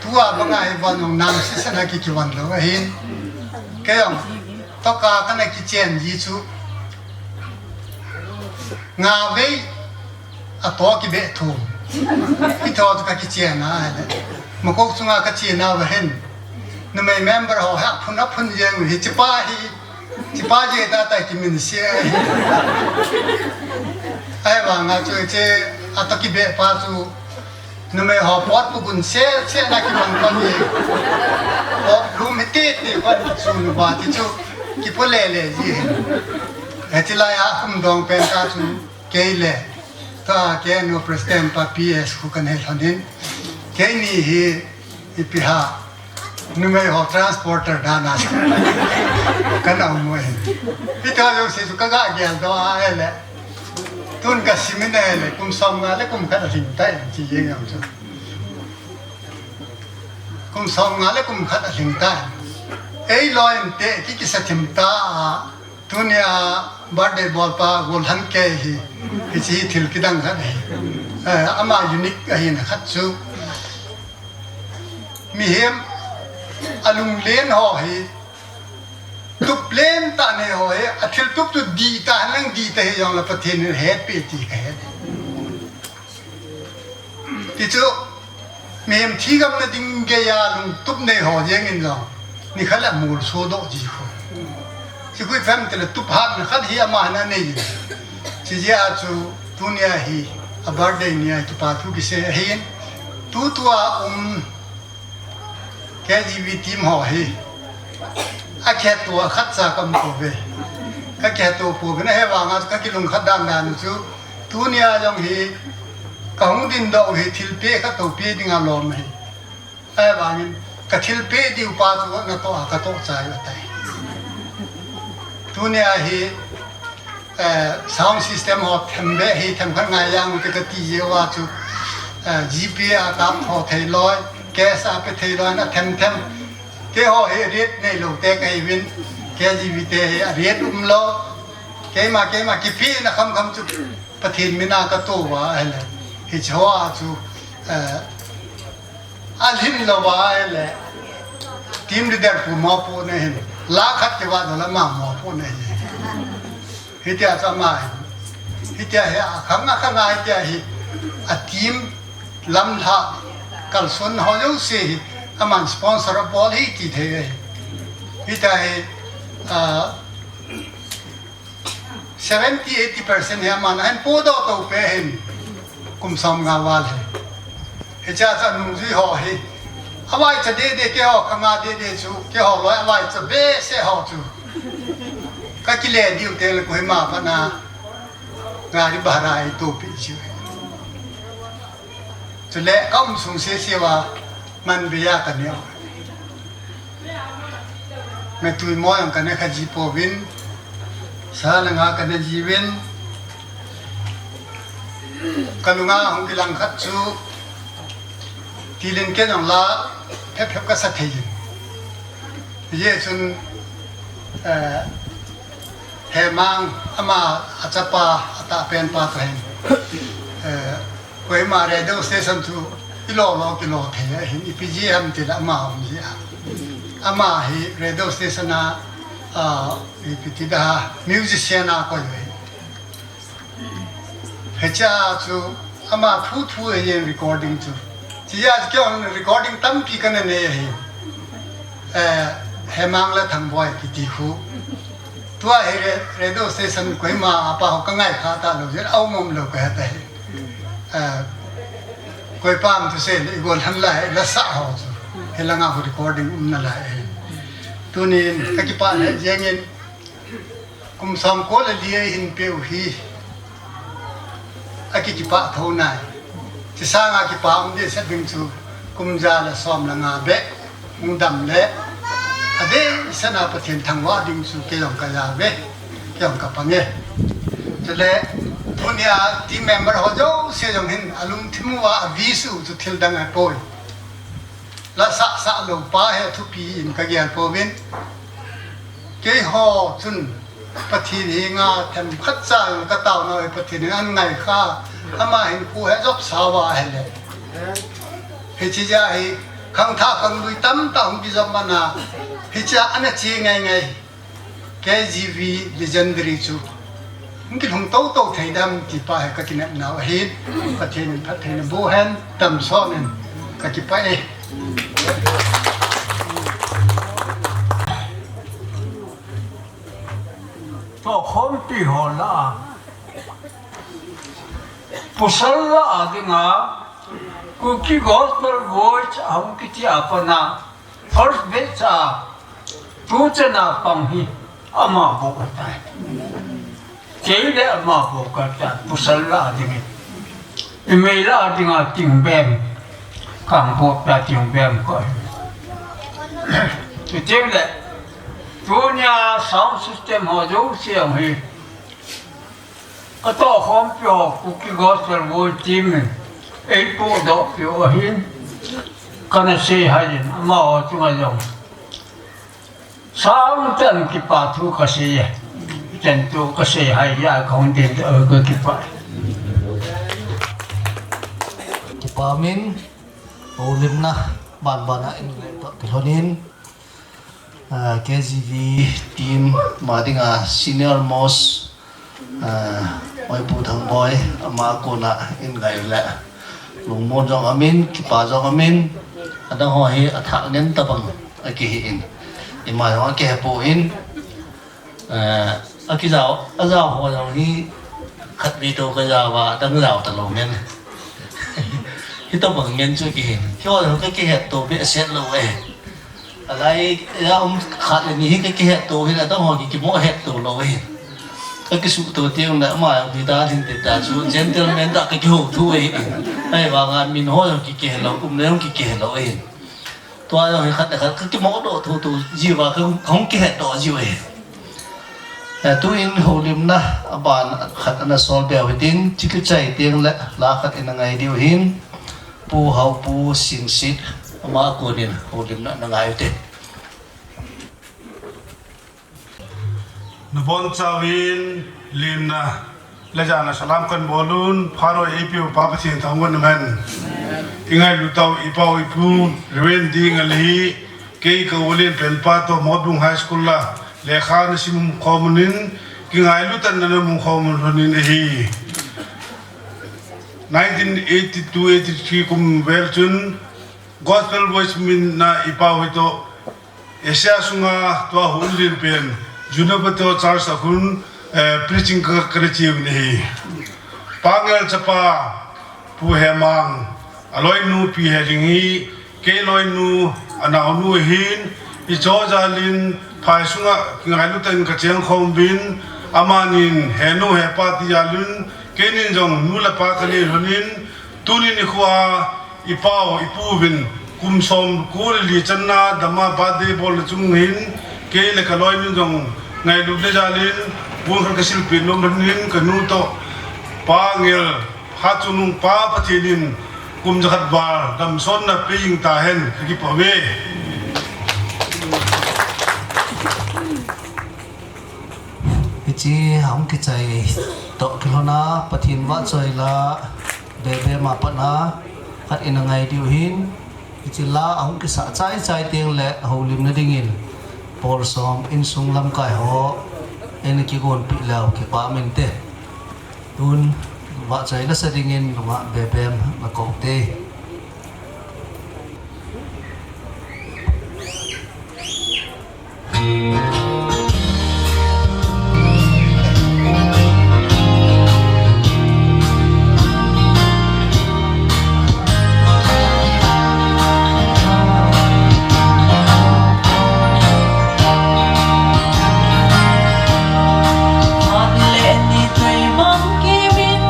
tua banga hi von jong nang sisana ki kivan lou ahin. Kei jong toka kana kichen ji chu nga vei ato kibeh thum. Hitho chu kakichen a ahile, Makok chunga kachen a vahin, numei member ho hi aphun aphun jeng u hi, hichepa hi, hichepa jeh tah tah kiminse ahi. Ahivanga chu hiche ato kibeh pa chu numei ho pot pugun sel sel na kimang kon hi. Pot lum hi titi kon chu nu ba ti chu kipo lele ji hi. Hiche lai a khum dong pen ka chu kei le, tua K N O president pa P S khu kana hi lhonin, keini hi ipi ham, numei ho transporter dan a kana um u ahi. Hitia jouse chu kaga geldoh a ahile, tun kasimin ahile, kum som nga le kum khat alhing tai, chi jeng jong chu. Kum som nga le kum khat alhing tai. Eiloi inte ki kisa thim ta a, tunia birthday bolpa golhang kei hi, hiche hi thil kidang khat ahi. Eh, ama unique ahina khat chu, mihem alunglen ho hi, tup len tah nei ho hi, athil tup chu dihtah, nang dihtah hijongle Pathen in hetpeh ti kahe. Tichu, mihem thi gamna ding geiya lungtup nei ho jeng in jong, nikhat le amolso doh ji khu. Hichu ipi ham tile tup hatna khat hi ama hin anei jin. Hiche jeh a chu tunia hi a birthday nia kipa thu kisei ahin. Tutua um K G B team ho hi akhetto a khatcha kaum pouve. Kakhetto pouvin ahivanga chu kakilungkhat dan dan chu, tunia jong hi kahung dindoh u hi thilpeh khat toupeh dinga lom ahi. Ahivangin kathilpeh diu pa chu natoh a katoh chai u ahitai. Tunia hi, eh, sound system ho thembe hi themkhat ngai jeng ute kati jeh uva chu, eh, GPay a kap thou thei loi, cash a pe thei loi, na themthem. Keiho hi rate neilou te kahiuvin, K G B te hi rate umlou. Keima, keima kipehna khamkham chu Pathen mina katou va ahile, hiche hoa chu, eh, alhin louva ahile, team leader pu mopohna hin, lakh khat kivah doh le ama mopohna hi. Hitia chu ama hin, hitia hi akhang akhang a hitia hi, a team lamlhah kalson ho jouse hi, aman sponsor abol hi ti thei ahi. Hitia hi, ah, seventy, eighty percent hi aman ahin podoh tou peh ahin, kum som nga val hi. Hichea chu anungjui ho hi, avaicha dede, keiho khanga dede chu, keiho loi avaicha behseh ho chu, kakile diu tengle Kohima pat a gari bhara eitoupeh jiu hi. Chule kaum sung sese uva manbeiya kaneo. Metui mo jong kanekha ji pouvin, Sa langa kana jiuvin, kalunga hung kilang khat chu, tilin kei jong la phep phep kasa thei jin. Hijeh chun, eh, Hemang ama achapa, atahpen pa toh hin, eh, Kohima radio station chu ilo lo kilo thei ahin, ipi jeh ham tile ama um jeh a. Ama hi radio station a, ah, ipi ti da, musician a koi ahi. Hichea chu ama thu thu ahin recording chu. Hichea chu keiin recording tampi kana nei ahi. Eh, Hemang le Thangboi kiti khu. Tua hi re-, radio station Kohima a pa ho ka ngai kha talou jeh a um um lou ka he ta hi. Eh, koi pam tu se le i gol han lai la sa ho chu. Hilanga khu recording um nalai ahi. Tunin ka kipah le jengin kum som ko le li ahin peh u hi. Aki kipah tho nai. Chi sanga kipah um ding sah ding chu kum ja le som le nga beh hung dam le. Adeh sanga Pathen thangvah ding chu kei jong ka ja ve. Kei jong ka pang e. Chule tunia team member ho jouse jong hin alungthim uva avi su chu thil dang ahipoi. La sah sah lou pa hi thupi in ka gel pouvin. Keiho chun Pathen henga themkhat cha ka taona hi Pathen in an ngai kha, ama hin khu he jop sa uva ahile. Hiche jeh a hi khangthah khanglui tamtah hung kijop man a, hiche a ana che ngai ngai. K G V legendary chu hung kilhung toto thei dem ti pa hi ka kinepnau ahin, Pathen in phattheina boh hen, damsot in, ka kipah e. Tohkhompi ho lah a, pasal lah a dinga, Kuki Gospel Voice a hung kiti a pat a, first batch a, tuchan a pang hi ama bou ahitai. Kei le ama bou kahitai, pasal lah a dingin. Imei lah a dinga Tingbem, Kangbop a Tingbem kahi. Chuteng le, tunia sound system ho jouse hi, ka tohkhompi ho Kuki Gospel Voice team in eipohdoh peh u ahin, kana seihai in, amaho chunga jong sang chan kipa thu ka sei e. Chan thu ka seihai a ka hung ding ka kipah e. Kipah min, houlimna banban a in le toh kilhonin, ah, K G V team ma dinga senior most, ah, Oipu Thangboi, ama kona in ngai le lungmon jong amin, kipa jong amin, adang ho hi athah ngen tabang akihi in, ima jong akihe poi in, eh, akijao, ajao ho jong hi khatvei tou kajao va, adang jao talou ngen. Hitabang ngen chu kihin. Keiho jong kakihetto behseh lou e. Alai, a um khat le ni hi kakihetto hin, adang ho ki, kimoh hetto lou hin. Kakisuhto teng le ama jong hi dan hin ti ta chu, gentleman tah kakihou thu ahi. Ahivanga min ho jong kikeh lou, um le jong kikeh lou ahin. Tua jong hi khat le khat kakimohdoh thotho jiuva, ka, kahung kihetdoh jiu ahi. Eh, tuin houlimna aban khat ana sol beu hitin, chukichai teng le la khat ina ngai diu hin. Pu Haopu Singsit, ama konin houlimna na ngai ute. Nabonchauvin limna le jana salam kahin bolun, phat eipepa Pathen thangvahna man. Ingailu tau ipa u ipu, Reverend D. Ngalhai, kei ka u Lenpenpa toh Motbung High School a lekha nasim khom un, kingailu tah in namu khom un ahi. Nineteen eighty-two eighty-three kum vel chun Gospel Voice min a ipa u hi toh Asia sunga tua hung len pen Junior Baptist Church a khun, eh, preaching ka, kana cheu ahi. Pangel chapa Pu Hemang, aloinu Pi Heling hi, kei loinu, anaonu ahin, icho jalin, phai sunga kingailu tah in kacheng khom uvin, amanin, henu hepa ti jalin, keinin jong nu le pa kanei lhonin, tuni nikhoa, ipa u, ipu uvin, kum som ko le li channa, dama birthday bolna chung hin, kei le kaloinu jong, Ngailut le jalin, bung khat kasilpeh nom lhonin kanu toh, Pa Ngel, Hatchungnung pa Pathen in kum jakhat val damsonna peh jing tahen, kakipah uve. Hiche ahung kichai toh kilhona Pathen vahchoi la, Bebe ma patna khat in angai diu hin, hiche la ahung kisah chai chai teng le houlimna dingin, Paul Som insung lamkai ho, eina kigonpeh leu kipah mente. Tun, vahchoi nasa dingin nungah Bebem nakou te. Phat le ni thei bang kimin,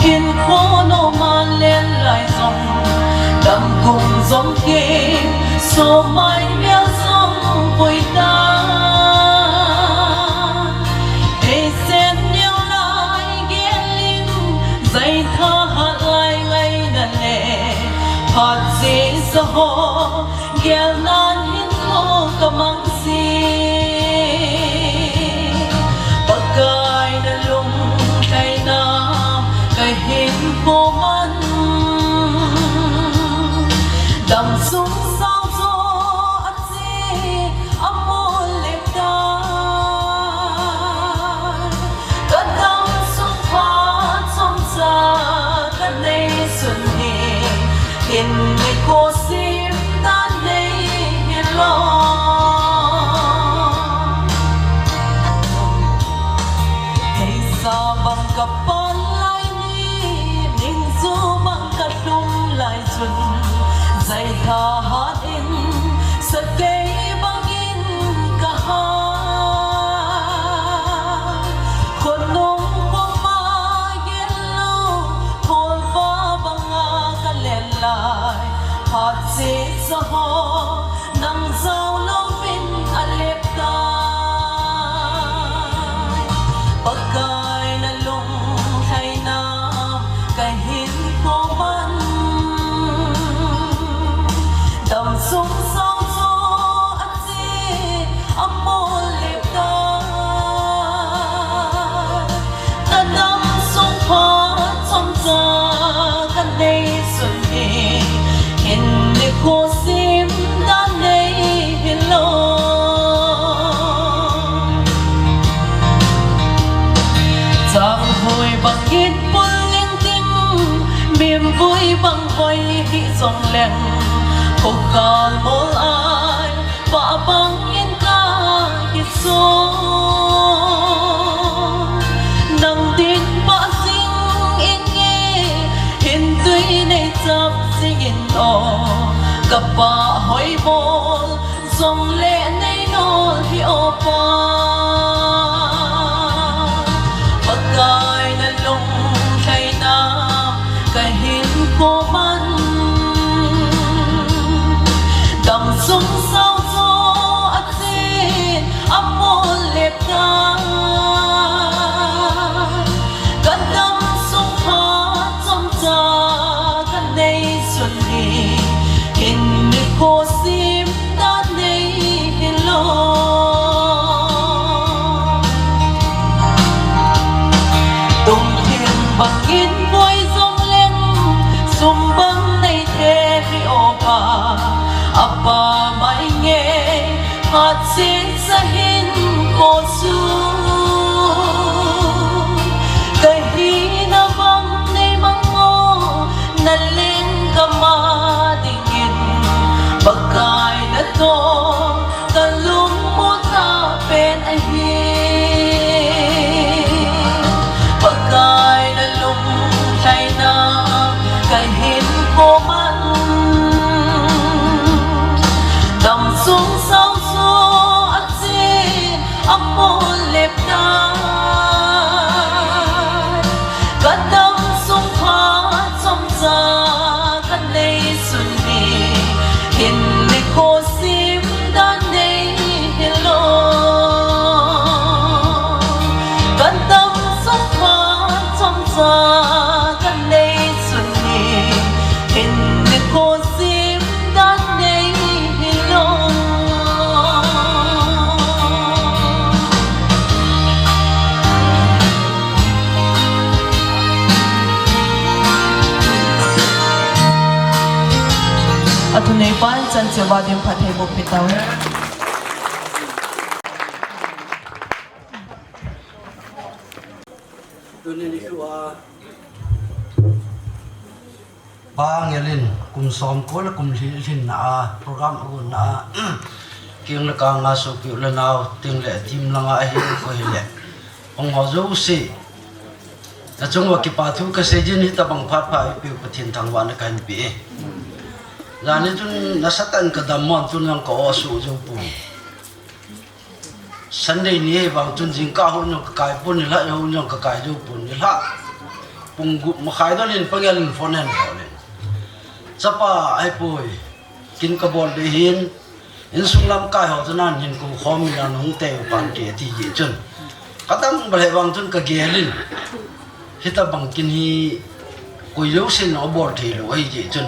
hinkho nom a len lai jong, dam kum jong kei, somai mel jong pui ta. Thei sen neo lai gelin, jai thahat lai ngaina le, phat sesa ho, gelnan hinkho kamang jin. Pakai nalung lhaina kahin khoman, damsung sao jo ache amol le tai. Kadam sung phat chomcha kanei sun hi, in nikho sim dan nei hilou. Theisa bang kapan lai ni, ningchu bang kalhum lai chun, jai thahat in, sakei bangin kaha. Khonung puma gel lou, kholva banga kalen lai, phat sesa ho, nang jao louvin alep tai. Pakai nalung lhaina kahin khoman, damsung sao jo ache amol le tai. Kadam sung phat chomcha kanei sun hi, in nikho sim dan nei hilou. Changvui bangin pul ning ding, mimvui bang hoi hih jongleng, khokal mol ai, pah bangin kakisun. Nang din pah jing inge, hintui nei chap jing in o, kapah hoi mol jongle nei nol hih o Pa. Pakai nalung lhaina kahin khoman, damsung sao jo ache amol le tai. Kadam sung phat chomcha kanei sun hi, in nikho sim dan nei hilou. Tungthim bangin boi jongleng, sum bang nei thei hih o Pa. Apa mai nge, phat sesa hinkho chu, kahina bang nei mang o, naleng kama dingin, Pakai natoh kalungmong tapen ahi. Pakai nalung lhaina kahin khoman, damsung sao jo Seva din phatthei boh pi tau. Tuni nikho a Pa Ngelin kum som ko le kum li lhinna a program a gonna a, keng le kang a sopi u le nau, teng le team langa ahi ko hile, hung ho jouse, na chung uva kipa thu kasei jin, hitabang phat pha eipeu Pathen thangvahna kahin pe e. Jani chun nasatah in kadammo, tun jong ka aw suh jou pon. Sunday ni hi vang chun jingkah houin jong kakai pon, nilhah houin jong kakai jou pon, nilhah pung gup makhai don in Pa Ngelin phone ahin call in, chapa ahipoi, kin kabol ding ahin, insung lamkai ho chu nan hin kou khom in, nahung tei u pan ke ati jeh chun, kadang bale vang chun kagel in, hitabang kin hi koi jousen abol thei lou ahi jeh chun,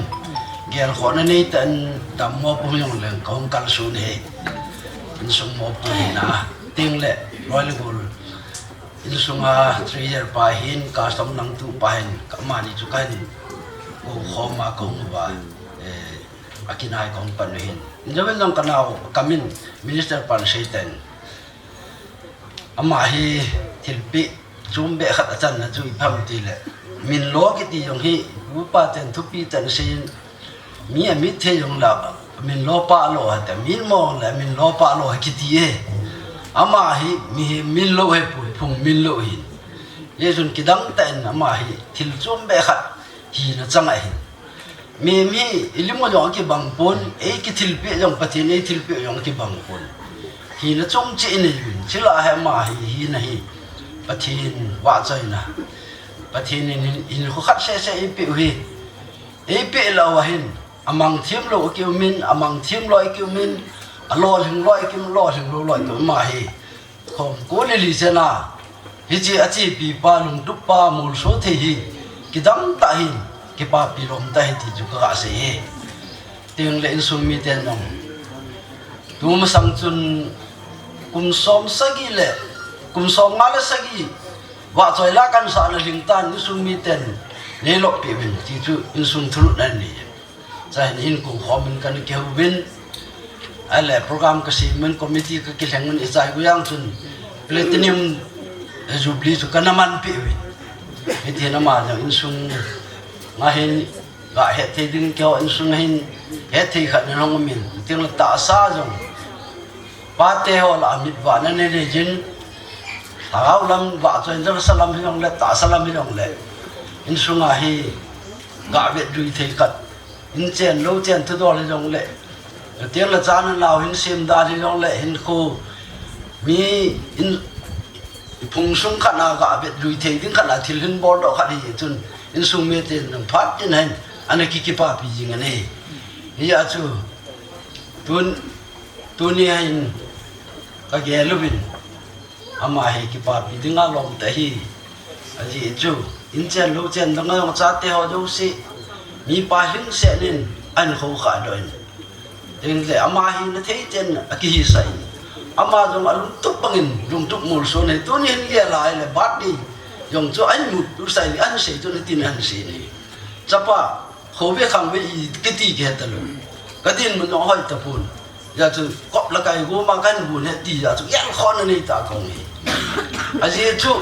gelkhohna neitah in dammo pum jong leng kahung kalson e. Insung mopo hina, teng le loi le gol, insunga treasurer pa hin, custom nangtu pa hin, amani chu kahin kou khom a kahung uva, eh, akinai kahung pan u ahin. Jouvin jong kanao kamin, minister pan seitan, ama hi thilpeh chombeh khat achanna chu ipi ham tile, min lo kiti jong hi, upa ten thupi ten asei in, mi amit thei jong le min lo pa lo ahi, te min mo le min lo pa lo ahi kiti e. Ama hi mihem min lo ahipoi, phung min lo ahin. Hijeh chun kidang tah in ama hi thil chombeh khat hina chang ahin. Mihem hi ilim u jong akibang pon, eikithilpeh jong, Pathen eithilpeh jong akibang pon. Hina chom cheh inei uvin, chule hi ama hi hina hi Pathen vahchoina, Pathen in hin, hinkho khat seh seh eipeh u hi, eipeh lou ahin, amang them lou akium in, amang them lou akium in, alolhing lou akium, lolhing lou lou akium, ama hi kum ko le li chena hiche achepipa, lungtup pa, molso thei hi kidang tah ahin, kipapi lom tah ahi ti chu kaga sei e. Teng le insung miten jong, tumasang chun kum som sagi le, kum som nga le sagi vahchoi la kahinsahna lhingtan, insung miten neilop peh uvin ti chu insung thulhuhna ahi. Chuin hin kou khom in kana kihou uvin, ahile program kasem uvin, committee kakilheng uvin, ichai gu jeng chun platinum jubilee chu kana manpeh uvin. Hitin ama jong insunga hin ga hetthei ding, keiho insunga hin hetthei khat in ahung umin, teng le tahsa jong pate ho lah a mitvahna nei jin, lhagao lam vahchoi, darsa lam hijongle, tahsa lam hijongle, insunga hi ga vetjui thei khat, in chen lou chen thudol hijongle, teng le chanu nao hin sem dan hijongle, hinkho mi in, phung sung khat na ga vetjui thei ding khat na thil hin boldoh khat hijeh chun, insung miten jong phat in hin ana kikipapi jing ahi. Hijeh chun tun, tuni hin kagel uvin, ama hi kipapi dinga lom tah ahi. Ajeh chu in chen lou chen dang a jong chate ho jouse, mipa lhingset in ahin khoukhah doh in, teng le ama hina thei ten akihisah in, ama jong alungtup bangin lungtup molson ahi. Tuni hin gel a ahile birthday jong chu ahin muttusa in, ahin sei chu nitin ahin sei in ahi. Chapa, khove khangve iti kiti kihe talou, kadinmun jong hoi tapon. Hijeh chun kop le kai gom a kahin gon ahi ti jeh chun gelkhohna neitah kahung hi. Ajeh chu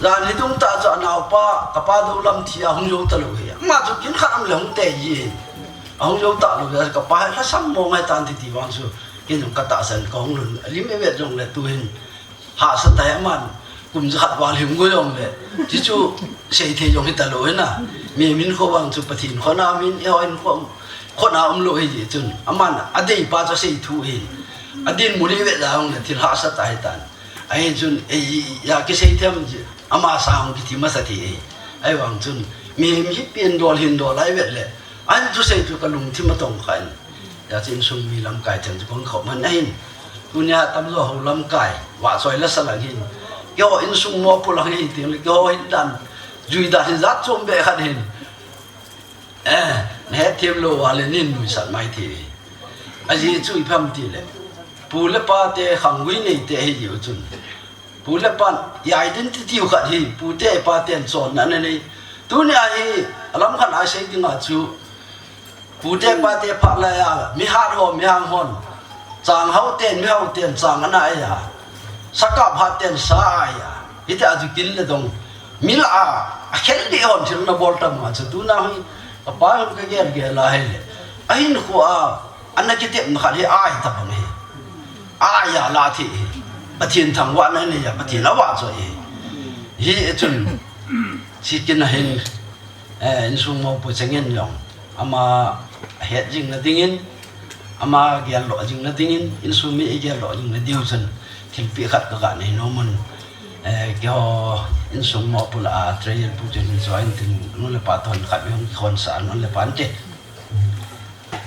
jan hidung tah chu anaopa, kapa dou lam thi a hung jou talou ahi. Ama chu kin khat um le hung tei ji ahin, ahung jou talou jeh a kapa hi lhasam mong ahitan titi vang chu, ken jong katahsan kahung lhun, alim ivet jongle tuhin hahsa tah ahi. Aman kum jakhat val hung go jongle, chuchu seithei jong hitalou hina. Mi min kho vang chu Pathen khona min, eiho in kho, khona umlou hijeh chun, aman adeipa chu asei thu ahin, adinmun ivet jongle thil hahsa tah ahitan. Ahin chun eija kisei them ji, ama sang kiti masa thei ahi. Ahivang chun mihem hi pen dol hin dol a ivet le, ahin thusei chu kalungthim atongkha in. Hijeh chun insung mi lamkai theng chu kahung khom man ahin. Tunia tamjo ho lamkai vahchoi la sa lang hin, keiho insung mopo lang hi teng le, keiho hin dan, jui dan hi jat chombeh khat hin, eh, nahet them lou uva le nin nuisat mai thei. Ajeh chu ipi ham tile, pu le pate khanggui neite ahi jeh u chun, pu le pan identity u khat hi pute paten chonna ananei. Tunia hi alam khat a sei dinga chu, Pute pate phat laiya, mihat ho, mihang hon. Chang hao ten, mihao ten, chang ana aiya. Sakap hat ten, sa aiya. Hiti a chu kin le dong. Mil a, akhel di hon thil na bol tam nga chu tuna hi. Kapa hon kagel gel a hile. Ahin khu a, ana kitep na khat hi ai ta bang hi. Aiya la thi hi. Pathen thangvah na neiya, Pathen avah chu hi. Hi chun, si kin a hin. Eh, insung mopo chengin jong, ama het jing na dingin, ama gel lo jing na dingin, insung mi gel lo jing na diu chun, thilpeh khat kaga nei nom un. Eh, keiho insung mopo lah a, Treyel pu chun hin join tin, nu le pa thon khat hung khon sa, nu le pa ante.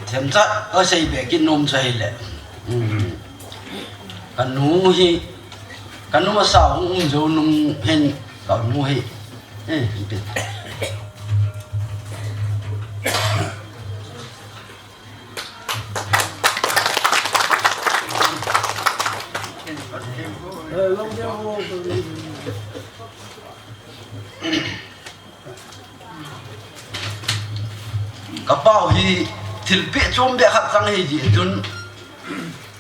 Themcha, kasei be kin nom cha hile. Hmm. Kanu hi, kanu masa hung um jou nung hin, kanu hi. Eh, hin pe. Kapau hi thilpeh chom be khat chang hi ji tun.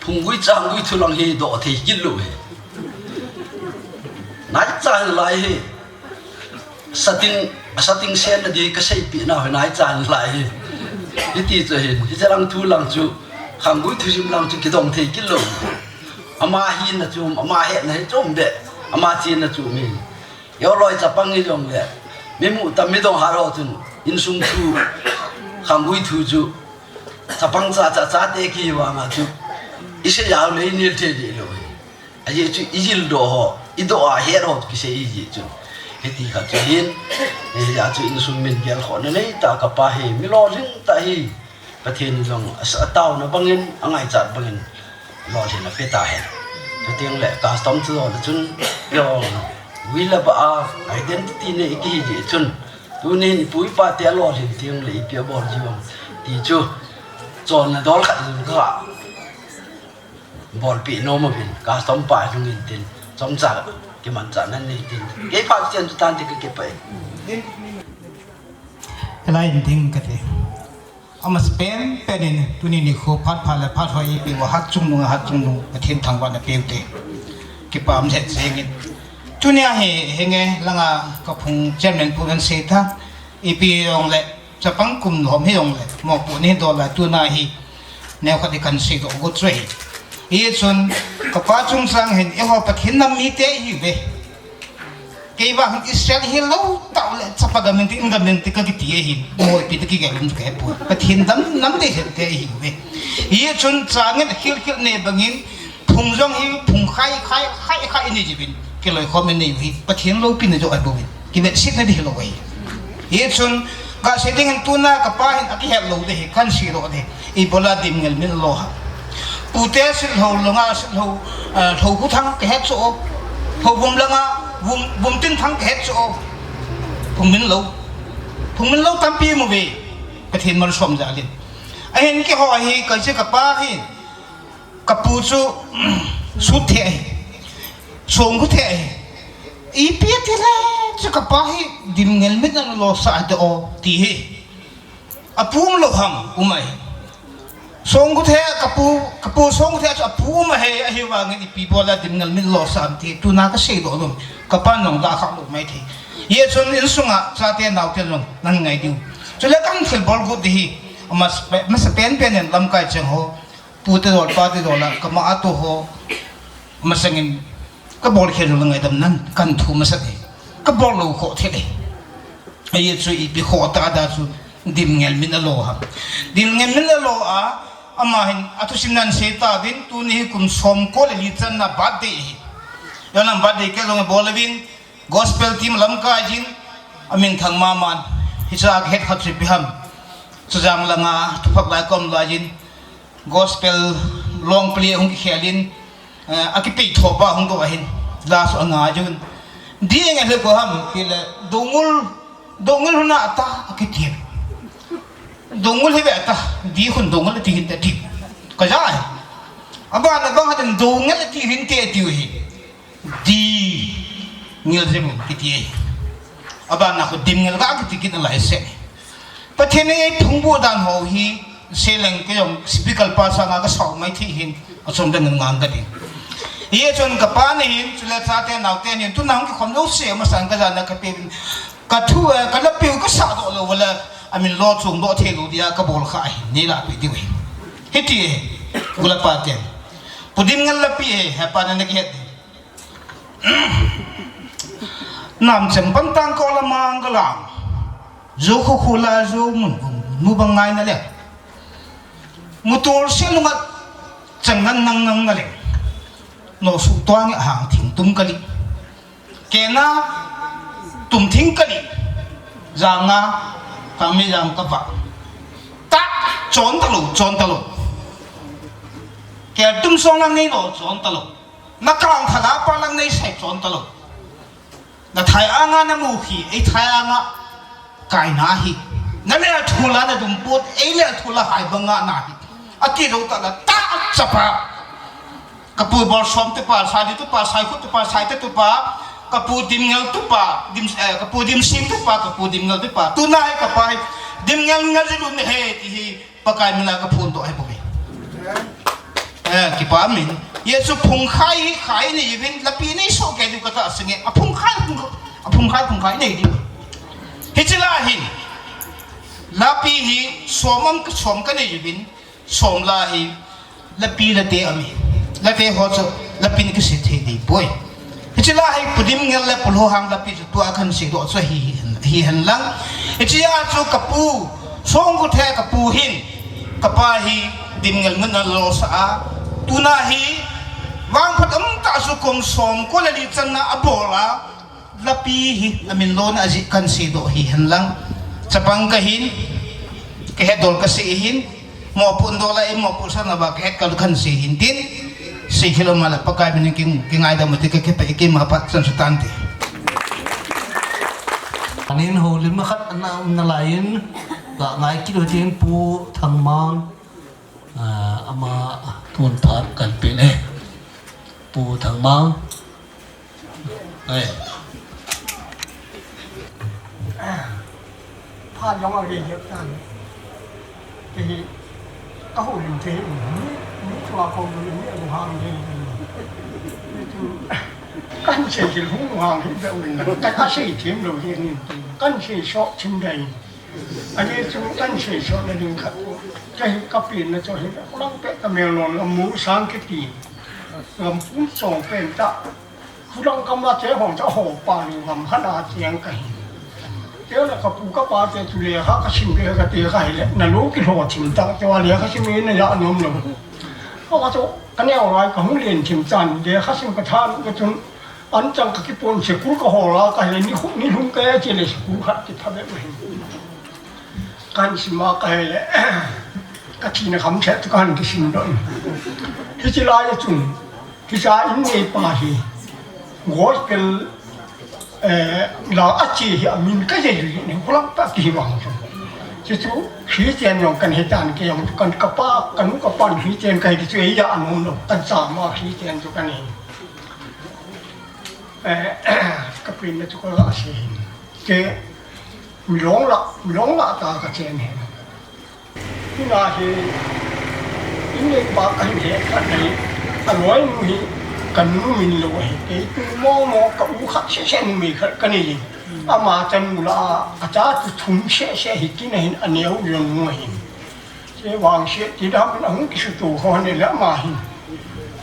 Phunggui changgui thu lang hi doh thei kit lou hi. Nai chan lai hi. Satin, satin sen na di kasei pi na hi nai chan lai hi. Hiti chu hin, hiti lang thu lang chu, khanggui thu sim lang chu kidong thei kit lou. Ama hi na chu, ama he na hi chom be, ama chi na chu mi. Yo loi chapang hi jong le. Mi mu tam mi dong ha ro chun, insung thu, khanggui thu chu. Chapang cha cha cha te ki vang a chu. I se yau le i nil the di lo. A ye chu i jil do ho, i do a he ro ki se i ji chu. Hiti kha chu hin. He ya chu insung min gel kho na nei ta kapa hi, mi lo jing ta hi. Pathen jong a, a tauna bangin, a ngaichat bangin, lolhin a pe ta hen. Chuteng le custom chu jong chun, jong, ui le ba a, identity nei kihi ji chun, tunin i pu i pa te a lolhin teng le ipi a bol ji vang. Ti chu, chonna dol khat jong ka bolpi nom uvin, custom pa jong in tin, chomcha, kimancha nan nei tin. Kei pha chen chu tan ti ka ke pa e. Lai in ding ka ti. Amasapen pen in tuni nikho phat pha le phat hoi ipi uva hatchungnung, hatchungnung Pathen thangvahna peu te. Kipah um lheh jengin. Tunia hi, henge langa kaphung chairman pu kan sei ta. Ipi jong le, chapang kum lhom hi jong le, mopo ni dola tuna hi. Neo khat i kan sei doh got chu ahi. Hichun, kapa chungchang hin, eiho Pathen nam mite ihiuve. Kei vang hin Israel hilou tah le chapa gam in ti, in gam in ti ka kiti ahin. Moipi te kigel um ka hepoi. Pathen dam nam te hen te ahiuve. Hichun changin khil khil nei bangin phung jong hi phung khai khai khai khai nei jiuvin. Kiloikhom in nei u hi. Pathen loupina jong ahi bouvin. Kivetsetna di hilou ahi. Hichun kasei ding hin tuna kapa hin akihet lou de hi. Kan sei lou de. Ibola Dimngel min lo ha. Pute silho langa silho, eh, lho hu thang kahet chu o. Lho vum langa vum, vum tin thang kahet chu o. Phung min lo. Phung min lo tampi mu ve. Pathen malsom jal in. Ahin keiho hi kache kapa hi. Kapu chu sut the ahi. Song khu the ahi. Ipi ti le chu kapa hi Dimngel min an lo sa de o ti hi. Apu um lou ham, um ahi. Song khu the, kapu, kapu song khu the chu apu um ahi, ahivangin ipi bola Dimngel min lo sa am ti, tuna kasei doh nom, kapa nong da kha lou mai thei. Hichun insunga, chate naote jong, nan ngai diu. Chule kan thil bol got di hi, amasapen, masapen pen in lamkai cheng ho, pute dol, pate dol a, kama a to ho, masangin, Ka bol khel jong le ngaidam nan, kan thu masat e. Ka bol lou khoh thei e. Ahi chu ipi khoh ta da chu Dimngel min alo ha. Dimngel min alo a, ama hin athusim nan sei ta din tuni hi kum som ko le li channa birthday hi. Jong nam birthday ke jong bol uvin gospel team lamkai jin amin thang mama hicha het khat chu ipi ham. Chujang langa thuphak lai kom lai jin Gospel long play hung kikhel in, eh, akipei thopa hung doh ahin. Last anga jun. Ding ahi ko ham, kile, dongul, dongul huna ata, akiti. Dongul hi ve ata, di hun dongul ti hin ta ti. Ka ja ai. Aba na bang hatin dongul ti hin te ti hi. Di ngil jemu kiti. Aba na ko Dimngel ga kiti kin lai se. Pathen in eiphungdoh dan ho hi, seileng kei jong speaker pa sanga kasau mai thei hin, achom dan ngan ka ding. Hichun kapa nahin, chule chate naote nahin, tuna hung kikhom jouse masang kajana kape, kathu, eh, kalapiu kasahdoh lou ule, amin lo chungdoh thei lou dia kabol kha ahin, neilahpeh diu ahi. Hiti ahi, u le pa ten. Pu Dimngel lapi ahi, hepa nana kihet ding. Namchem pan tangkol a mang kalang. Jou khu khu la jou mun bang, nu bang ngai nale. Mutor se lunga chang nang nang nang nale. Nosuh tuang a hang thing tum kali. Kena tum thing kali. Janga kami jang kapa. Ta chon talou, chon talou. Kel tum song lang nei lo, chon talou. Na kang thala pa lang nei sai chon talou. Na thai anga namu khi, ei thai anga kaina hi. Na lel thula nadum put, ei lel thula hai banga nahi. Akilou tala ta chapa. Kapu Bolsom tupa, Sadi tupa, Saikhut tupa, Saite tupa, kapu Dimngel tupa, Dim, eh, kapu Dimsing tupa, kapu Dimngel tupa. Tuna hi kapa hi, Dimngel Ngazilun ahi, ti hi. Pakai mina kaphondoh ahi bou ve. Eh, kipa min. Jesu phungkhai hi khai nei uvin, lapi nei soh kei diu katahsan e. Aphungkhai, phungkhai, aphungkhai, phungkhai nei diu. Hiche la hin. Lapi hi som am ka som kanei uvin, som la hi. Lapi late ami. Late ho chu, lapin kise thei dipoi. Hiche la hi Pu Dimngel le Pu Lhohang lapi chu tua kahin seidoh chu hi, hi hen lang. Hiche a chu kapu, Songkuthe kapu hin, kapa hi Dimngel ngun nalo sa a. Tuna hi, vangphat umtah chu kum som ko le li channa abol a. Lapi hi, amin lona ajeh kahin seidoh hi hen lang. Chapang kahin, kahet dol kasei hin, mopoh dol a, mopoh sana ba kahet kal kahin sei hin tin. Sei hilou male Pakai minin kin, kingaidam ute kakipah e, kima pat chan sutante. Anin houlim khat ana um nalaiyin, ka ngai kit u tin Pu Thangmang. Ah, ama tun phat kan pe ne. Pu Thangmang. Ai. Phat jong ave jep tan. Kei hi, ka houlim thei, mi, mi chunga ka houlim, mi alunghang thei. Mi chu, kan sei thil hung lunghang hi beh uvin, ka, ka sei thim lou hi ni, kan sei sot thim dai. Ajeh chu kan sei sot na ding khat. Kei hi ka penna chu hi, lang peh ka mel lon la mu sang kiti. Gam pum song pen ta. Khudang kam la che hong cha ho pa lu gam khat a cheng ka hi. Te la ka pu ka pa te chu lekha ka sim le ka te ka hi le. Na lu kilhoh thim ta te wa lekha sim in na ja nom lo. Ka wa chu ka neo lai ka hung len thim chan lekha sim ka than ka chun an chang ka kipon school ka hol a ka hi le ni khu ni lhum ka che le school khat ki pha be ma hi. Kan sim a ka hi le ka thina kham che tu kan ki sim don. Hichi lai a chun Hiche a in neipa hi, gospel, eh, la ache hi amin ka jui jui ni, hulam ta kihi vang chu. Chuchu, Christian jong kan hi tan kei jong, kan ka pa, ka nu ka pan Christian ka hi chu eija anom lou, kan chama Christian chu kan hi. Eh, ka penna chu ka la se hin. Ke, mi long la, mi long la ta ka chen hin. Tuna hi, in neipa ka hin he khat nei, a loi nu hi, ka nu min lou ahi. Kei tu mo mo ka u khat seh seh numei khat ka nei. Ama chanu la a, a cha tu thum seh seh hi kin ahin a neo jong nu ahin. Che vang seh ti dam in a hung kisuto ho ne la ama hin.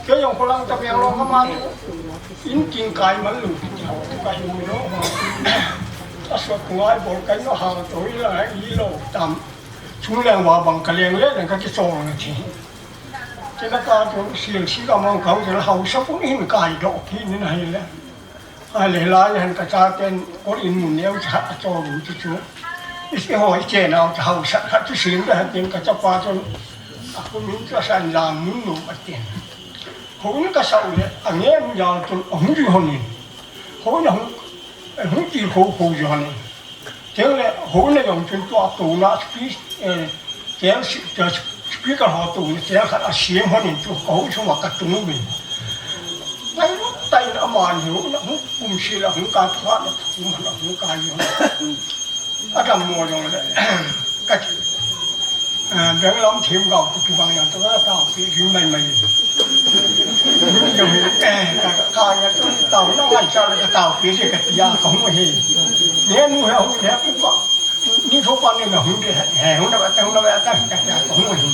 Kei jong ko lang ta piang lou ka ma tu. In kin kai man lou ki ti ho tu ka hin mi lou ho. A suat ngai bol kai no ha to i la i lou tam. Chungleng va bang ka leng le, leng ka kichol na thi. Kei na ka tu sil si ka mong kau kei la hausa pun hin kai doh ki ni na hi le. Ai le lai le han ka cha ten kol in mun neo cha a chol un chu chu. I si ho i che nau cha hausa khat chu sil le han ten ka chapa chun. A ku min chu a san lang mun nu a ten. Ho in ka sau le, a nge mun jal chun a hung ju ho ni. Ho na hung, a hung ti ho ho ju ho ni. Chule, hou na jong chun tua tuna spe-, eh, tel si-, tel speaker ho tuna tel khat a siam hon in chu ka hou chunga ka tung uvin. Ngai lut tai na ama ni hou na hung kum si la hung ka thua na kum na hung ka jong. A dam mo jong le. Benglam thim gau tu kibang yang tu ka tao pi ri mai mai. Ni jong hi, eh, ka, ka ya tu tao na ngai cha ka tao pi ri ka tia ka hung hi. Ni nu he hung he ku ka. Ni tho pa ni na hung de he hung na ba ta hung na ba ta ka tia ka hung hi.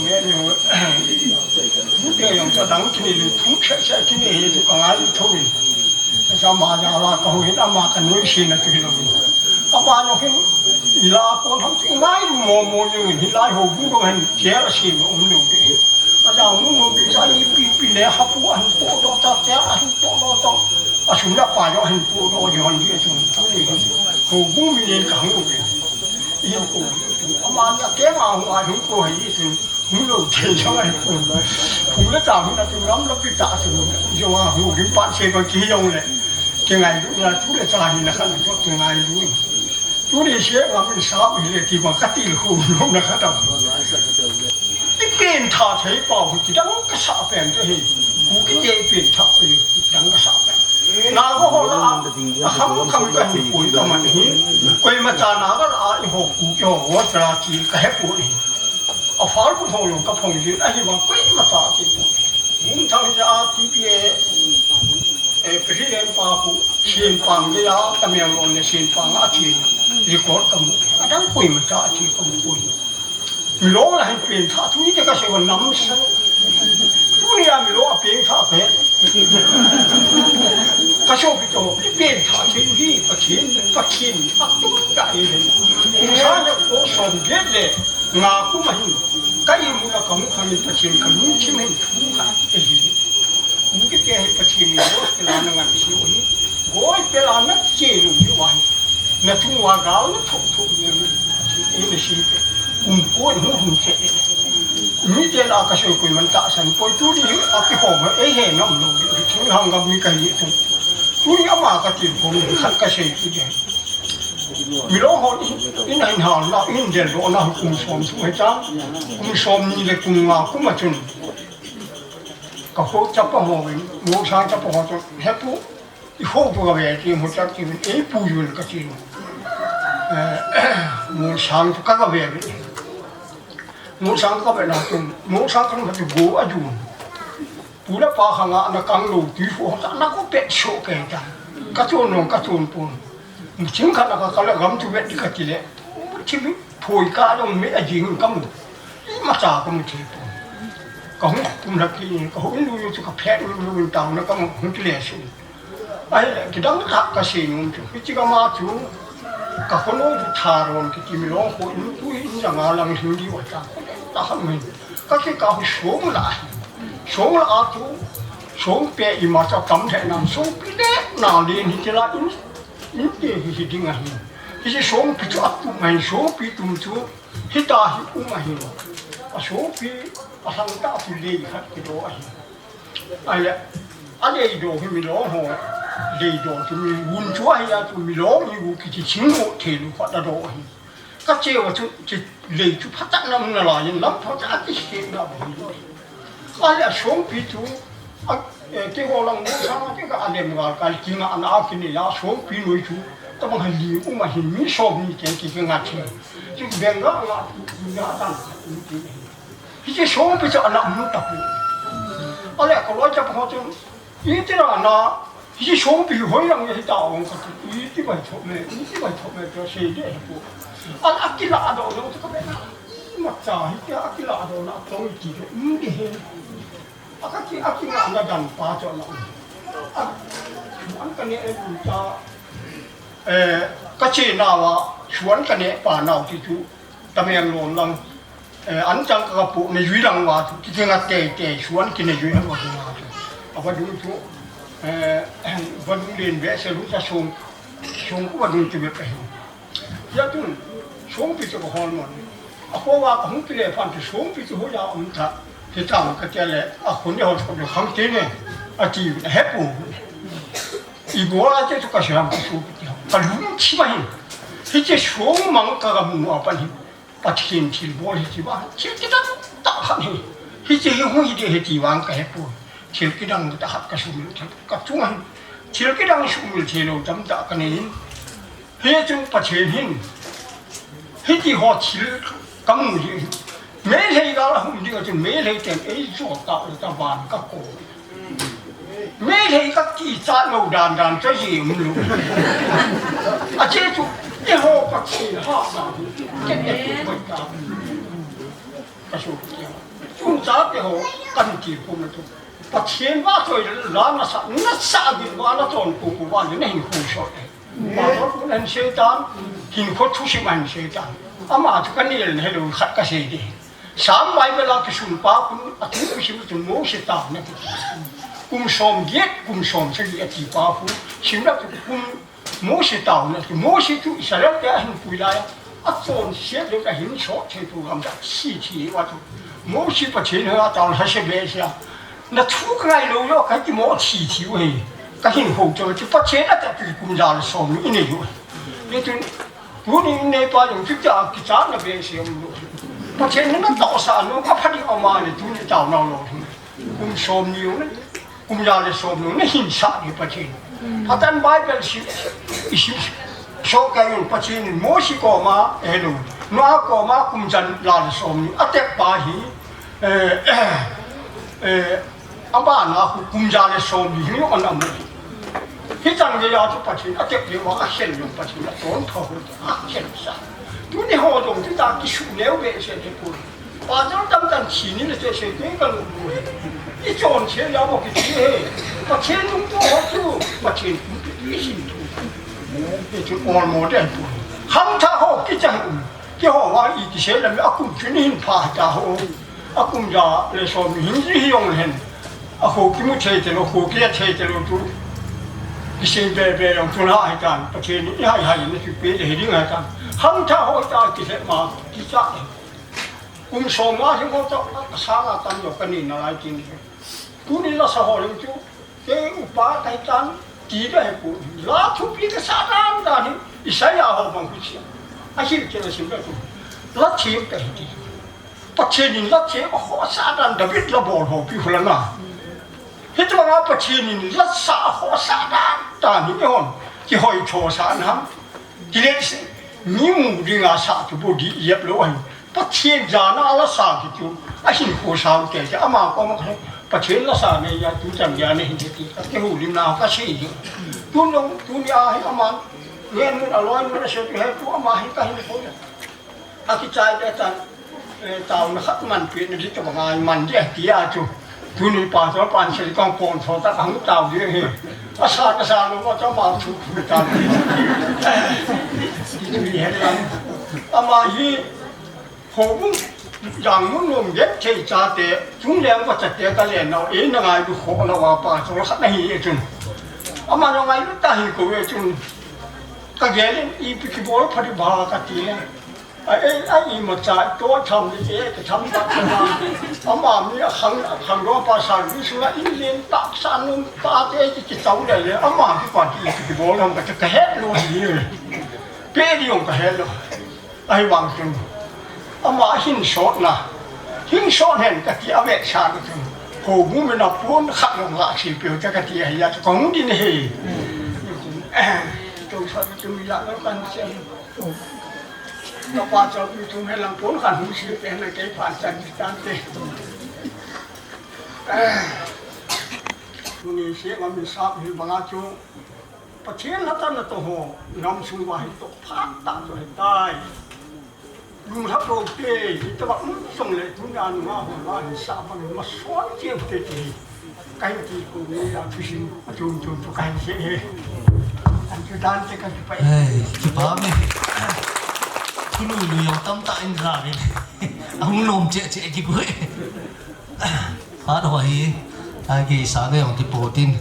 Ni nu. Ni te yang cha dang kini lu thu cha cha kini he tu ka ngai tho ni. Sa ma ya la ka hung hi na ma ka nui si na tu hi lo. Apa jong hin, ila kon ham ti ngai mo mo jong hin, hilai ho bu dong hin, tia si mo um lo de. Aja mu mo bi sa ipi ipi le ha pu an po do ta, tia an po do ta. A sum la pa jong hin po do jong hin di a sum ta de. Ho bu mi len ka hung de. I ko. Ama na ke ma hu a hin ko hi sum. Hung lo thei jong ahi pon. Hung le cha hung na tu lam lo pi ta tu. Jong a hung rim pan se ko ki jong le. Ki ngai lu na tu le cha hi na khan ko ki ngai lu. Tu le se ngam sa hi le ti ba ka ti lu lo na kha ta. I pen tha thei pa hu ti dang ka sa pen te hi. Ku ki te pen tha hi ti dang ka sa pen. Naga ho la, a kham kham ka hin pui ka man hi. Koima cha naga la, a i ho ku ki ho, ho cha chi ka he pu hi. A fal ku ho lo ka phong ji, a hi ba koima cha chi pu. Mun thang ja a ti pi e, e, president pa ku, sin pang ge ya, ka me lo ne sin pang a chi. Record ka mu. A dang koima cha chi ka mu pui. Milong la hin pen tha, tuni te ka sei wa nam sa. Tuni a milong a pen tha pe. Ka so pi to, i pen tha ke hi, Pathen, Pathen, a tu ka e hin. Sa na ko som get le, nga ku ma hin. Ka i mu na ka mu kha min Pathen, ka mu chi min tu ka e hi. Mu ke te hi Pathen ni lo ke la na ngan si o hi. Goi pe la na che lu ni wa hi. Na tu wa gal na tho tho ni ni. Ni ni si pe. Um ko ni hum che. Mi te la ka so ko man ta san ko tu ni a ki ho ma e he na lo. Thing hang ga mi ka ni tu. Tu ni ama ka ti ko ni khat ka sei tu de. Milong ho ni in hin hal na in del do na kum som tu he ta. Kum som ni le kum nga kum a chun. Ka ho chapa ho, mo sang chapa ho to, he pu, i ho pu ka ve ti, mo chap ti, e pu yun ka ti. Eh, mo sang to ka ka ve. Mo sang ka ve na to, mo sang ka na to go a ju. Pu la pa kha nga na kang lo ti ho ta na ko pet so ke ta. Ka chon no, ka chon pon. Mu ching khat na ka kala gam tu vet di ka ti le. Mu ching mi phoi ka dong mi a jing ka mu. I ma cha ka mu thei pon. Ka hung kum la ki ka hung lu yu chu ka phet lu lu tao na ka mu hung ti le su. Ai le ki dang ka ka se nu chu. Ki chi ka ma chu. Ka ko no chu tha ron ki ti mi long ko in tu in ja nga lang hing di wa ta. Ta ha mi. Ka ki ka hu so mu la. So mu la a tu. So pe i ma cha tam the nam so pi le na le ni ti la in. Inte hi hi ding ahi. Hi hi songpi chu atum ahi, songpi tum chu hita hi um ahi. A songpi a hang ta chu lei khat kido ahi. Ahile, a lei do hi milong ho. Lei do chu mi un chu ahi a chu milong hi u kichi ching u thei lu khat a do ahi. Ka che wa chu, che lei chu phatah na um nalai in lam phatah a ti se na ba hi. Ahile a songpi chu, a, eh, keiho lang mo sang a kei ka a lem gal ka kinga na a kinei a songpi noi chu, tabang hali um ahin mi som ni kei kei nga che. Chu beng nga nga, nga tan, ti. Hiche songpi chu ana um ta pu. Ahile ka loi chapa ho chu, Iti na na, hi songpi hoi lang hi ta ong ka ti, iti bai thop me, iti bai thop me, to sei de he pu. An akila do lo to ka be na. Ma cha hi ke akila do na tong ti de, um de he. A ka ki, akila na dan pa cho na. A, an ka ne e pu cha, eh, ka che na wa, suan ka ne pa na ti chu. Tamenglong lang, eh, an chang ka pu na jui lang wa tu, ki kinga te te, suan ki na jui lang wa tu. A va dung tu, eh, va dung len ve se lu sa song, song ku va dung tu ve pe. Ya tu, songpi chu ka hol mon. A ko wa ka hung pi le phan tu songpi chu ho ya um ta. Ki ta ka te le, a khun ya hol ko khang te ne. A ti, he pu. I bo la te tu ka sham ki su pi. Ka lung chi ma hin. Hiche song mang ka ga mu a pan hin. Pathen thilbol hi ti ba, thil kidang tah khat hi. Hiche hi hung hi de hi ti vang ka he poi. Thil kidang tah khat ka sumil thei. Ka chunga hin thil kidang sumil thei lou tamtah ka nei in. Hiche Pathen hin Hiti ho thil ka mu hi. Meitei gal a hung ding a chun Meitei ten ei jo ta u ta van ka ko. Meitei ka kichat lo dan dan cha ji um lo. A che chu eiho Pathen ha sa hi. Ken e tu bai ta. Ka su ki. Chun cha te ho kan ki pu na tu. Pathen va choi la na sa, na sa din va na chon pu pu va na hin khu so. Pastor pu nan Satan, hinkho thusim ahin Satan. Ama chu ka nel na hello khat ka sei ding. Sam Bible a kisun pa pu, a thu kisim chu Mose taona pu. Kum som get, kum som sagi a ti pa pu. Sim la chu kum Mose taona chu. Mose chu Israel te ahin pui lai a. A chonset le ka hin so thei pu gam da si thi wa chu. Mose Pathen ha taona ha se be sia. Na thu ka ngai lo lo ka ti mo thi thi u he. Ka hin ho cho ti Pathen a ta ti kum ja le som ni nei u. Ni tun, tuni nei pa jong chu ja ki cha na be se lo. Pathen na to sa no ka pha di ama ni tuni taona lo. Kum som ni u ne. Kum ja le som ni u ne hin sa ni Pathen. Hatan Bible si, i si, so ka yun Pathen Mose koma, hello. Noah koma kum ja le som ni. A tek pa hi, eh, eh, Abana khu kum ja le som ni hi on amu. Hi chang ge ya chu Pathen a tek le wa a khel yong Pathen a ton tho hu a khel sa. Tuni ho jong ti ta ki su neu be se te pu. Pa jong tam tam chi ni le te se te ka lu bu. I chon che ya mo ki ti he. Pathen nung to ho chu Pathen kum pi i sin tu. Te chu ol mo den pu. Ham tha ho ki chang um. Keiho vang i kisei lam a kum chu ni hin pha ta ho. A kum ja le som ni hin ji hi jong hen. A kho kimu thei te lo, kho kia thei te lo tu. Kisei be be jong tu la hai tan. Pathen ni hai hai ni tu pe de hi ding hai tan. Hang tha ho ta kisei ma ki cha. Kum som nga hi mo ta a sa la tam jo ka ni na lai tin. Tuni la sa ho lo tu. Kei upa kahi tan, ti kahi pu, la thupi kasa dan dan hi, Isaiah ho bang khu chia. Ahi kei la sim la tu. La thiem kahi ti. Pathen in la thiem a ho sa dan David la bol ho pi khu la na. Hitabang a Pathen in la sa a ho sa dan dan hi hon. Kihoi tho sa na. Kilet se. Mi mu ding a sa tu bu di yep lo ahi. Pathen jana la sa ki tu, a hin ko sa u te te, ama koma ka, Pathen la sa nei ya tu chang ya nei hin te ti, ka te hu lim na ka sei hi. Tu nong, tuni a hi ama, ngen mun a loi mun a se tu he tu ama hi ka hin ko ya. A ki chai te tan, eh, taona khat man pi na di tabang a man di a ti a tu. Tuni pa to pan se kong pon tho ta kang tao di he. A sa ka sa lo ma to ma thu thu ta. Ti ni he la. Ama hi ho bu jang mun nom get thei cha te, chung leng va cha te ka le nau, e na ngai du kho la wa pa to khat na hi e chun. Ama lo ngai lu ta hi ko e chun. Ka gel in ipi ki bol pha di ba ka ti le. A, e, a, imacha, to tham ni, e, ka tham ba, tham ba. Ama mi a khang, a khang ro pa sa, mi su la in len tak sa nun pa te ki, ki chau le le. Ama ki pa ki, ki bol ham ka, ka het lo ni. Pe di ong ka het lo. Ahi vang chun. Ama hin sot na. Hin sot hen ka ti a ve sa ni chun. Ho bu mi na pon khat long la si pe ka ti a hi ya ka hung di ni he. To sa tu mi la ka kan chen. Ka pa chau pi thum he lang pon khan hung si te na kei pa chan ni tan te. Tuni se ma mi sa hi banga chu. Pathen la tan na to ho, nam sung va hi to phat ta to he tai. Lung hap lo te, hi ta va um song le, tu na nu ma ho va hi sa va ma son che te te. Kahin ti ko ni a thusim, a tum tum tu kahin sei he. An tu dan te ka tu pa. Ei, kipa me. Thulu lu jong tamtah in ra ve. Ahung nom cheh cheh kibol e. Phat ho hi, a geisang jong kipo tin.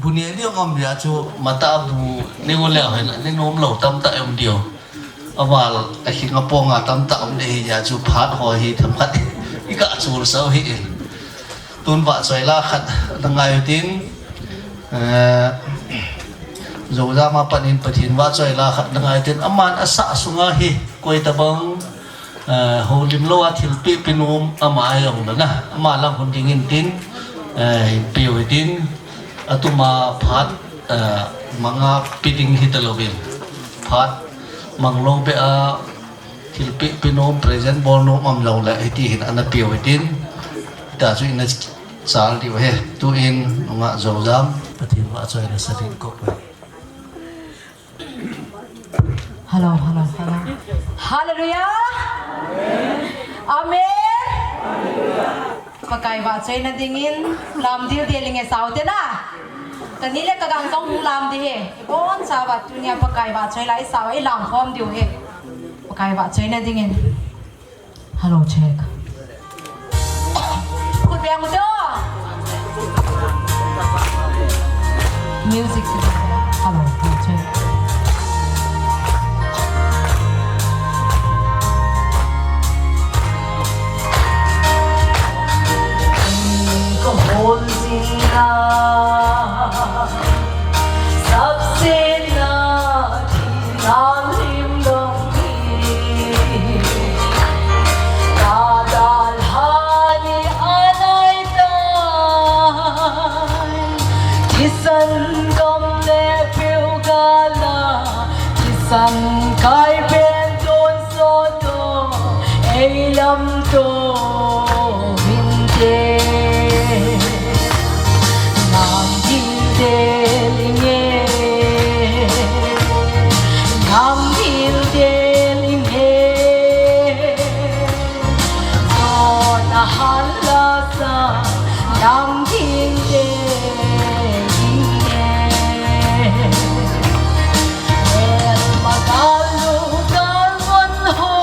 Bu ne ding um dia chu mata bu ne u leu hen, ne nom lo tamtah um diu. Aval a hing a pong a tamtah um ding hi a chu phat ho hi themkhat i kah chul sau hi in. Tun vahchoi la khat na ngai u tin, eh, Zojam a pat in Pathen vahchoi la khat na ngai u tin, aman a sah sunga hi koi tabang, eh, holim lou a thilpeh pe nom ama a jong le na, ama lang hun ding in tin, eh, hin pe u tin, atuma phat, eh, manga pe ding hi ta louvin, phat mang lou beh a, Thilpeh, peh nom, present bol nom umlou le, hiti hin ana peh u hitin. Hita chu ina chal diu ahi. Tuin, nungah Zojam. Pathen vahchoina sa ding kop e. Hello, hello, hello. Hallelujah. Amen. Pakai vahchoina dingin lam dildel inge sao te na. Kani le kagang jong hung lam ding ahi. Ibonchauva tunia Pakai vahchoi la isao, ilam khom diu ahi. Pakai vahchoina dingin. Hello, check. Khut beng u te o. Music. Hello, hello, check. Ka hol jing na, sapsetna, thina lim dong hi. Ka dalhan in anai tai. Thisan gam le peugal a, thisan kai pen tonsot o, ei lamto hinte. Nam hinte inge, nam hinte inge. Zona hala sa, nam hinte inge. Melma gal lu gal von ho,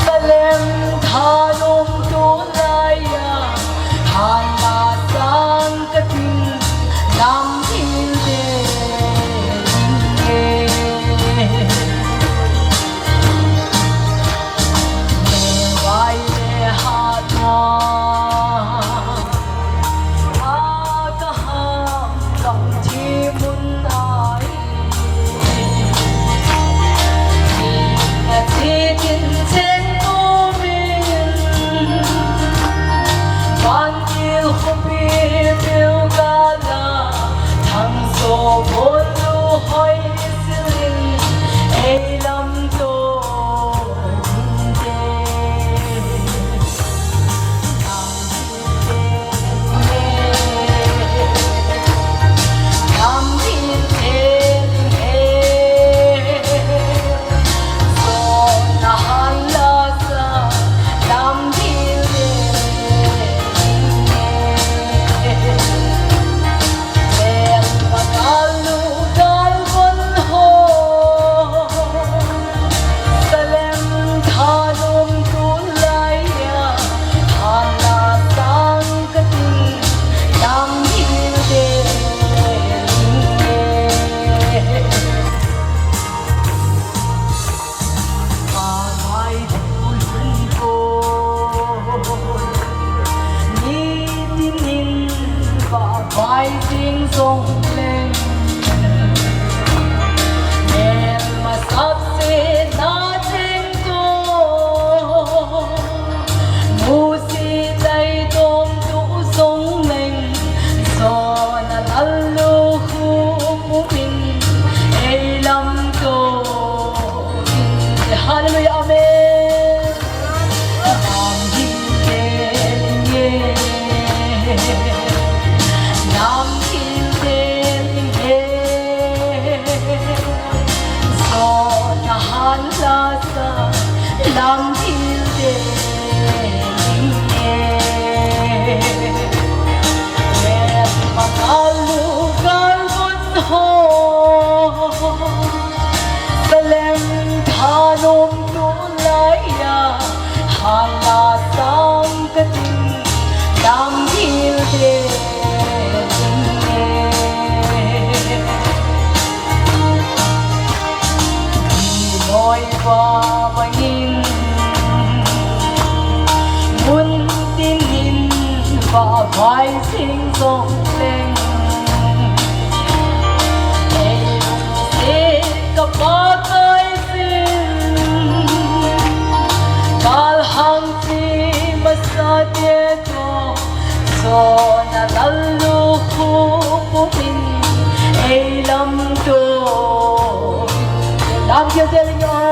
Salem thanom tulai a, hala sang katin, nam hinte inge. Vantil khopi peugal a, thangso bol lu hoi silin, ei lamto hinte. Nam hinte inge, nam hinte inge. Zona hala sa, nam hinte inge. Melma gal lu gal von ho, Salem thanom tulai a, hala sang katin, nam hinte inge. Vahvai thu lhun ko, nitin in vahvai jing jong leng, melma sapsetna cheng ko, musit tai tom tu jong leng, zona lal lu khu pumin, ei lamto hinte. Hallelujah, amen. Nam hinte inge, nam hinte inge. Zona hala sa, nam hinte inge. Melma gal lu gal von ho, Salem thanom tulai a, hala sang katin, nam hinte inge. Noi va bangin, mun tin in vahvai jing jong leng, ei lungset ka Pakai jin, gal hang chi masa te toh, zona lal lu khu pumin, ei lamto hinte. Nam hinte inge.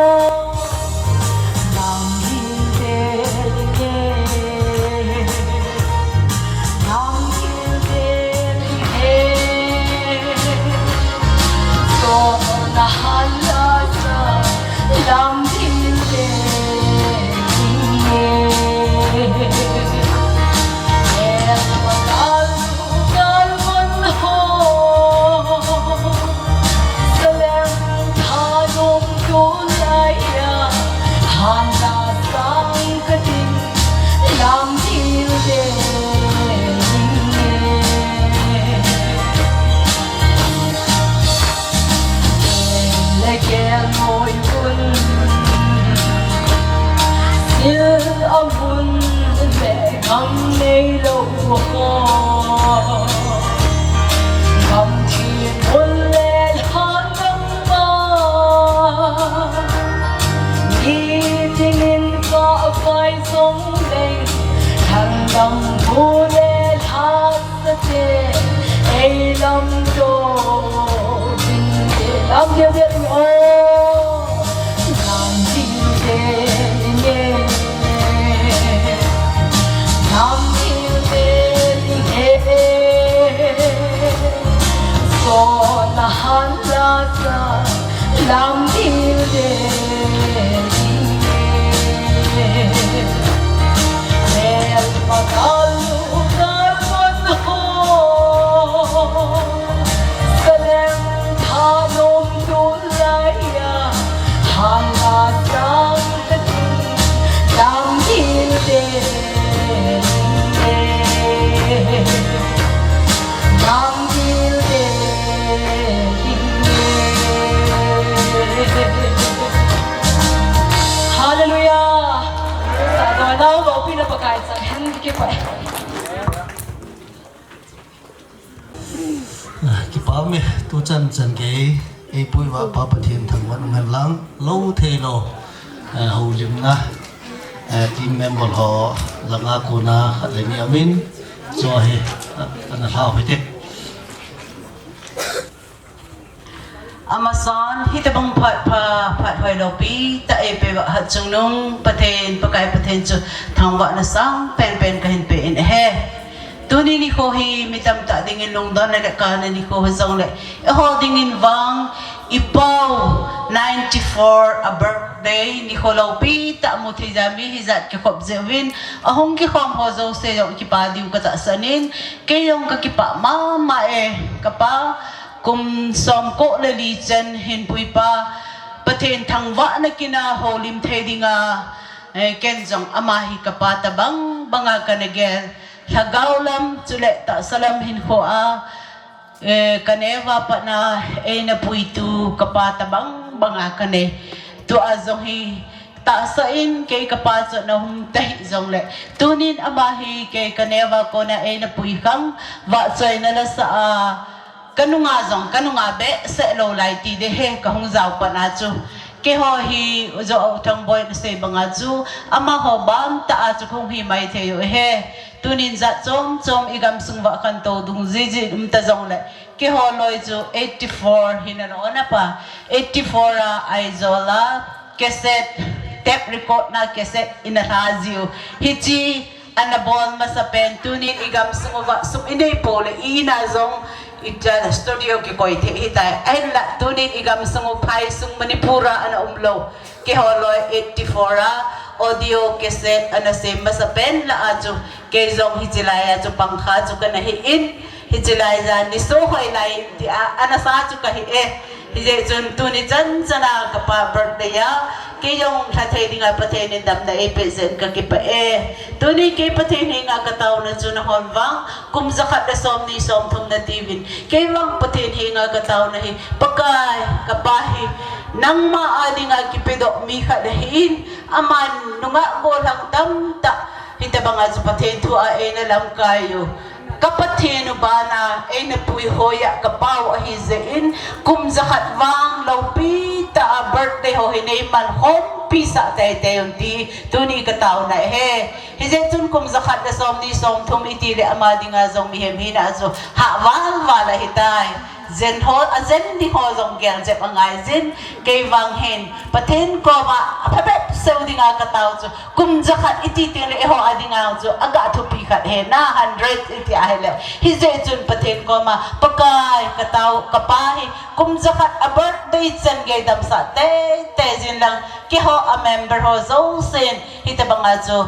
Ang nei lo ho, gamthip mun le lhan dang ma, ni dingin ka vai zong lei, lhan dang bu le lhan sa te, ei lam do ding te, lam deu deu ding o. Lam ding te ding e, lam ding te ding e. So na han la sa, lam ding te ding e. Mel ma ka lu ka mon ho, sa lem tha nom tu lai a, han la sang ta ti, lam ding te ding e. Lam ding te ding e. Hallelujah. Sa do nau lo pi na Pakai sa hen ki pa. Ah, kipa me, tu chan chan kei, ei pui va pa Pathen thangvah ngen lang, lo thei lo, eh, holimna, eh, team member ho, langa kona, khat le ni amin, cho he, ah, ana hlau he te. Amasan, hitabang phat pha, phat hoi lo pi, ta ei pe va hat chung nung, Pathen, Pakai Pathen chu, thangvahna sang, pen pen ka hin pe in he. Tuni nikho hi mi tamtah dingin lungdonna le kana nikho hi jong le, eiho dingin vang i pau ninety-four a birthday nikho lopi tah mu thei jeh a mi hijat kikhop jeh uvin, ahung kikhom ho jouse jong kipa diu ka tahsan in, kei jong ka kipah mama e, ka pa kum som ko le li chan hin pui pa Pathen thangvahna kin a holim thei dinga, eh, ken jong ama hi ka pa tabang banga kana gel. Lhagao lam, chule tahsa lam hinkho a, eh, ka neo a pat na eina puitu ka pa tabang banga ka nei. Tua jong hi tahsa in kei ka pa chu ana hum ta hih jongle, tunin ama hi kei ka neo a kona eina pui khang, vahchoina la sa a, ka nunga jong, ka nunga behseh lou lai ti ding he, ka hung jao pat na chu. Keiho hi, u jo U Thangboi na sei banga chu, amaho ban tah a chu ka hung hi mai thei u he. Tunin jat chom chom i gamsung vah khantou dungjuijin um ta jongle, keiho loi chu eighty-four hi na lo na pa, eighty-four a Aizawl a cassette, tape record na cassette ina hla jiu. Hichi ana bol masa pen, tunin i gamsung uva sum i nei pou le, i in a jong i cha studio kikoi thei hitai. Ahinla tunin i gamsung u phaisung Manipur a ana um lou. Keiho loi eighty-four a audio cassette ana sem masa pen lah a chu, kei jong hichi lai a chu pangkha chu kana hi in, hichi lai jan ni so hoi lai ti a, ana sa chu ka hi e. Hijeh chun tuni chan chan a ka pa birthday a, kei jong lha thei dinga Pathen in damna ei pe jeh in ka kipah e. Tuni kei Pathen henga ka taona chu nahon vang, kum jakhat le somni somthum na tiuvin. Kei vang Pathen henga ka taona hi, Pakai, ka pa hi, nangma a dinga kipedoh mi khat ahin, aman nungah gollhang tamtah, hitabanga chu Pathen thu a eina lamkai u. Ka Pathen u bana eina pui hoi a ka pa u ahi jeh in, kum jakhat vang loupi tah a birthday ho hi nei man khompi sah teitei un ti, tuni ka taona ahi. Hijeh chun kum jakhat le somni somthum i ti le ama dinga jong mihem hina chu hah val val ahitai. Jen ho, a jen ding ho jong gel jep angai jin, kei vang hin Pathen koma aphabep seu dinga ka tao chu, kum jakhat i ti teng le eiho a dinga chu aga thupi khat he na, hundred i ti ahile. Hijeh chun Pathen koma, Pakai, ka tao, ka pa hi kum jakhat a birthday chan gei damsah teitei jin lang, keiho a member ho jousen hitabanga chu,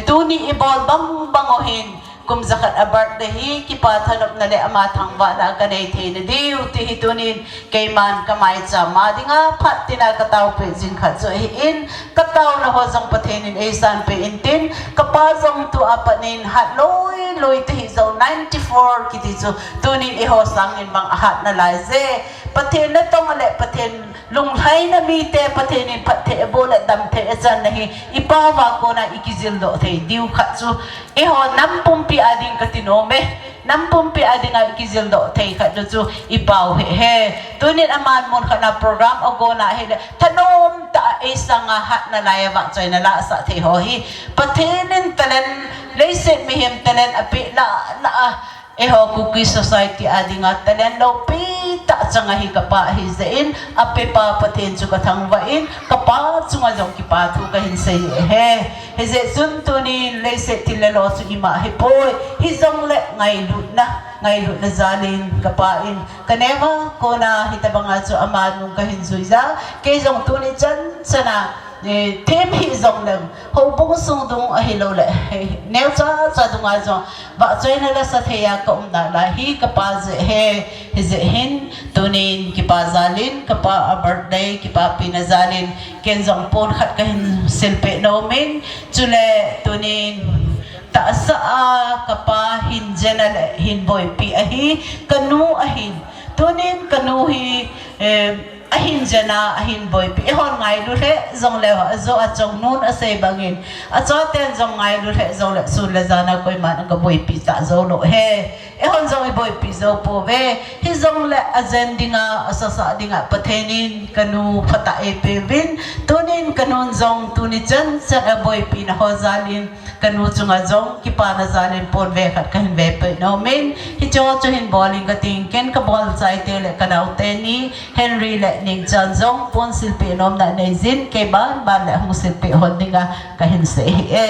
tuni i bol bang bang u hin, kum jakhat a birthday hi kipa thanopna le ama thangvahna ka nei theina diu ti hi tunin keiman ka maicham a dinga phat tina ka taopeh jing khat chu ahin, ka taona ho jong Pathen in eisanpeh intin, ka pa jong tua pat in hat loi loi tahih jou, ninety-four kiti chu tunin eiho sangin bang ahat nalai je. Pathen natong le Pathen lunglhaina mite Pathen in phatthei abol le damthei achan na hi i pao va kona i kijildoh thei diu khat chu eiho nam pumpi a ding kati nom e. Nam pumpi a dinga i kijildoh thei khat chu i pao hih e. Tunin aman mun khat na program agon a hile thanom tah a eisanga hatna laiya vahchoina la asah thei ho hi Pathen in talent, leiset mihem talent apeh lah lah a, eiho Kuki society a dinga talent loupi tah chang ahi kapa ahi jeh in, apepa Pathen chu kathangvah in, kapa chunga jong kipa thu kahin sei e. Hijeh chun tunin leiset thil le lo chu ima hipoi, hijongle ngailutna, ngailutna jalin kapa in kaneo a kona hitabanga chu ama nung kahin juija, kei jong tuni chan chana eh, them hih jongleng, houbung sung dung ahilouleh, eh, neocha cha dunga jong, vahchoina la sa thei a ka um nalai hi kapa jeh e, hijeh hin, tunin kipa jalin, kapa a birthday, kipapina jalin, ken jong pon khat kahin silpeh nomin, chule tunin, tahsa a kapa hin jena le hin boipi ahi, kanu ahin, tunin kanu hi, eh, ahin jena, ahin boipi. Eihon ngailu lheh jongleu, ajo achongnun asei bangin, achoten jong ngailu lheh jongle sun le jana koiman aga boipi ta jou lou e. Eihon jong i boipi jou pouve. Hijongle ajen dinga, asasa dinga Pathen in kanu phatah eipeuvin, tunin kanun jong tuni chan chan a boipina ho jalin, kanu chunga jong kipana jalin pon ve khat kahin vepeh nomin, hicheho chu hin bolin kating, ken kabol chaite le kanaote ni, Henry le Ningchan jong pon silpeh nomna neijin, kei banban le hung silpeh hon dinga kahin sei hih e.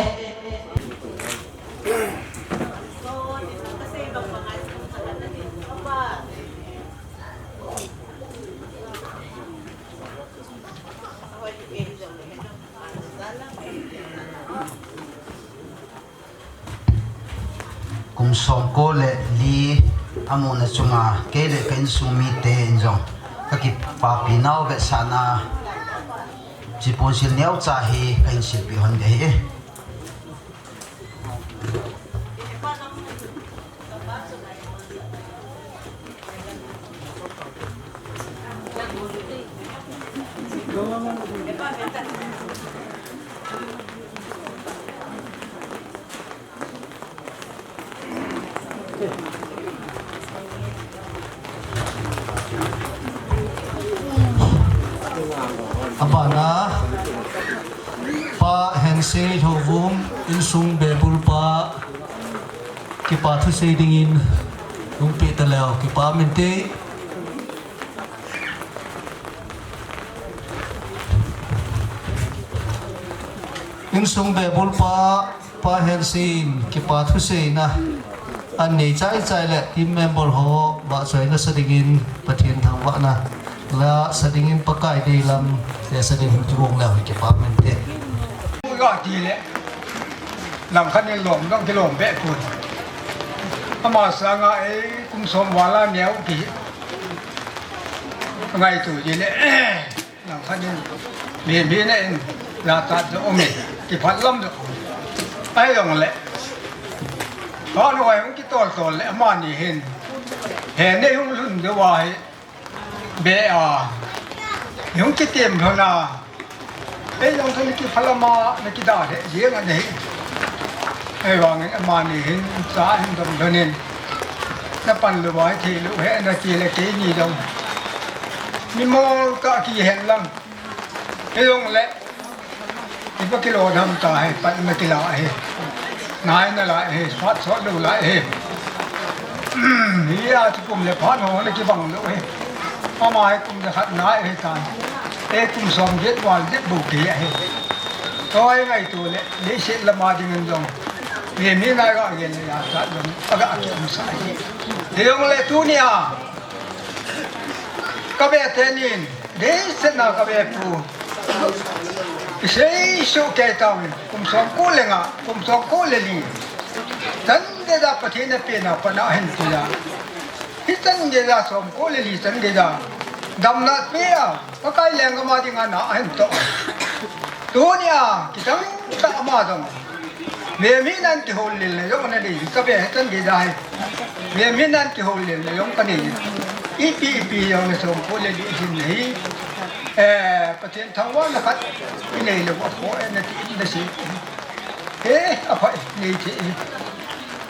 Kum somko le li amuna chunga kei le ka insung mite in jong kakipapi nau vetsahna chipunsil neocha hi kahin silpeh hon ding ahi. Abana, Pa Hense Lhouvum, insung bebul pa, kipa thusei dingin, lungpi taleu, kipa minte. Insung bebul pa, Pa Hense in kipa thuseina anei chaichai le team member ho vahchoina sa dingin Pathen thangvahna la sa dingin Pakai deilam le sa ding hung kibang le hung kipa minte. Ga ti le langkhat in lom dong kilom be pun. Ama sanga ei kum som vala neo ki ngaito ji le. Langkhat in, mi, mi ne in, la ta jo umi, kiphat lam jo. Ahi jongle. Ba lo ai hung kitol tol le, amani hin. He ne hung lhun jo wa hi. Be a. Hung kitem lhon a. Ei jong thon kiphalam a, na kida le, jeng a ne hi. Ei vangin amani hin, cha hin dom lhon in. Na pan lo wa hi, thei lo he, na ti le, keini jong. Mi mol ka kihen lang. Hijongle, ipa kilo dam ta hi, pat na kila hi. Nai na la hi, pat sot lo la hi. Hi a chu kum le phat ho na kibang lo hi. Ama hi kum le khat nai hi tan. E kum som get wal get bu ki hi. Toi ngaito le, leiset lama dingin jong. Mi, mi nai ga gen le ya ta jong, aga ki um sa hi. Hijongle tunia. Ka ve tenin, dei sena ka ve pu. Isei su kei tauvin, kum som ko le nga, kum som ko le li. Chan gei ja Pathen in apena pat na ahin pe ja. Hichan gei ja som ko le li chan gei ja. Damna pe a, Pakai lenggam a dinga na ahin toh. Tunia, kichang tah ama jong. Vemhi nan kihol lel le jong ana nei, ka ve hichan gei ja hi. Vemhi nan kihol lel le jong ka nei. Ipi ipi jong le somko le li hin nei. Eh, Pathen thangvahna khat inei lou a pho e nati in da sei. He, apha nei thei.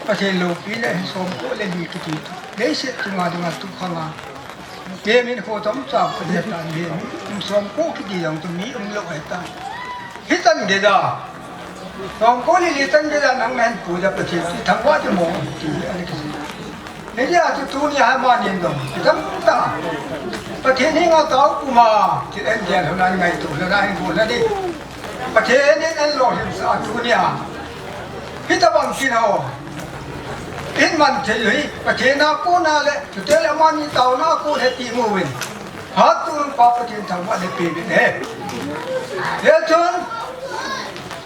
Pathen loupina hi somko le li kiti. Leiset chunga dinga tukhang a. He min kho chomcha ka dia tan he. Somko kiti jong chu mi umlou ahitai. Hichan geiya. Somko le li chan geiya nang nahin pui a Pathen chu thangvah ding mo ti ahi. Hijeh a chu tunia hi amanin jong kichang tah a Pathen henga tao puma, thil ahin gel lhon a, ahin ngaito lhon a, ahin gon lhon a ding. Pathen in ahin lolhinsah a tunia hitabang thil ho ihin man thei u hi Pathen a kona le, chuteng le amani taona a kon ahi ti imu uvin. Hatah in Pa Pathen thangvahna pe uvin ahi. Hichun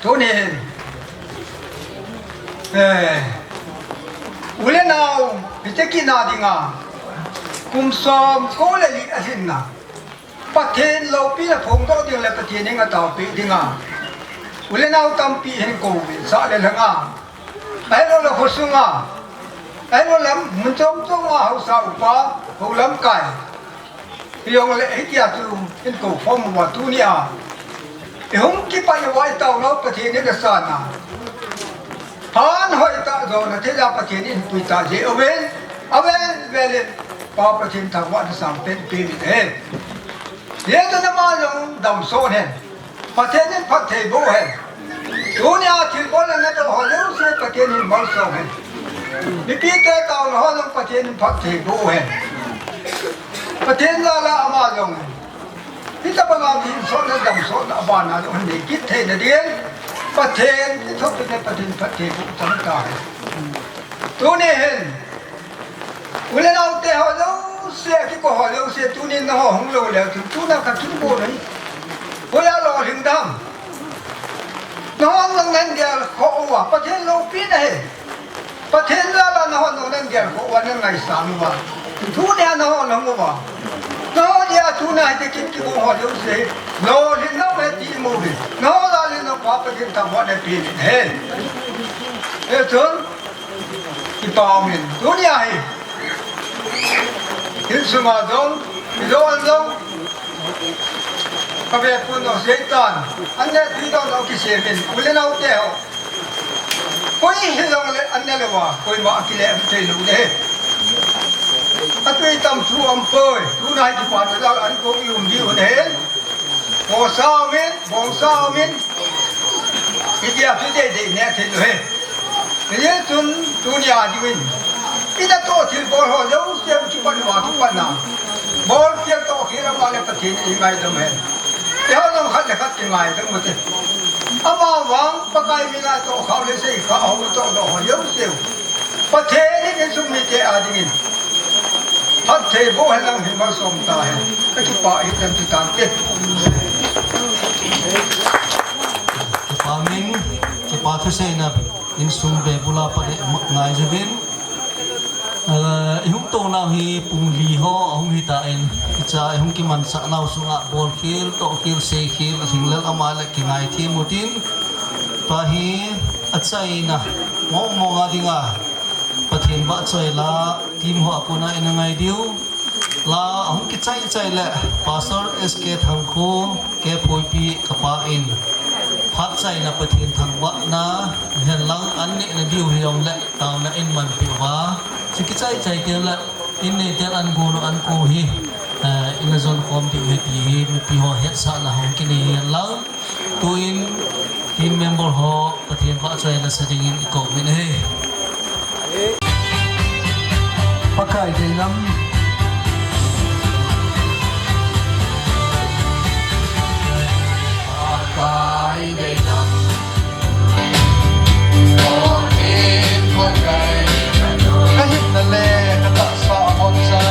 tunin, eh, u le nao, hiche kit na dinga kum somko le li alhinna Pathen loupina phongdoh ding le Pathen henga taopeh dinga u le nao tampi hin kouvin sah le lhanga, ahilouleh khosunga, ahilouleh mun chom chom a haosa upa, hou lamkai, hijongle hitia chu hin kou khom uva tunia ihung kipan uva itaonau Pathen in asana, phat hoitah jona thei a Pathen in pui tah jeh uvin, avel vel in Pa Pathen thangvahna sangpen pe uvin ahi. Hijeh chun ama jong damsot hen. Pathen in phatthei boh hen. Tunia thilbol a nadoh ho jouse Pathen in malsom hen. Mipite taona ho jong Pathen in phatthei boh hen. Pathen jal a ama jong hitabanga insotna damsotna abana jong nei kit theina dingin Pathen kithopi le Pathen phattheiboh chang tahen. Tuni hin u le naote ho jouse, akikou ho jouse, tunin nangho hung lou leu chun tuna kakipon ahi. Hoiya lolhing dam? Nangho nangho nahin gel khoh uva, Pathen loupina ahi. Pathen jal a nangho nangho nahin gel khoh uva, nahin ngaisang uva, tunia nangho nahung uva, nangho dia tuna hiti kikipon ho jouse lolhing nau ahi ti imu uvin, nangho jal in Pa Pathen thangvahna pe uvin ahi. Hichun kipa umin, tunia hi insunga jong, ijo a jong kave pon lou seitan, an le tui doh doh kisemin, u le naote ho, koi hijongle an ne louva koima akile um thei lou ahi. Atui tam thu aumpoi, tuna hi kipana jal a an kou i um diu ahi. Khosa umin, bongsa umin, hitia chu deidei ne thei lou ahi. Hijeh chun tunia dingin inatoh thilbol ho jouse kipan uva kipana bolkhel tohkhel ama le Pathen in eingaidam hen. Eiho jong khat le khat kingaidam ute. Amavang Pakai mina tohkhah le seikhah ho tohdoh ho jouse Pathen in insung mite a dingin phattheiboh hen lang hin malsom tahen. Kakipah e, hitan chu tante. Kipa min, kipa thuseina insung bebul a pat le mat ngai jouvin. Eh, ihung tounau hi pung li ho ahung hitan, hichea ihung kimansah nau sunga bolkhel, tohkhel, seikhel, alhinglel ama le kingaithem utin. Tua hi achaina mong mong a dinga Pathen vahchoi la team ho a kona ina ngai diu. La ahung kichai chai le Pastor S K Thangkho, K Phoipi kapa in phat chaina Pathen thangvahna hen lang an nehna diu hijongle taona in manpeh uva, chu kichai chai teng le in neiteng an gon u an kou hi, eh, ina jon khom diu ahi ti hi mipi ho hetsahna hung kinei hen lang. Tuin team member ho Pathen vahchoina sa dingin ikou uvin ahi. Pakai deilam. Pakai deilam. Ka himna le ka tahsa a hon sa.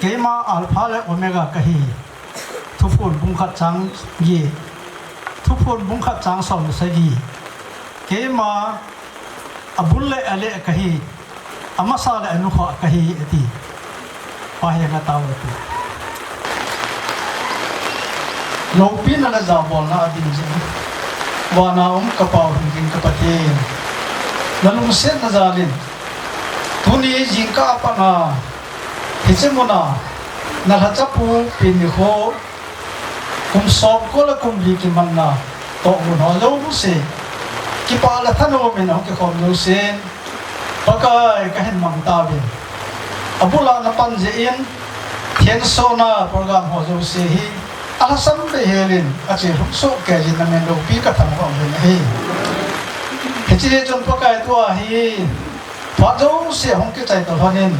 Keima Alpha le Omega kahi. Thuphon bung khat chang get. Thuphon bung khat chang som le sagi. Keima abul le aleh kahi. Amasa le anukha kahi ati. Pa henga tao ati. Loupina le jabolna ading jing. Vana um ka Pa hing jing ka Pathen. Na lungsetna jalin. Tuni jingkah a pat a. Hiche muna. Na lhachapu pen nikho. Kum som ko le kum li kimanna. Tohgon ho jouse. Kipah le thanom in ahung kikhom jousen. Pakai kahin mang tauvin. Abul a napan jeh in. Thensona program ho jouse hi. Alhasam bei helin. Ache lhung soh kei jin namin loupi kathangvah uvin ahi. Hiche hi chun Pakai tua hi. Phat jouse hung kichai tolhon in.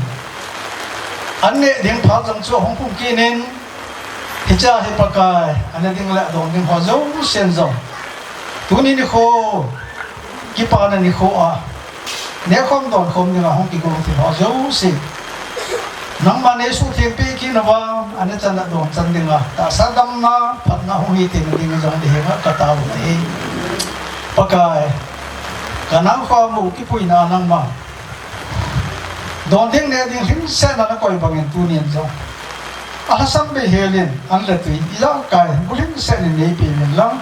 An neh ding phat jong chu hung pung kit in. Hiche hi Pakai, ana ding le adon ding ho jousen jong. Tuni nikho, kipana nikho a. Nehkhom donkhom dinga hung kigong thil ho jouse. Nangma neisuh thengpeh kit nauva, ana chan adon chan dinga. Tahsa damna, phatna hung hi teng ding jong nahenga katao nahi. Pakai, kanam kho mu kipuina nangma. Don ding neh ding lhingsetna nakoi bangin tunin jong. Alhasam bei helin, an le tui, ijakai, bulhingset in neipe min lang.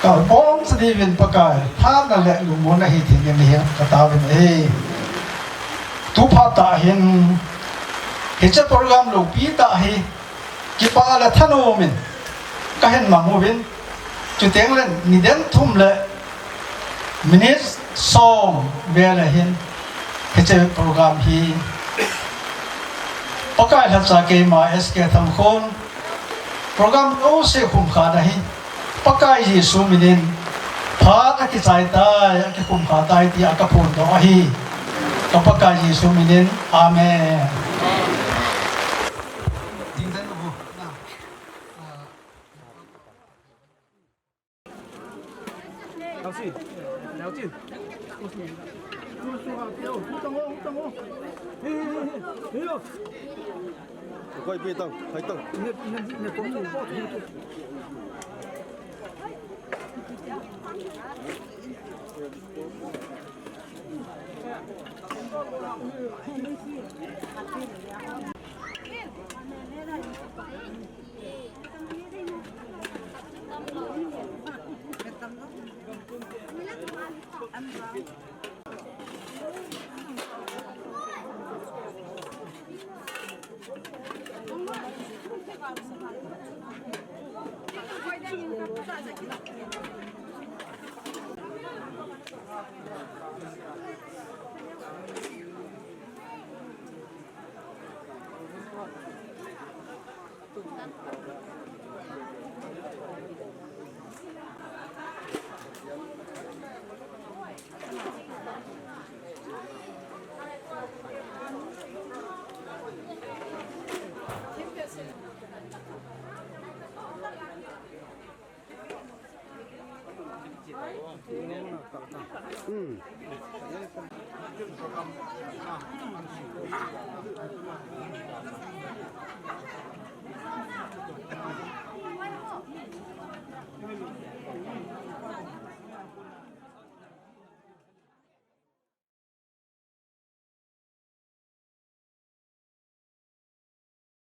Kaboncha diuvin Pakai, thanna le lungmonna hi thei ding nahi kataovin ahi. Tuphat tah hin, hiche program loupi tah hi, kipah le thanom in, kahin mang uvin, chuteng le, ni den thum le, minute som vel ahin, hiche program hi, Pakai lhacha keima S K Thangkhon, program jouse khumkhat ahi, Pakai Jesu minin, phat akichai tai, akikhumkhat tai tia kaphondoh ahi. Ka Pakai Jesu minin, Amen.